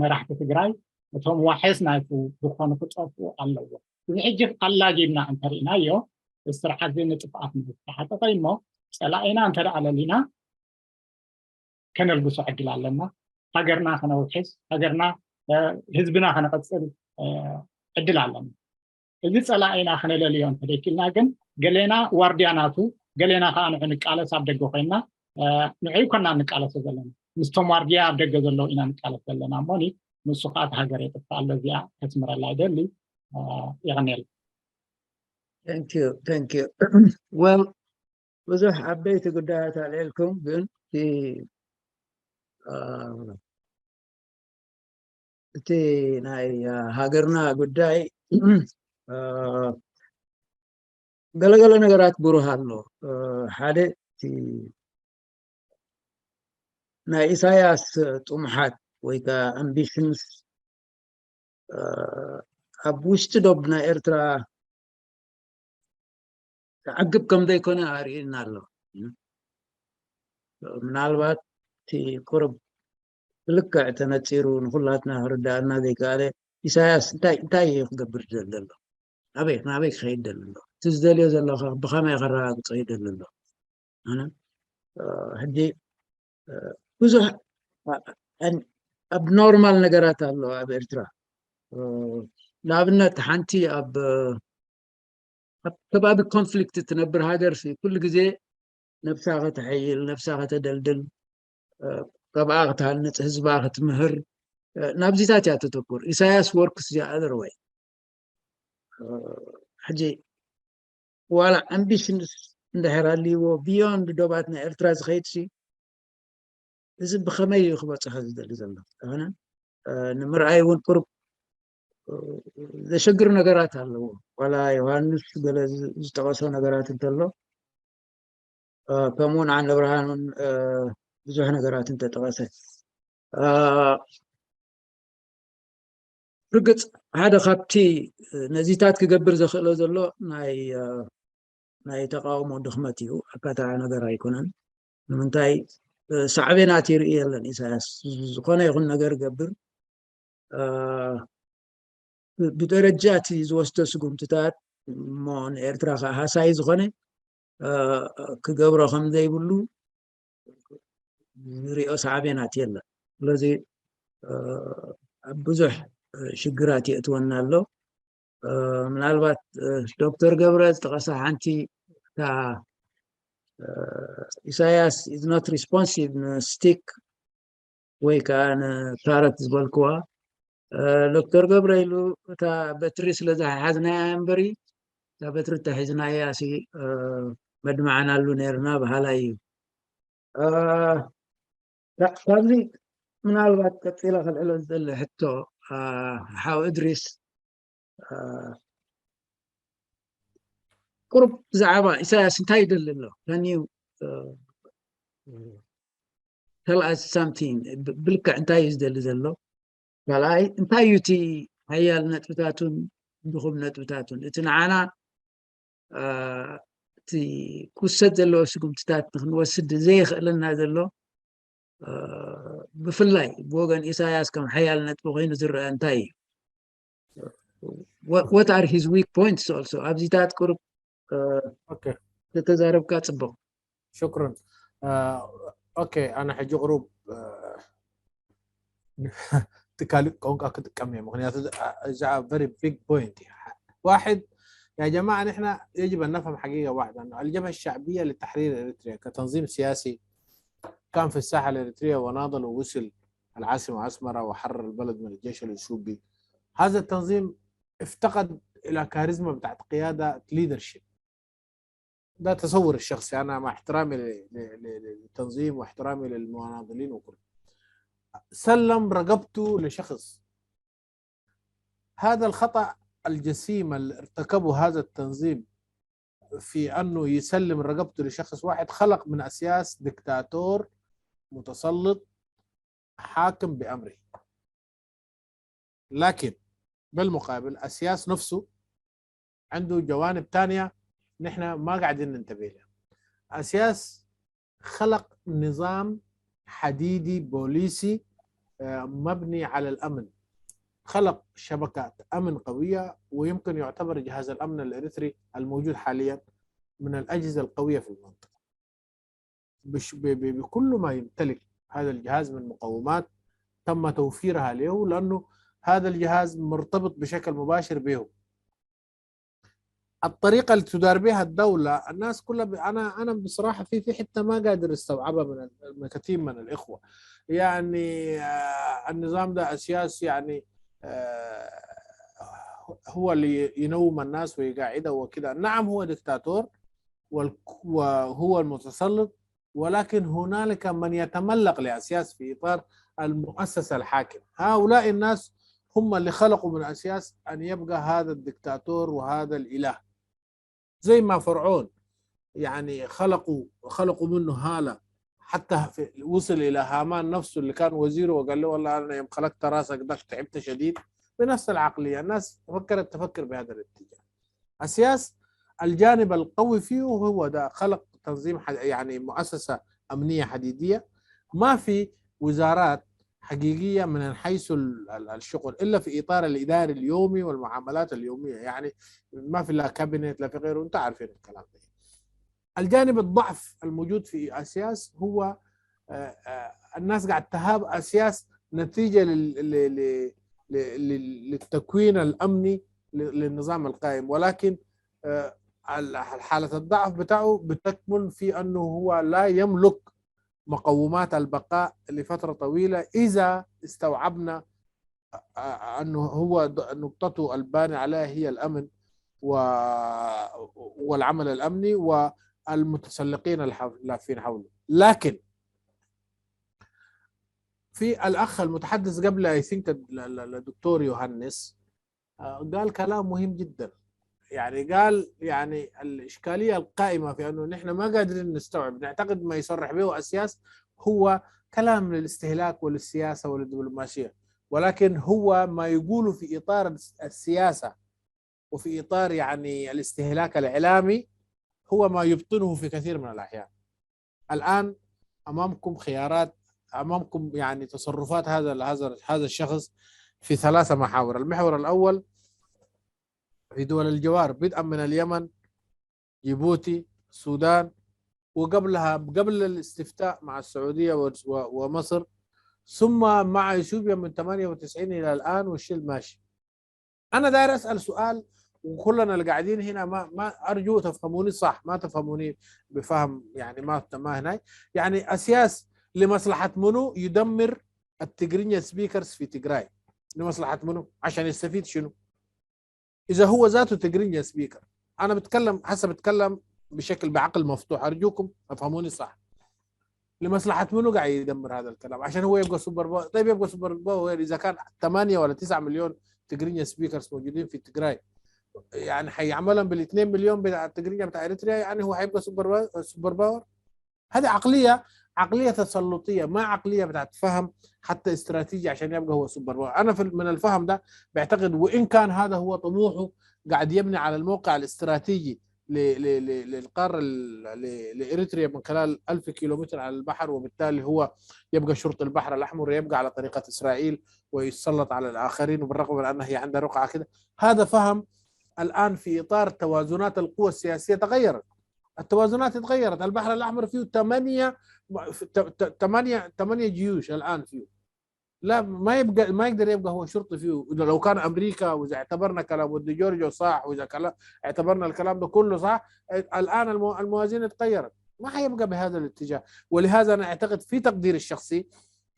መራሕቲ ትግራይ እቶም ዋሕስ ናይቱ ዝኾኑ ክጠፍኡ ኣለዎ። እዚ ሕጂ ኣላጊብና እንተርኢናዮ ስርዓት እዚ ንጥፍኣት ንዝተሓጠጠ እሞ ፀላኢና እንተ ደኣ ለሊና ከነልግሶ ዕድል ኣለና። ሃገርና ከነውሕስ፣ ሃገርና ህዝብና ከነቐፅል ዕድል ኣለና። እዚ ፀላኢና ከነለልዮ እንተደይክልና ግን ገሌና ዋርድያ ናቱ፣ ገሌና ከዓ ንዑ ንቃለስ ኣብ ደገ ኮይና ንዑ ይኮና ንቃለሶ ዘለና። ምስቶም ዋርድያ ኣብ ደገ ዘለዉ ኢና ንቃለስ ዘለና እሞኒ ንሱ ከዓ እቲ ሃገር የጥፍእ ኣሎ። እዚኣ ከስምረላ ይደሊ። የቐንየልና። Thank you, thank you. Well, ብዙሕ ዓበይቲ ጉዳያት ኣልዒልኩም፣ ግን እቲ እቲ ናይ ሃገርና ጉዳይ ገለገለ ነገራት ብሩህ ኣሎ። ሓደ እቲ ናይ ኢሳያስ ጥሙሓት ወይ ከዓ ኣምቢሽንስ ኣብ ውሽጢ ዶብ ናይ ኤርትራ ተዓግብ ከም ዘይኮነ ኣርእዩና ኣሎ። ምናልባት እቲ ቁርብ ብልክዕ ተነፂሩ ንኩላትና ክርዳእና ዘይከኣለ ኢሳያስ እንታይ እንታይ እዩ ክገብር ዝደሊ ዘሎ? ኣበይ ናበይ ክኸይድ ደሊ ኣሎ? እቲ ዝደልዮ ዘሎ ከ ብኸመይ ከረጋግፆ ይደሊ ኣሎ? ኣነ ሕጂ ብዙሕ ኣብኖርማል ነገራት ኣሎ ኣብ ኤርትራ። ንኣብነት ሓንቲ ኣብ ኣብ ከባቢ ኮንፍሊክት ትነብር ሃገር ኩሉ ግዜ ነብሳ ከተሐይል፣ ነብሳ ከተደልድል፣ ካብኣ ክትሃንፅ፣ ህዝባ ክትምህር ናብዚታት እያ ተተኩር። ኢሳያስ ወርክስ the other way። ሕጂ ዋላ ኣምቢሽንስ እንድሕር ኣልይዎ ቢዮንድ ዶባት ናይ ኤርትራ ዝኸይድ ሲ እዚ ብኸመይ እዩ ክበፅሖ ዝደሊ ዘሎ? ኣነ ንምርኣይ እውን ቁሩብ ዘሸግር ነገራት ኣለዎ። ዋላ ዮሃንስ ገለ ዝጠቐሶ ነገራት እንተሎ ከምኡውን ዓንደ ብርሃን እውን ብዙሕ ነገራት እንተጠቐሰ ርግፅ ሓደ ካብቲ ነዚታት ክገብር ዘኽእሎ ዘሎ ናይ ናይ ተቃውሞ ድኽመት እዩ። ኣካታዒ ነገር ኣይኮነን። ንምንታይ ሳዕቤናት ይርኢ የለን ኢሳያስ ዝኾነ ይኹን ነገር ገብር ብደረጃ እቲ ዝወስዶ ስጉምትታት እሞ ንኤርትራ ከዓ ሃሳይ ዝኾነ ክገብሮ ከም ዘይብሉ ንሪኦ ሳዕቤናት የለን። ስለዚ ኣብ ብዙሕ ሽግራት የእትወና ኣሎ። ምናልባት ዶክተር ገብረ ዝጠቐሳ ሓንቲ እታ ኢሳያስ is not responsive ንስቲክ ወይ ከዓ ንካረት ዝበልክዋ ዶክተር ገብረ ኢሉ እታ በትሪ ስለ ዝሓዝናያ እምበሪ እታ በትሪ ተሒዝናያ ሲ መድማዕናሉ ነርና በሃላይ እዩ። ካብዚ ምናልባት ቀፂለ ከልዕሎ ዝደሊ ሕቶ ሓው እድሪስ ቁሩብ ብዛዕባ ኢሳያስ እንታይ ይደሊ ኣሎ? Can you tell us something? ብልክዕ እንታይ እዩ ዝደሊ ዘሎ? ካልኣይ እንታይ እዩ እቲ ሓያል ነጥብታቱን ድኹም ነጥብታቱን እቲ ንዓና እቲ ክውሰድ ዘለዎ ስጉምትታት ንክንወስድ ዘየኽእለና ዘሎ ብፍላይ ብወገን ኢሳያስ ከም ሓያል ነጥቢ ኮይኑ ዝረአ እንታይ እዩ? What are his weak points also ኣብዚታት ቁሩብ ተተዛረብካ ፅቡቅ። ሽክሩን። ኦኬ ኣነ ሕጂ ቅሩብ ትካሊእ ቋንቋ ክጥቀም እየ ምክንያቱ እዛ very big point እዩ። واحد يا جماعة نحن يجب أن نفهم حقيقة واحدة أنه الجبهة الشعبية لتحرير إريتريا كتنظيم سياسي كان في الساحة الإريترية وناضل ووصل العاصمة أسمرة وحرر البلد من الجيش الإثيوبي. هذا التنظيم افتقد إلى كاريزما بتاعت قيادة leadership. ده تصور الشخصي أنا مع احترامي للتنظيم واحترامي للمناضلين وكل سلم رقبته لشخص. هذا الخطأ الجسيم اللي ارتكبه هذا التنظيم في أنه يسلم رقبته لشخص واحد خلق من أسياس دكتاتور متسلط حاكم بأمره. لكن بالمقابل أسياس نفسه عنده جوانب تانية نحن ما قاعدين ننتبه لها. أسياس خلق نظام حديدي بوليسي، آه، مبني على الأمن. خلق شبكات أمن قوية، ويمكن يعتبر جهاز الأمن الإريتري الموجود حاليا من الأجهزة القوية في المنطقة، بش ب ب بكل ما يمتلك هذا الجهاز من مقومات تم توفيرها له، لأنه هذا الجهاز مرتبط بشكل مباشر به. الطريقة اللي تدار بها الدولة، الناس كلها ب... أنا أنا بصراحة في في حتة ما قادر استوعبها من ال- من كثير من الإخوة. يعني آه، النظام ده أسياس، يعني آه، هو اللي ينوم الناس ويقعدها وكده. نعم، هو دكتاتور وال- وهو المتسلط، ولكن هنالك من يتملق لأسياس في إطار المؤسسة الحاكم. هؤلاء الناس هم اللي خلقوا من أسياس أن يبقى هذا الدكتاتور وهذا الإله. زي ما فرعون يعني خلقوا خلقوا منه هالة، حتى في وصل إلى هامان نفسه اللي كان وزيره وقال له: "والله أنا يوم خلقت راسك ده تعبت شديد". بنفس العقلية الناس فكرت تفكر بهذا الاتجاه. أسياس الجانب القوي فيه هو ده، خلق تنظيم ح- يعني مؤسسة أمنية حديدية، ما في وزارات حقيقية من حيث ال- ال- الشغل إلا في إطار الإداري اليومي والمعاملات اليومية. يعني ما في لا كابينت لا في غيره، أنت عارفين الكلام ده. الجانب الضعف الموجود في أسياس هو آه، آه، الناس قاعد تهاب أسياس نتيجة لل- ل- ل- ل- ل- للتكوين الأمني ل- للنظام القائم، ولكن آه، ال- حالة الضعف بتاعه بتكمن في أنه هو لا يملك مقومات البقاء لفترة طويلة إذا استوعبنا آه، أنه هو د- نقطته الباني عليها هي الأمن و- والعمل الأمني والمتسلقين الح- اللافين حوله. لكن في الأخ المتحدث قبل، I think، الدكتور يوهانس آه، قال كلام مهم جدا. يعني قال يعني الإشكالية القائمة في أنه نحن ما قادرين نستوعب، نعتقد ما يصرح به أسياس هو كلام للاستهلاك وللسياسة وللدبلوماسية، ولكن هو ما يقوله في إطار السياسة وفي إطار يعني الاستهلاك الإعلامي هو ما يبطنه في كثير من الأحيان. الآن أمامكم خيارات، أمامكم يعني تصرفات هذا هذا هذا الشخص في ثلاثة محاور. المحور الأول في دول الجوار، بدءا من اليمن، جيبوتي، السودان، وقبلها قبل الاستفتاء مع السعودية و- و- ومصر، ثم مع إثيوبيا من ثمانية وتسعين إلى الآن والشيء ماشي. أنا داير أسأل سؤال، وكلنا اللي قاعدين هنا ما ما أرجو تفهموني صح، ما تفهموني بفهم يعني ما ما هنا. يعني أسياس لمصلحة منو يدمر التجرينيا سبيكرز في تجراي؟ لمصلحة منو؟ عشان يستفيد شنو؟ إذا هو ذاته تجرينيا سبيكر، أنا بتكلم هسه بتكلم بشكل بعقل مفتوح، أرجوكم أفهموني صح. لمصلحة منو قاعد يدمر هذا الكلام؟ عشان هو يبقى سوبر باور؟ طيب يبقى سوبر باور إذا كان ثمانية ولا تسعة مليون تجرينيا سبيكرز موجودين في تجراي، يعني حيعملهم بال2 مليون بتاع التجرينيا بتاع إريتريا، يعني هو حيبقى سوبر باور؟ سوبر باور؟ هذه عقلية عقلية تسلطية، ما عقلية بتاعت فهم حتى استراتيجي عشان يبقى هو سوبر باور. أنا في من الفهم ده بعتقد، وإن كان هذا هو طموحه، قاعد يبني على الموقع الاستراتيجي ل- ل- ل- للقارة ال- ل- لإريتريا من خلال ألف كيلومتر على البحر، وبالتالي هو يبقى شرطي البحر الأحمر ويبقى على طريقة إسرائيل ويتسلط على الآخرين، وبالرغم من أنها هي عندها رقعة كده. هذا فهم الآن في إطار توازنات القوى السياسية تغيرت. التوازنات اتغيرت. البحر الأحمر فيه ثمانية ثمانية ثمانية جيوش الآن فيه. لا، ما يبقى ما يقدر يبقى هو شرطي فيه. إذا لو كان أمريكا، وإذا اعتبرنا كلام ودي جورجو صح، وإذا كلا- اعتبرنا الكلام ده كله صح، الآن المو- الموازين اتغيرت، ما حيبقى بهذا الاتجاه. ولهذا أنا أعتقد في تقديري الشخصي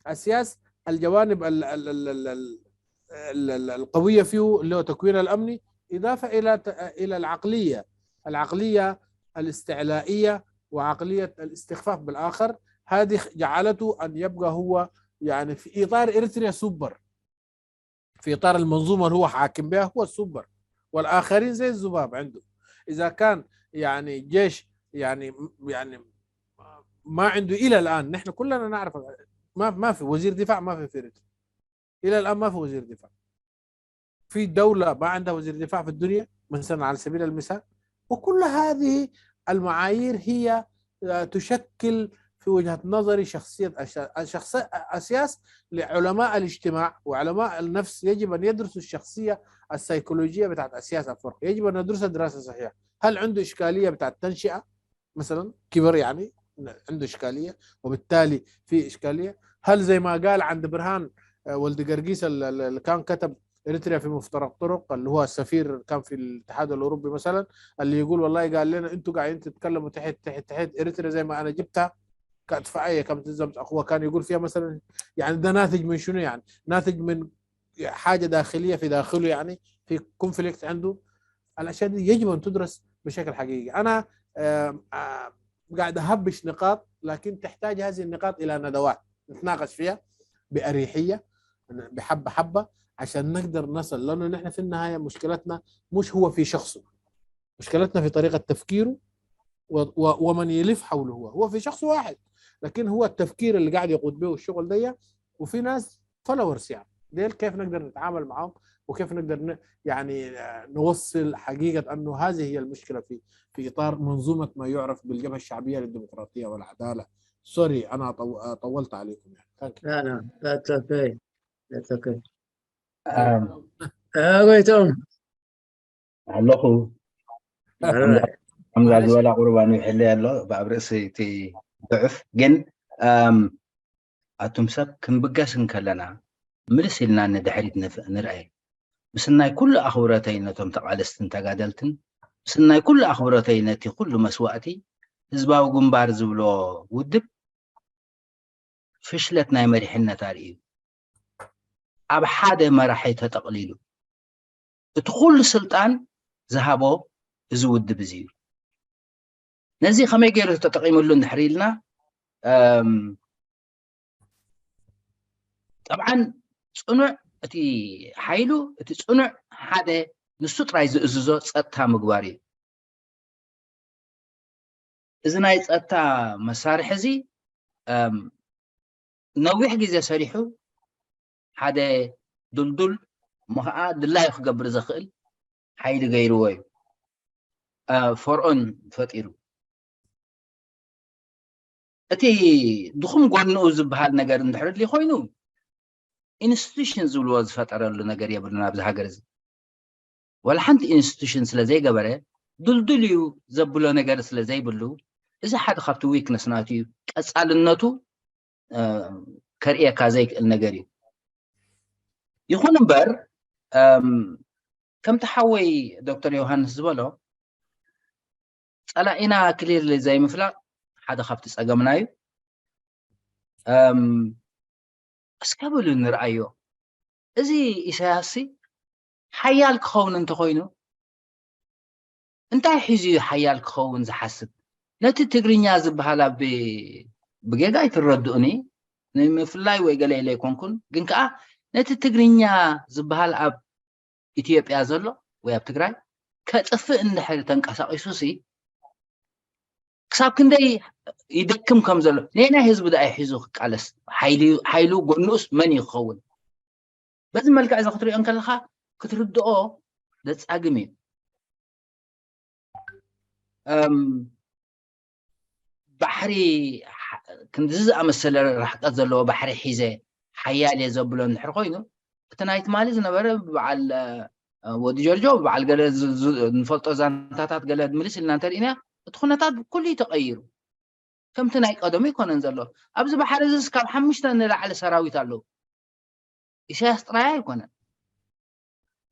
أسياس الجوانب ال- ال- ال- ال- ال- ال- القوية فيه اللي هو تكوين الأمني، إضافة إلى ت- إلى العقلية العقلية الاستعلائية وعقلية الاستخفاف بالآخر، هذه جعلته أن يبقى هو يعني في إطار إريتريا سوبر، في إطار المنظومة اللي هو حاكم بها هو السوبر، والآخرين زي الذباب عنده. إذا كان يعني جيش يعني يعني ما عنده إلى الآن، نحن كلنا نعرف ما ما في وزير دفاع، ما في في إريتريا إلى الآن ما في وزير دفاع. في دولة ما عندها وزير دفاع في الدنيا، مثلًا، على سبيل المثال. وكل هذه المعايير هي، آه، تشكل في وجهة نظري شخصية أش-، شخص-، أسياس. لعلماء الاجتماع وعلماء النفس يجب أن يدرسوا الشخصية السيكولوجية بتاعت أسياس أفورقي، يجب أن ندرسها دراسة صحيحة. هل عنده إشكالية بتاعت تنشئة مثلًا، كبر يعني، عنده إشكالية، وبالتالي في إشكالية؟ هل زي ما قال عند برهان، آه، ولد قرقيس ال-، ال-، اللي كان كتب إريتريا في مفترق طرق، اللي هو السفير كان في الاتحاد الأوروبي مثلًا، اللي يقول: "والله"، قال لنا: "أنتوا قاعدين تتكلموا تحت، تحت، تحت. إريتريا زي ما أنا جبتها كدفاعية، كم تلزم". هو كان يقول فيها مثلًا، يعني، ده ناتج من شنو؟ يعني، ناتج من حاجة داخلية في داخله، يعني، في كونفليكت عنده. الأشياء دي يجب أن تدرس بشكل حقيقي. أنا، آم، آم، قاعد أهبش نقاط، لكن تحتاج هذه النقاط إلى ندوات نتناقش فيها بأريحية، بحبة حبة، عشان نقدر نصل، لأنه نحن في النهاية مشكلتنا مش هو في شخصه، مشكلتنا في طريقة تفكيره و-، و-، ومن يلف حوله. هو، هو في شخص واحد، لكن هو التفكير اللي قاعد يقود به الشغل ده. وفي ناس فولورز، يعني، ديل كيف نقدر نتعامل معهم، وكيف نقدر ن-، يعني، آه، نوصل حقيقة أنه هذه هي المشكلة في، في إطار منظومة ما يعرف بالجبهة الشعبية للديمقراطية والعدالة. سوري، أنا طو-، آه، طولت عليكم، يعني. Thank you. لا، لا، that's okay. That's okay. Um, Ah, wait, um, ኣለኹ። all right. ከምዛ ዝበላ ቁርባኑ ይሕለይ ኣሎ ብኣብ ርእሲ እቲ ድዕፍ። ግን፣ ኣም፣ ኣቱም ሰብ ክንብገስ እንከለና፣ ምልስ ኢልና ንድሕሪት ንፍ-፣ ንርኣይ። ምስናይ ኩሉ ኣኽብሮተይ ነቶም ተቓለስትን ተጋደልትን፣ ምስናይ ኩሉ ኣኽብሮተይ ነቲ ኩሉ መስዋእቲ፣ ህዝባዊ ግንባር ዝብሎ ውድብ ፍሽለት ናይ መሪሕነት ኣርእዩ። ኣብ ሓደ መራሒ ተጠቕሊሉ። እቲ ኩሉ ስልጣን ዝሃቦ እዚ ውድብ እዚ እዩ። ነዚ ከመይ ገይሩ ተጠቒምሉ እንድሕር ኢልና፣ ኣም፣ ጠብዓን ጽኑዕ እቲ ሓይሉ፣ እቲ ጽኑዕ ሓደ ንሱ ጥራይ ዝእዝዞ ጸጥታ ምግባር እዩ። እዚ ናይ ጸጥታ መሳርሒ እዚ፣ ኣም፣ ነዊሕ ግዜ ሰሪሑ ሓደ ድልዱል እሞ ኸዓ ድላዩ ክገብር ዘኽእል ሓይሊ ገይርዎ እዩ። አ፣ ፈርዖን ፈጢሩ። እቲ ድኹም ጎንኡ ዝበሃል ነገር እንድሕር ድልዩ ኮይኑ፣ ኢንስቲቱሽን ዝብልዎ ዝፈጠረሉ ነገር የብሉን ኣብዚ ሃገር እዚ። ዋላ ሓንቲ ኢንስቲቱሽን ስለ ዘይገበረ፣ ድልዱል እዩ ዘብሎ ነገር ስለ ዘይብሉ፣ እዚ ሓደ ካብቲ ዊክነስ ናቱ እዩ። ቀጻልነቱ፣ እ፣ ከርእየካ ዘይክእል ነገር እዩ። ይኹን እምበር፣ እም፣ ከምቲ ሓወይ ዶክተር ዮሃንስ ዝበሎ፣ ጸላኢና ክሊርሊ ዘይምፍላጥ ሓደ ካብቲ ጸገምና እዩ። እም፣ እስከ ብሉ ንርኣዮ። እዚ ኢሳያስሲ ሓያል ክኸውን እንተኾይኑ፣ እንታይ ሒዙ እዩ ሓያል ክኸውን ዝሓስብ? ነቲ ትግርኛ ዝበሃል ኣብ፣ ብጌጋ ኣይትረድኡኒ፣ ንምፍላይ ወይ ገለ ኢለ ኣይኮንኩን፣ ግን ከኣ ነቲ ትግርኛ ዝበሃል ኣብ ኢትዮጵያ ዘሎ ወይ ኣብ ትግራይ ከጥፍእ እንድሕር ተንቀሳቒሱሲ፣ ክሳብ ክንደይ ይደክም ከም ዘሎ፣ ነየናይ ህዝቢ ደኣ እዩ ሒዙ ክቃለስ? ሓይሉ፣ ሓይሉ ጎንኡስ መን እዩ ክኸውን? በዚ መልክዕ እዚ ክትሪኦ እንከለኻ ክትርድኦ ዘጻግም እዩ። እም፣ ባሕሪ ሕ-፣ ክንድዚ ዝኣመሰለ ርሕቀት ዘለዎ ባሕሪ ሒዘ ሓያል እየ ዘብሎ እንድሕር ኮይኑ፣ እቲ ናይ ትማሊ ዝነበረ ብበዓል፣ እ፣ ወዲ ጆርጆ፣ ብበዓል ገለ ዝ-፣ ዝ-፣ ንፈልጦ ዛንታታት ገለ ምልስ ኢልና እንተርኢና፣ እቲ ኩነታት ብኩሉ እዩ ተቐይሩ። ከምቲ ናይ ቀደሙ ኣይኮነን ዘሎ። ኣብዚ ባሕሪ እዚስ ካብ ሓሙሽተ ንላዕሊ ሰራዊት ኣለዉ። ኢሳያስ ጥራይ ኣይኮነን።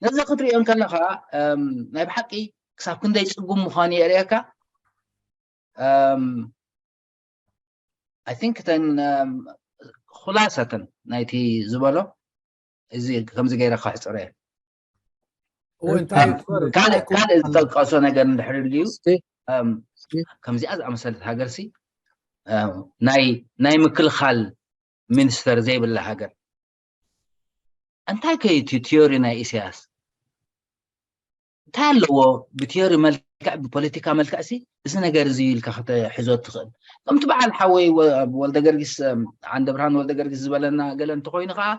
ነዚ ክትሪኦ እንከለኻ፣ እም፣ ናይ ብሓቂ ክሳብ ክንደይ ጽጉም ምዃኑ የርእየካ። እም፣ I think እተን፣ እም፣ ኹላሰተን ናይቲ ዝበሎ እዚ ከምዚ ገይረ ከሕጽሮ እየ። እወ፣ እንታይ እዩ? ካልእ፣ ካልእ ዝጠቀሶ ነገር እንድሕር ድልዩ፣ እስቲ፣ እም፣ እስቲ። ከምዚኣ ዝኣመሰለት ሃገርሲ፣ እም፣ ናይ፣ ናይ ምክልኻል ሚኒስተር ዘይብላ ሃገር። እንታይ ከዩ እቲ ቲዮሪ ናይ ኢሳያስ? እንታይ ኣለዎ? ብቲዮሪ መልክዕ፣ ብፖለቲካ መልክዕሲ እዚ ነገር እዚ ኢልካ ከተሕዞ ትኽእል። ከምቲ በዓል ሓወይ ወ-፣ ወልደ ገርጊስ፣ እም፣ ዓንደ ብርሃን ወልደ ገርጊስ ዝበለና ገለ እንተኾይኑ ኸዓ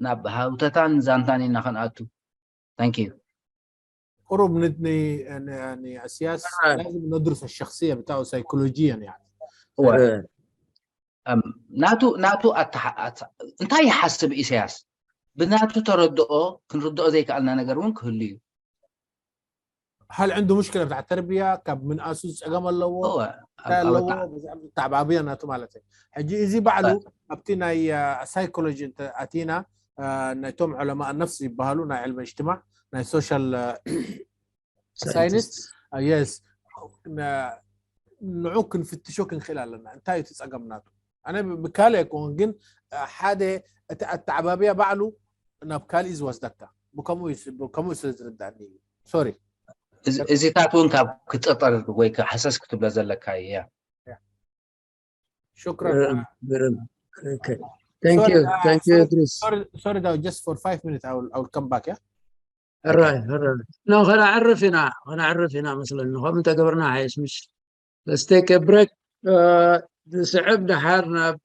ናብ ሃውተታን ዛንታን ኢና ክንኣቱ። Thank you. قرب ندني يعني اسياس لازم ندرس الشخصيه بتاعه سيكولوجيا يعني هو أم، ናቱ ናቱ ኣተሓ- ኣተ- እንታይ ይሓስብ ኢሳያስ? ብናቱ ተረድኦ ክንርድኦ ዘይከኣልና ነገር እውን ክህሉ እዩ። هل عنده مشكله بتاع التربيه كاب من اسوس ጸገም ኣለዎ እወ፣ እንታይ ኣለዎ ብዛዕባ ተዓባብያ ናቱ ማለት እዩ ሕጂ እዚ ባዕሉ ኣብቲ ናይ ሳይኮሎጂ ኣቲና ናይቶም ዑለማ ነፍሲ ይበሃሉ ናይ ዕልሚ እጅትማዕ ናይ ሶሻል ሳይንስ የስ ንዑ ክንፍትሾ ክንክእል ኣለና እንታይ እዩ እቲ ጸገም ናቱ ኣነ ብካልእ ኣይኮን ግን ሓደ እቲ ኣተዓባብያ ባዕሉ ናብ ካልእ ዝወስደካ ብከምኡ ስለ ዝርዳእኒ እዩ ሶሪ እዚታት እውን ካብ ክጥርጠር ወይ ሓሰስ ክትብሎ ዘለካ እዩ شكرا Thank you, thank you, Idris. Sorry, sorry, that was just for five minutes. I will, I will come back. Yeah. ሕራይ ሕራይ ኖ ከነዕርፍ ኢና ከነዕርፍ ኢና መስለኒ ከምኡ እንተገበርና ሓይሽ ምሽ Let's take a break. ዝስዕብ ደሓር ናብ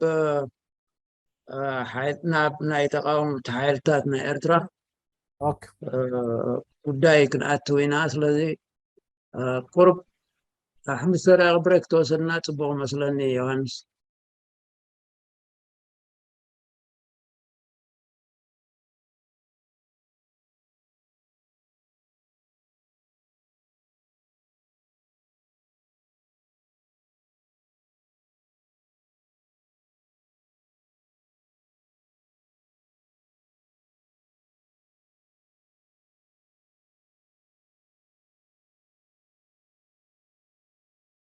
ናብ ናይ ተቃወምቲ ሓይልታት ናይ ኤርትራ Okay. ጉዳይ ክንኣትው ኢና ስለዚ ቁርብ ሓሙሽተ ደቂቕ ብሬክ ተወሰድና ጽቡቕ መስለኒ ዮሃንስ